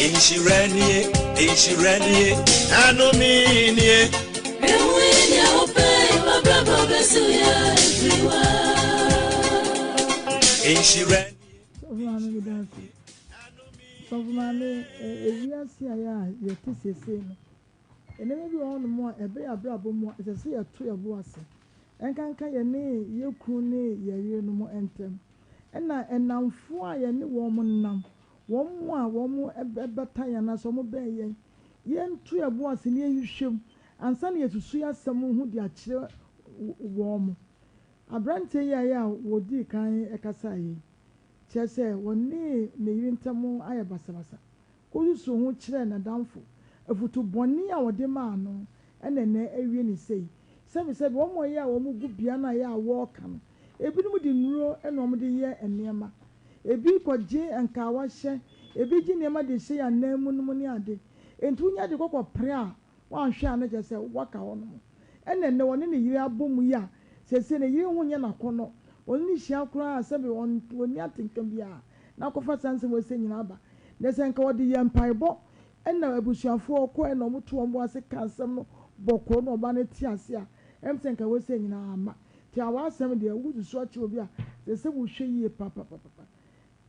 Nhyira nie, nhyira nie, anome nie. Nhyira. Sɔfo maame mi dansi. Sɔfo maame ewiase a yɛ a yɛte siesie no. Nneɛma bi wɔ hɔnom a ɛba yɛn abrabɔ mu a, ɛsɛ sɛ yɛto yɛn bo ase, ɛnkanka yɛne yɛn kunu ne yɛn yerenom ntam, ɛnna nnamfo a yɛne wɔn nam, wɔn a wɔbata yɛn anaasɛ wɔbɛn yɛn. Yɛnto yɛn bo ase na yɛnhwehwɛ mu ansa na yɛasusu yɛn asɛm ho de akyerɛ wɔn. Aberanteɛ yi a ɛyɛ a wɔdii kan kasaeɛ yi, kyerɛ sɛ wɔne ne yere ntam ayɛ basabasa. Kosusuw ho kyerɛɛ n'adamfo. Afotu bɔne a ɔde maa no na ɛnnɛ awie no sei. Sɛbesɛbe, wɔn a ɛyɛ a wɔgu bea no a ɛyɛ a wɔreka no, ebinom de nnuro na wɔde yɛ nneɛma. Ebi kɔgye nkawa hyɛ, ebi gye nneɛma de hyɛ yɛn ananmu nom ne ade. Enti wonya de kɔ kɔpere a, woanhwɛ a na kyerɛ sɛ woaka hɔnom. Ɛna ɛnnɛ ɔne ne yere abɔ mu yi a, seesei ne yere ho nyɛ no akɔnnɔ. Ɔne no hyia koraa a, sɛbe ɔnni atenka biara na akɔfa saa nsɛm wei sɛ nyinaa aba. Na sɛ nka wɔde yɛ mpaebɔ na abusuafoɔ kɔɛ na wɔto wɔn bo ase ka asɛm no bɔkɔɔ na ɔba no te ase a, ɛm sɛ nka wei sɛ nyinaa amma. Nti awasɛm deɛ wosusu akyerɛ obi a, ɛsɛ sɛ wohwɛ yie papapapapa.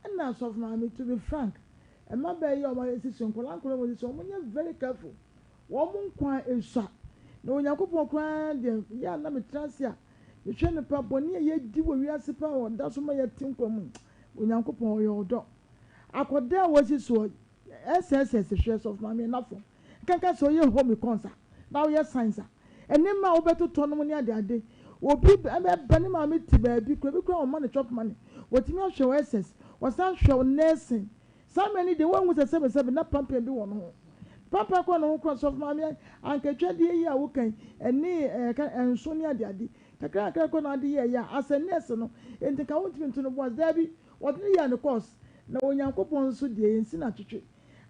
Ɛna Asɔfo Maame, to be frank, mmabaa yi a wɔn asisi so, nkwadaa nkwadaa a wɔn asisi so, wɔn nyɛ very careful. Wɔn nkwa esua. Na Onyankopɔn koraa deɛ, yɛ a na metra ase a, mehwɛ no pa, bɔne a yɛdi wɔ wiase paa a ɔda so ma yɛte nkwa mu. Onyankopɔn ɔyɛ ɔdɔ. Akɔdaa a wɔasi soɔ, SSS hwɛ Sɔfo Maame ɛna fam. Nkanka sɛ ɔyɛ home econs a, na woyɛ science a, nneɛma a wobɛtotɔ nom ne adeade. Obi bɛba ne maame te baabi koraa, ebi koraa wɔma no chop money. Wɔtumi ahwɛ wo SS, wɔsan hwɛ wo nursing. Saa mmerɛ no deɛ woanhu sɛ sɛbesɛbe na pampan bi wɔ ne ho. Pampan koraa ne ho koraa Sɔfo Maame ankatwadeɛ yi a woka yi, ɛne ɛka nso ne adeade. Kakra kakra koraa na ade yɛɛyɛ a, as a nurse no, enti nka wontumi nto no bo ase. Daabi, wɔde no yɛɛ ne course. Na Onyankopɔn nso deɛ, yɛnsi no atwetwe.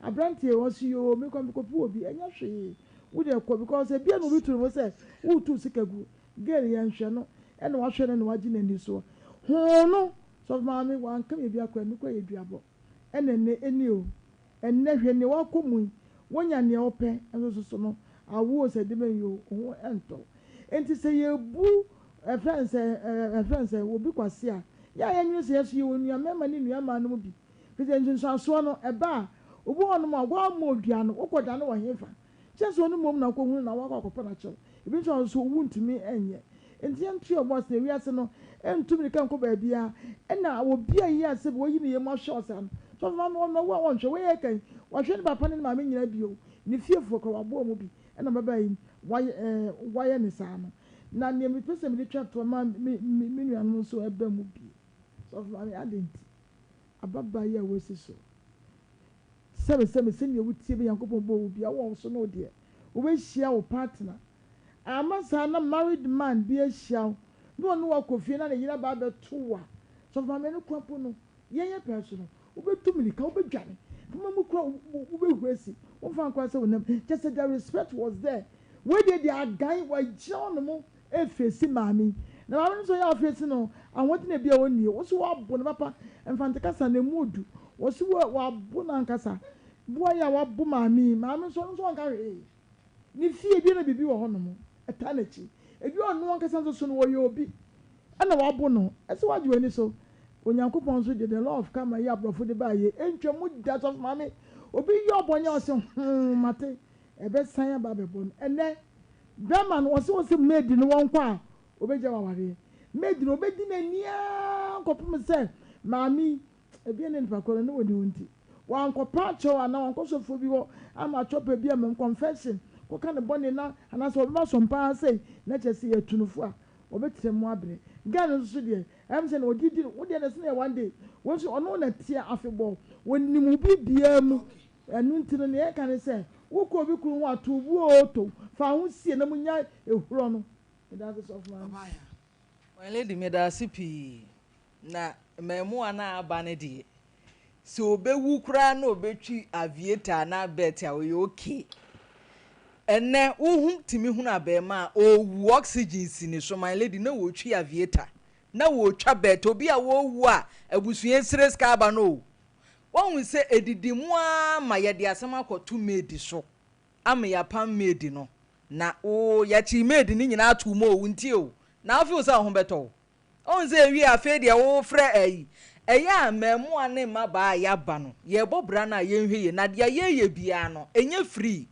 Abranteɛ, ɔse yoo, mekɔ mekɔpɛ obi, ɛnyɛ hwee, wo deɛ kɔ because ebia na obi to ne bo sɛ woretu sika gu. Girl yɛnhwɛ no, ɛna wahwɛ no na wagye n'ani soɔ. Hoo no, sɔfo maame, wanka biribiara koraa, ɛno koraa yɛ duabɔ. Ɛna ɛnnɛ, ɛnie o, ɛnnɛ hwɛ nea wakɔ mu yi, wanya nea ɔpɛ nso so no, awo o sɛ ɛde bɛn yi o, wo ho ntɔ wo. Enti sɛ yɛbu ɛfrɛ no sɛ ɛfrɛ no sɛ obi kwasea a, yɛ a yɛnnwene sɛ yɛn nso yɛwɔ nua mmarima ne nua mmaa no mu bi. Firi sɛ nsunsuansoɔ no, ɛba a, obi wɔ hɔnom a, woammɔ odua no, wokɔda no wɔ hefa? Kyerɛ sɛ ɔno mmom na wokɔhunu na woakɔ akɔpɛ no akyɛw. Ebi nso a nso wontumi nyɛ. Enti yɛnto yɛn bo ase na wiase no ntu mmirika nkɔ baabiara. Ɛna obi a yɛ a sɛbi wayi ne yam ahwɛ wo saa no, sɔfo maame ɔno ɔwu a wɔnhwɛ. Wei yɛ kan, wahwɛ ne papa ne ne maame nyinaa bio. Ne fiefoɔ koraa waboa wɔn bi. ɛna ababaa yi wayɛ ɛɛ wayɛ ne saa no. Na nea mepɛ sɛ mede twa toɔ ma me me me nuanom nso ɛba mu bi. Sɔfo maame adɛn nti? Ababaa yi a wasi so. Sɛbesɛbe sɛnea wotie bɛ Nyankopɔn bɔɔ wo bia wɔ wo so no wo deɛ wobɛhyia wo partner. Amma saa na married man bi ahyia wo na ɔne wo akɔ fie na ne yere aba abɛto wo a, sɔfo maame ɛno koraa mpo no yɛn yɛ pɛɛ so no wobɛtu mirika wobɛdwane poma mu koraa wobɛhuri asi womfa nkɔ sɛ wonam kyerɛ sɛ the respect was there. Wei deɛ deɛ agan wagyina hɔ nom ɛfeesi maame yi na maame no nso ɔyɛ afeesi no ahoɔden na ebia ɔnnie wo nso wabo no papa mfante kasa no ɛmu ɔdu wɔ so wabo no ankasa boa yi a wabo maame yi maame nso ɔno nso ɔnka hwee ne fie ebia na biribi wɔ hɔ nom ɛtaa n'akyi ebia ɔno ankasa nso so no ɔyɛ obi ɛna wabo no ɛsɛ wagye w'ani so Onyankopɔn nso deɛ the law of karma yi aborɔfo de baa yɛ ɛntwa mu da sɔfo maame obi yɛ ɔbɔne a ɔse hoo mate Ɛbɛsan aba abɛbɔ no. Ɛnnɛ, bɛrima no, ɔse ɔse maid no wɔnkɔ a, ɔbɛgya wo awareɛ. Maid no, ɔbɛdi n'ani ara kɔpem sɛ maame yi, ebia na nipa korɔ no ne ɔni wo nti, wankɔpa akyɛw anaa wankɔ sɔfoɔ bi hɔ ama atwɔpɛ bi ama mu, confession, kɔka ne bɔne na, anaasɛ ɔbɛma so mpaa sei, na kyerɛ sɛ yɛatu no fo a, ɔbɛtena mu abrɛ. Girl no nso so deɛ, ɛyɛ me sɛ na ɔde di no, wo deɛ na ɛsɛ na yɛ one day, wei nso ɔno na ɛteɛ afebɔɔ, ɔnim wo biribiara mu. Ɛno nti no, nea yɛka ne sɛ, wokɔ obi kunu ho a, tow bo oo, tow, fa ho sie na munnyae ehurɔ no. Meda ase sɔfo maame. My lady medaase pii na mmaamua no a aba no deɛ sɛ ɔbɛwu koraa na ɔbɛtwi aviator anaa bet a ɔyɛ okay. Ɛnɛ wohu tumi hunu abɛɛmaa a ɔrewu oxygen si ne so my lady na ɔretwi aviator na ɔretwa bet obi a ɔrewu a abusua sire sika aba no o. Woahu sɛ edidi mu ara ma yɛde asɛm akɔto maid so ama yɛapam maid no. Na oo, yɛkyee maid no nyinaa too mu o, wontie o. Na wo feel sɛ wo ho bɛtɔ wo? Woahu sɛ ewie a, afei deɛ wofrɛ ayi. Ɛyɛ a mmaamua ne mmabaa a yɛaba no, yɛrebɔ bra no a yɛnhwɛ yie. Na deɛ yɛreyɛ biara no, ɛnyɛ free.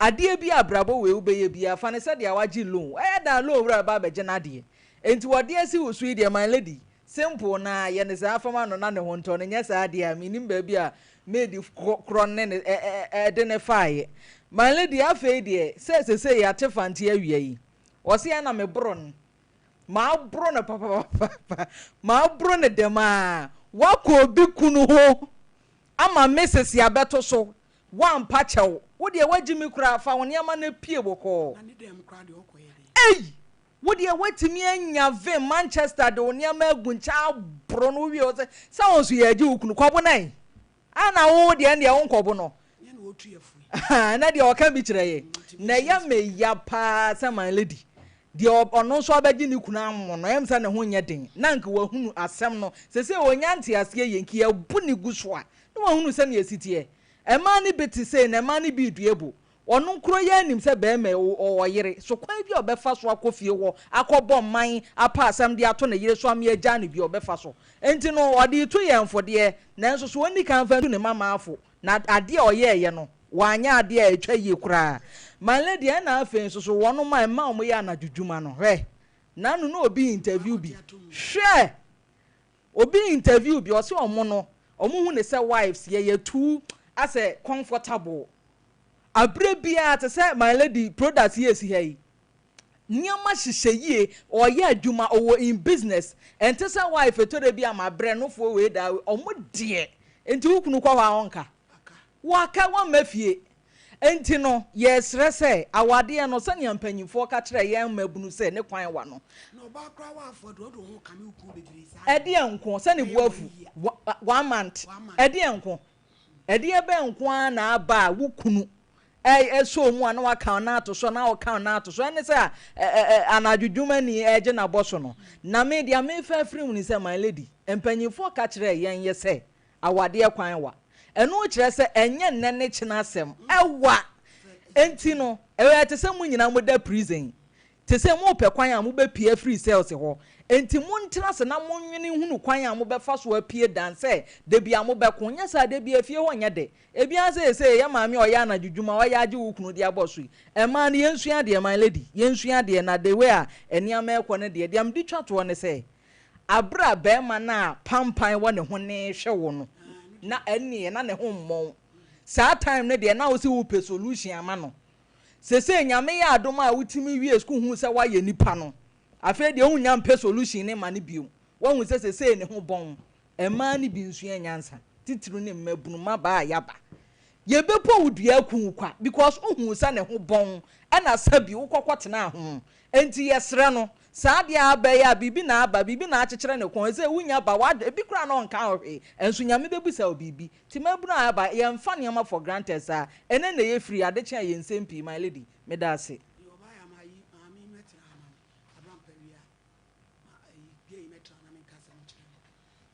Adeɛ bi a abrabɔ wei wobɛyɛ biara, fa no sɛ deɛ wagye loan. Ɛyɛ dan a loan wura bɛba abɛgye n'adeɛ. Enti wɔde asi wo so yi deɛ, my lady, Simple na yɛ no saa fama no na ne ho ntɔ no nyɛ saa deɛ a mennim baabi a maid korɔ ne no de no faeɛ. My lady afei deɛ sɛ sesei yɛate fante awia yi ɔse ɛna meboro no maboro no papapapa maboro no dɛm a wakɔ obi kunu ho ama Mrs abɛto so wampa kyɛw wo deɛ wagyi me koraa fa wo nneɛma no pie bɔkɔɔ ei Wo deɛ woatumi anya vim Manchester de wo nneɛma agu nkyɛn aboro no wowie wo sɛ sɛ wo nso yɛagye wo kunu kɔbo no ɛ a na wo deɛ ɛndeɛ wo nkɔbo no na deɛ ɔka bi kyerɛ yɛ na ɛyɛ me ya paa sɛ my lady deɛ ɔno nso abɛgye ne kunu amo no ɛm sɛ ne ho nyɛ den na nka wahunu asɛm no sɛ sɛ ɔnya nteaseɛ yɛ nka yɛbu ne gu so a na wahunu sɛnea ɛsi teɛ ɛmaa no bi te sei na ɛmaa no bi dua bo Ɔno koro yi ara nim sɛ barima yi, ɔwɔ yere, so kwan bi a ɔbɛfa so akɔ fie hɔ akɔbɔ mman apa asɛm de ato ne yere so ama yɛagyaa no bi a, ɔbɛfa so. Enti no, ɔde reto yɛn fo deɛ, nanso so ɔnni kan mfa ntu ne mmammaa fo? Na adeɛ a ɔyɛeɛ no, wanyɛ adeɛ a ɛtwa yie koraa. My lady, ɛnna afei nso so, wɔnom a mmaa a wɔyɛ anadwo dwuma no, hwɛ, n'ano na obi interview bi, hwɛ! Obi interview bi, ɔse ɔmo no, ɔmo hu ne sɛ wives yɛyɛ too asɛ comfortable. Aberɛ biara te sɛ my lady product yi a ɛsi ha yi, nneɛma hyehyɛ yie, ɔyɛ adwuma, ɔwɔ in business, ɛnte sɛ wife ɛtɔ da bi a mabrɛ nofoɔ wei daa wei, ɔmo deɛ, nti wo kunu kɔ hɔ a ɔnka? Waka, wamma fie. Enti no, yɛresrɛ sɛ, awadeɛ no, sɛnea mpanimfoɔ ka kyerɛɛ yɛn mmabunu sɛ ne kwan wa no, ɛdeɛn nko, sɛ ne bo afu, one month, ɛdeɛn nko, ɛdeɛ bɛn nko ara na aba a wo kunu ɛsɔ mu a na waka no ato so, na ɔka no ato so, ɛne sɛ anadwo dwumani ɛregye n'abɔ so no. Na me deɛ mefa afiri mu ne sɛ, my lady, mpanimfoɔ ka kyerɛɛ yɛn yɛ sɛ, Awadeɛ kwan wa. Ɛno kyerɛ sɛ ɛnyɛ nnɛ ne kyena asɛm. Ɛwa! Enti no, ɛyɛ te sɛ mo nyinaa moda prison. Te sɛ morepɛ kwan a mobɛpue afiri cells hɔ. Enti montena ase na monwene nhunu kwan a mobɛfa so apue dan sɛ da bi a mobɛko. Nyɛ saa a, da bi a efie hɔ nyɛ dɛ. Ebi ara seesei yɛ maame a ɔyɛ anadwo dwuma a ɔyɛ agye wo kunu de abɔ so yi. Mmaa no, yɛnsua adeɛ, my lady, yɛnsua adeɛ na the way a nneɛma rekɔ no deɛ, deɛ mede twa toɔ ne sɛ, Aber a barima no a pampan wɔ ne ho no rehwɛ wo no, na ɛnneɛ na ne ho mmɔ wo. Saa time no deɛ na wo se wopɛ solution ama no. Sesei Nyame yɛ adom a wotumi wie sukuu huu sɛ woayɛ nipa no, afei deɛ wonnya mpɛ solution no mma no bio. Woahu sɛ sesei ne ho bɔn. Mmaa no bi nsua nyansa, titiriw ne mmabunu, mmabaa a yɛaba. Yɛbɛbɔ wo dua aku wo kwa because wohuu sɛ ne ho bɔn ɛna sɛbi wokɔ kɔtenaa ho. Enti yɛsrɛ no, saa adeɛ a aba yi a biribi na aba, biribi na akyekyere ne kɔn, ɛsɛ wonya ba, w'adwene, ebi koraa na ɔnka wo hwee, ɛnso Nyame bɛbisa wo biribi. Nti mmabunu a aba, yɛmfa nneɛma for granted saa. Ɛnɛ na ɛyɛ free, ade kye a yɛn nsɛm pii, my lady, meda ase.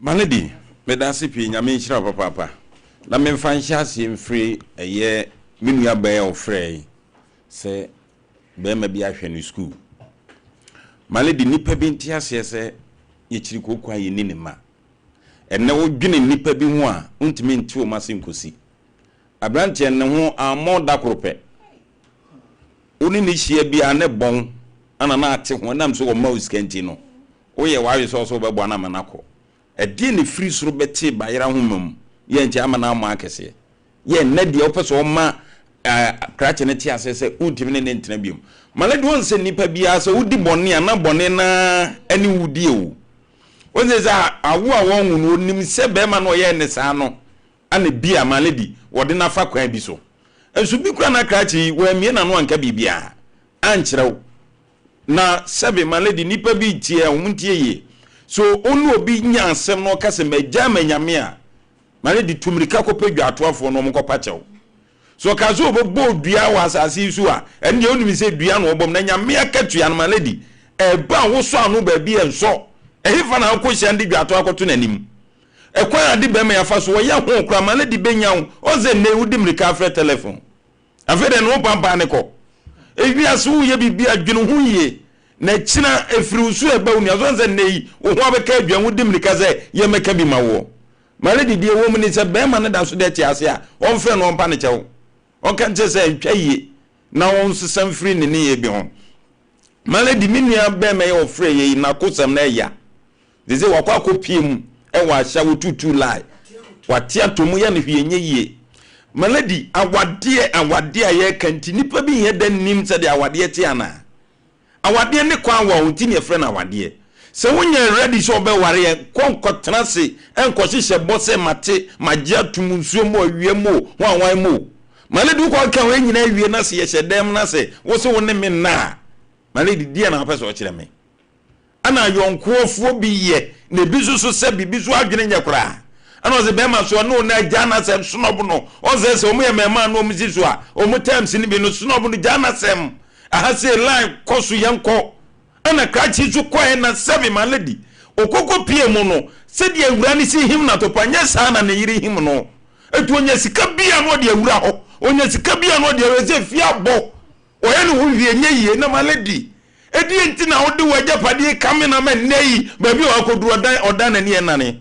Malady, medase pii, Nyame nhyira wo papaapa. Na memfa nhyɛ aseɛ mfiri ɛyɛ me nua baa yi a ɔfrɛɛ yi sɛ barima bi ahwɛ no sukuu. Malady, nnipa bi nte aseɛ sɛ yɛkyiri kooko a yɛnni ne mma. Ɛnnɛ wodwene nnipa bi ho a, wontumi nte wɔn ase nkosi. Aberanteɛ no ne ho ammɔ da koro pɛ. Wo ne no hyia biara ne bɔn ana na ate ho ɛnam sɛ ɔmma wo sika nti no, woyɛ w'adwene sɛ ɔsɛ wobɛboa no ama no akɔ. Ɛdeɛn na ɛfiri soro bɛtee bayerɛ ahoma mu yɛ nti ama no ammɔ akɛseɛ? Yɛ nnɛ deɛ wopɛ sɛ ɔma krakye no te aseɛ sɛ wontumi ne no ntena biom. Malady wohu sɛ nnipa biara sɛ wodi bɔne a na bɔne no ara ne wo die o. Wohu sɛ sɛ awo a wɔnwo no ɔnim sɛ bɛrima no ɔyɛɛ ne saa no ana bi a Malady wɔde no afa kwan bi so. Nso bi koraa na krakye yi wammue n'ano anka biribiara ankyerɛ wo. Na sɛbe Malady nnipa bi tie a wɔn ntie yie. So wo ne obi nya asɛm na ɔka sɛ magyaa manyame a, Malady tu mmirika kɔpɛ dwaatoafoɔ na wɔnkɔpa kyɛw. So ɔka sɛ ɔbɛbɔ dua wɔ asase yi so a, ɛno deɛ wonim sɛ dua na ɔbɔ mu. Na Nyame akatua no, my lady, ɛba a wosɔ ano baabi a ɛnsɔ. Ɛhefa na wokɔhyia no de dwatoa akɔto n'anim? Ɛkwan a ade bɛrima yi afa so, ɔyɛ ho koraa, my lady bɛnya wo. Ɔn sɛ nnɛ yi wode mmirika afrɛ telefon. Afei deɛ ne ho pampaa ne kɔ. Ewiase woyɛ biribi a, dwene ho yie. Na kyina ɛfiri wo so ɛba wo nua so. Ɔn sɛ nnɛ yi wo ho abɛka aduan, wode mmirika sɛ yɛmmɛka bi ma woɔ. Ma lady deɛ ɛwɔ mu ne sɛ bɛɛma no da so dɛ te ase a ɔmfrɛ no ɔmpa no kyɛw ɔnka nkyerɛ sɛ ɛntwa yie na ɔnsesa mfiri ne nneyɛɛ bi ho. Ma lady me nua bɛɛma yi a ɔfrɛ yɛ yi n'akosɛm no ɛya te sɛ wakɔ akɔ pie mu ɛwɔ ahyɛ wotutu lie wate atɔ mu yɛ no hwee nyɛ yie. Ma lady awadeɛ awadeɛ a yɛreka nti nipa bi nyɛ dɛ nnim sɛdeɛ awadeɛ te anaa? Awadeɛ ne kwan wa o nti na yɛfrɛ no awadeɛ. Sɛ wonyɛ ready sɛ wobɛware ɛ, kɔ nkɔtena ase nkɔhyehyɛ bɔ sɛ mate, magye atom, nsuo mu o, awia mu o, hwan hwan mu o. My lady wokɔ keka wei nyinaa wie na sɛ yɛhyɛ dan mu na sɛ wo se wo ne me nna a, my lady deɛn na wopɛ sɛ ɔkyerɛ me? Ɛna ayɔnkoɔfoɔ bi yɛ na ebi nso so sɛ biribi so adwene nyɛ koraa. Ɛna ɔse bɛrima so ɔne wo na gyaa n'asɛm snob no. Ɔnsɛ sɛ wɔn yɛ mmarima na wɔn si so a wɔn terms no bi no snob no gyaa n'asɛm. Aha sei line kɔ so yɛn kɔ. Ɛna krakye nso kɔɛ na sɛbe my lady okoko pie mu no sɛdeɛ awura no si him no atopa nyɛ saa na ne yere him no. Enti onya sika bi a na ɔde awura hɔ, onya sika bi a na ɔde awura sɛ fie abɔ. Ɔyɛ ne ho hwee nyɛ yie na my lady ɛdeɛn nti na wode w'agyapadeɛ kame no ama nnɛ yi baabi a wakɔduru ɔdan ɔdan n'ani ɛnane.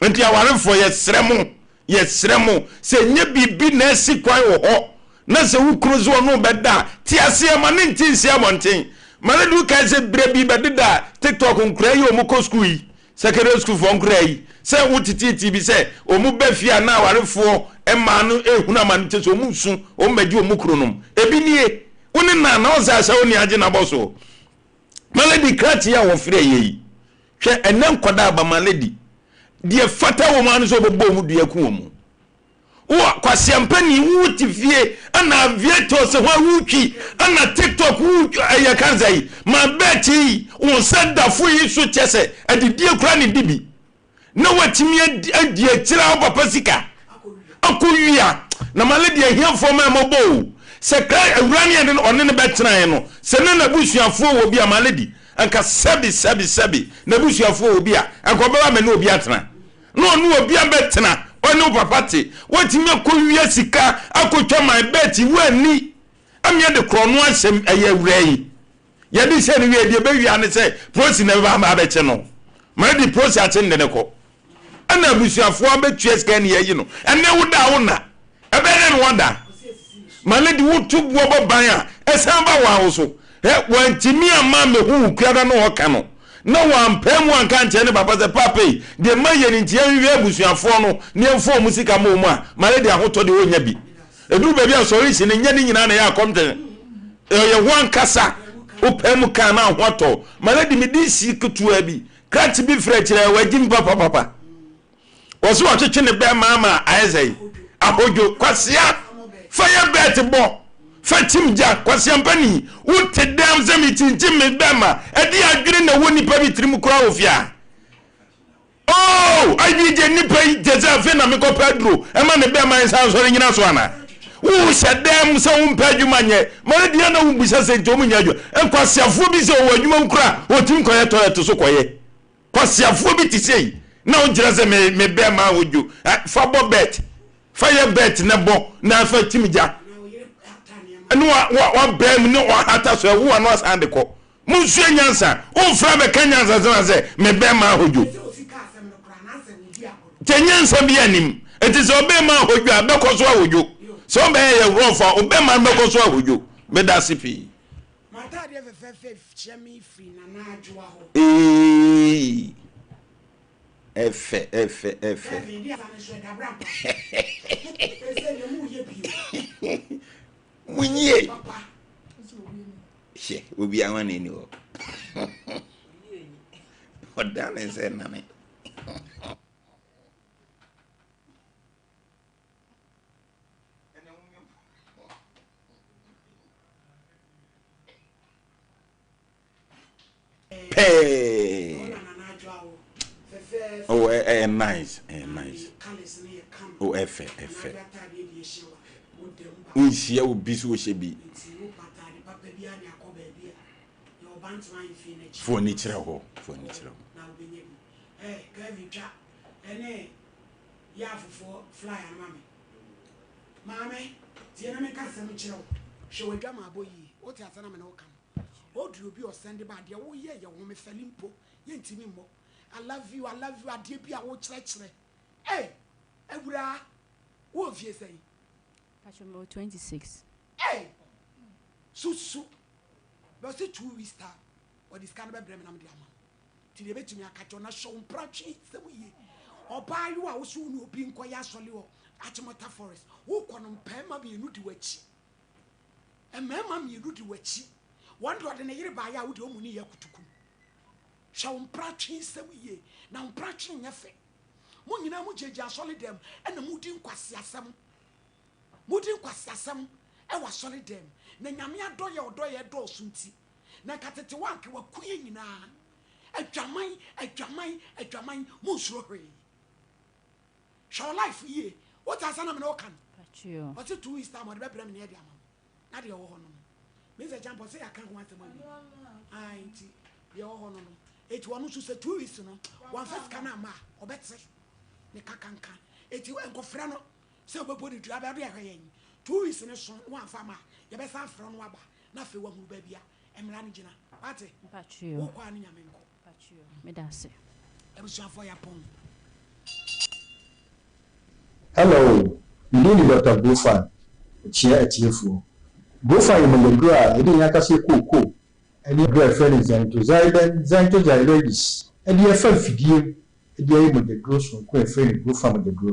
Nti awarefoɔ yɛsrɛ mo, yɛsrɛ mo, sɛ nyɛ biribi na asi kwan wɔ hɔ na sɛ wo kunu sɛ ɔne wo bɛda a, te aseɛ ma ne nte nsi abɔnten. Ma no de wo kae sɛ berɛ bi bɛdeda TikTok nkoraa yi a wɔkɔ sukuu yi, secondary school foɔ nkoraa yi, sɛ wo teteetee bi sɛ wɔn ba fie a na awarefoɔ mmaa no rehunu amane kyɛ sɛ wɔn resu, wɔn bɛgye wɔn kununom. Ebi nie, wo ne na na ɔsɛ ahyɛ wo nea agye n'abɔ so. Malady krakye a wɔfrɛ yɛ yi, Hwɛ ɛnɛ nkwadaa aba ma lady. Deɛ fata wɔn ara ne sɛ wɔbɛbɔ wɔn dua ku wɔn. Wo kwaseampani wo te fie ɛna aviator sɛ hɔ wotwi ɛna tiktok wo ɛyɛ kansa yi ma bɛɛkye yi wɔn nsa dafo yi so kyɛ sɛ adidie kora ne di bi. na watumi adi akyire a wo papa sika akɔwia na ma lady ahiafoɔ ma ɛmɔbɔ o sɛ kra awura ne ɛne ɔne ne bɛtenaeɛ no sɛ ne n'abusuafoɔ wɔ bi a ma lady anka sɛbi sɛbi sɛbi n'abusuafoɔ wɔ bi a anka ɔbɛba mɛ ne obi atena na ɔne obi abɛtena ɔne wo papa te watumi akɔwia sika akɔtwa my bet woanni ameɛ de korɔ no ahyɛm ɛyɛ awura yi Yɛde hyɛ no wie deɛ ɛbɛwia ne sɛ prosi na ɛbɛba abɛkye no. Ma de prosi akye no de no kɔ. Ɛna abusuafoɔ abɛtua sika ne yɛayi no. Ɛnɛ wo da a wo nna. Ɛbɛyɛ dɛ na wada. Ma ne de woto boɔ bɔ ban a ɛsan ba wɔn so. Hɛ wantumi amma ammɛhu wo kuada na ɔka no. Na wampae mu anka ankyerɛ ne papa sɛ paapa yi deɛ mayɛ no nti yɛnhwehwɛ abusuafoɔ no na yɛmfa wɔn sika ma wɔn a ma ne de ahotɔ deɛ ɔnnya bi. Ɛduru baabi a sɔre si no, nyɛ ne nyinaa na ɛyɛ akɔmkyɛ. Ɛyɛ wo ankasa wopɛ mu kan na ho atɔ. Ma no de me di si ketewa bi. Krakye bi frɛ kyerɛ wagyim papapapa. Wɔse wɔtwetwe ne bɛɛma ama ayɛ sɛn? Ahodwo. Kwasea! Fa yɛ bɛɛt bɔ. Fa kyim gya. Kwasea mpanin, wote dɛm sɛ mekyinkyim me bɛɛma? Ɛdeɛn adwene na ɛwɔ nipa bi tirim koraa wɔ fie ha? Oh! Adwene gye nipa yi te sɛ afei na mekɔpɛ aduro ɛma ne bɛɛma nsa nsɔre nyina so anaa? Wohyɛ dɛm sɛ wompɛ adwuma nyɛ. Ma no deɛ na wombisa sɛ nti ɔmo nyɛ adwuma. Nkwaseafoɔ bi sɛ ɔwɔ adwuma mu koraa ɔtumi kɔyɛ tɔlɛt so kɔyɛ. Kwasiafoɔ bi te sei na wogyina sɛ me me bɛɛma ahodwo ɛ fa bɔ bet fa yɛ bet na bɔ na fa tim gya ne wa wa wa bɛɛ mu ne wahata so ɛwo ano asan de kɔ monsua nyansa wofra bɛka nyansa sɛ na sɛ me bɛɛma ahodwo kyɛ nyansa bi anim ɛti sɛ ɔbɛɛma ahodwo a bɛkɔ so ahodwo sɛ ɔbɛyɛ yɛ worɔfo a ɔbɛɛma no bɛkɔ so ahodwo meda ase pii. M'ataadeɛ fɛfɛɛfɛ kyerɛ me firi Nana Adwoa hɔ. Eeii ɛfɛ ɛfɛ ɛfɛ. Kevin de asa no so ɛda bra mpa. Ɛsɛ deɛ mo yɛ bio. Mo nyie. Hwɛ obi awa na ɛni hɔ. Ɔda ne nsa nane. Pɛɛ. Oh, ɛyɛ nice, ɛyɛ nice. Oh, ɛfɛ, ɛfɛ. Wonhyia obi so wɔhyɛ bi. Fo ani kyerɛ hɔ, fo ani kyerɛ hɔ. Maame, tie na menka asɛm nkyerɛ wo. Hwɛ w'adwamaabɔ yie. Wote aseɛ na me ne wo ka no. Oduru obi a ɔsɛnde ba a, deɛ woyɛ yɛ ho mefɛle mpo. Yɛntumi mmɔ. I love you, I love you, adeɛ bi a wokyerɛkyerɛ. Ei! Awuraa, wowɔ mfie sɛn? Pacho mewɔ 26. Ei! Susu. Bɛse 2 weeks time, ɔde sika no bɛbrɛ me na mede ama no. Nti deɛ mɛtumi aka kyerɛ wo na hyɛ wo mpratwe sɛm yie. Ɔbaa yi a wo so wo ne obi nkɔyɛ asɔre wɔ Achimota Forest, wokɔ no mmarima mmienu di w'akyi. Mmarima mmienu di w'akyi. Wɔn deɛ ɔde ne yere baeɛ a wo deɛ ɔmu ne yɛ akutukum. Hyɛ wo mpratwe sɛm yie na wo mpratwe nyɛ fɛ. Mo nyinaa mo gyinagyina asɔre dɛm ɛna modi nkwaseasɛm. Modi nkwaseasɛm ɛwɔ asɔre dɛm na Nyame adɔyɛ ɔdɔyɛ dɔɔso nti Na nka tete hɔ anka waku yɛn nyinaa. Adwaman, adwaman, adwaman, monsuro hwee. Hwɛ wo life yie. Wote asɛm na me ne wo ka no? Ɔse 2 weeks time ɔde bɛbrɛ me ne ɛde ama me. Na deɛ ɛwɔ hɔ no no. Me sɛ Champ ɔse yɛaka ho asɛm awie. Ae nti deɛ ɛwɔ hɔ no no. Eti ɔno nso sɛ 2 weeks no wamfa sika no amma a ɔbɛte ne kakanka. Eti nkɔfrɛ no sɛ wobɛbɔ ne dua bɛde ɛhwɛ yɛn. 2 weeks no so na wamfa amma a yɛbɛsan afrɛ no aba. Na afei wahunu baabi a mmara no gyina. Wate? Mpakyɛw. Wokɔ a ne Nyame nkɔ. Mpakyɛw. Meda ase. Abusuafoɔ yɛapɔn. Hello, me din de Dɔkta Brofan, mekyea atiefoɔ. Brofan yɛ mogyaduro a yɛde yɛn akaseɛ kookoo ne aduro a yɛfrɛ no Xanthoxylum xanthoxyloides de afa mfidie mu de ayɛ mogyaduro sononko a yɛfrɛ no Brofan mogyaduro.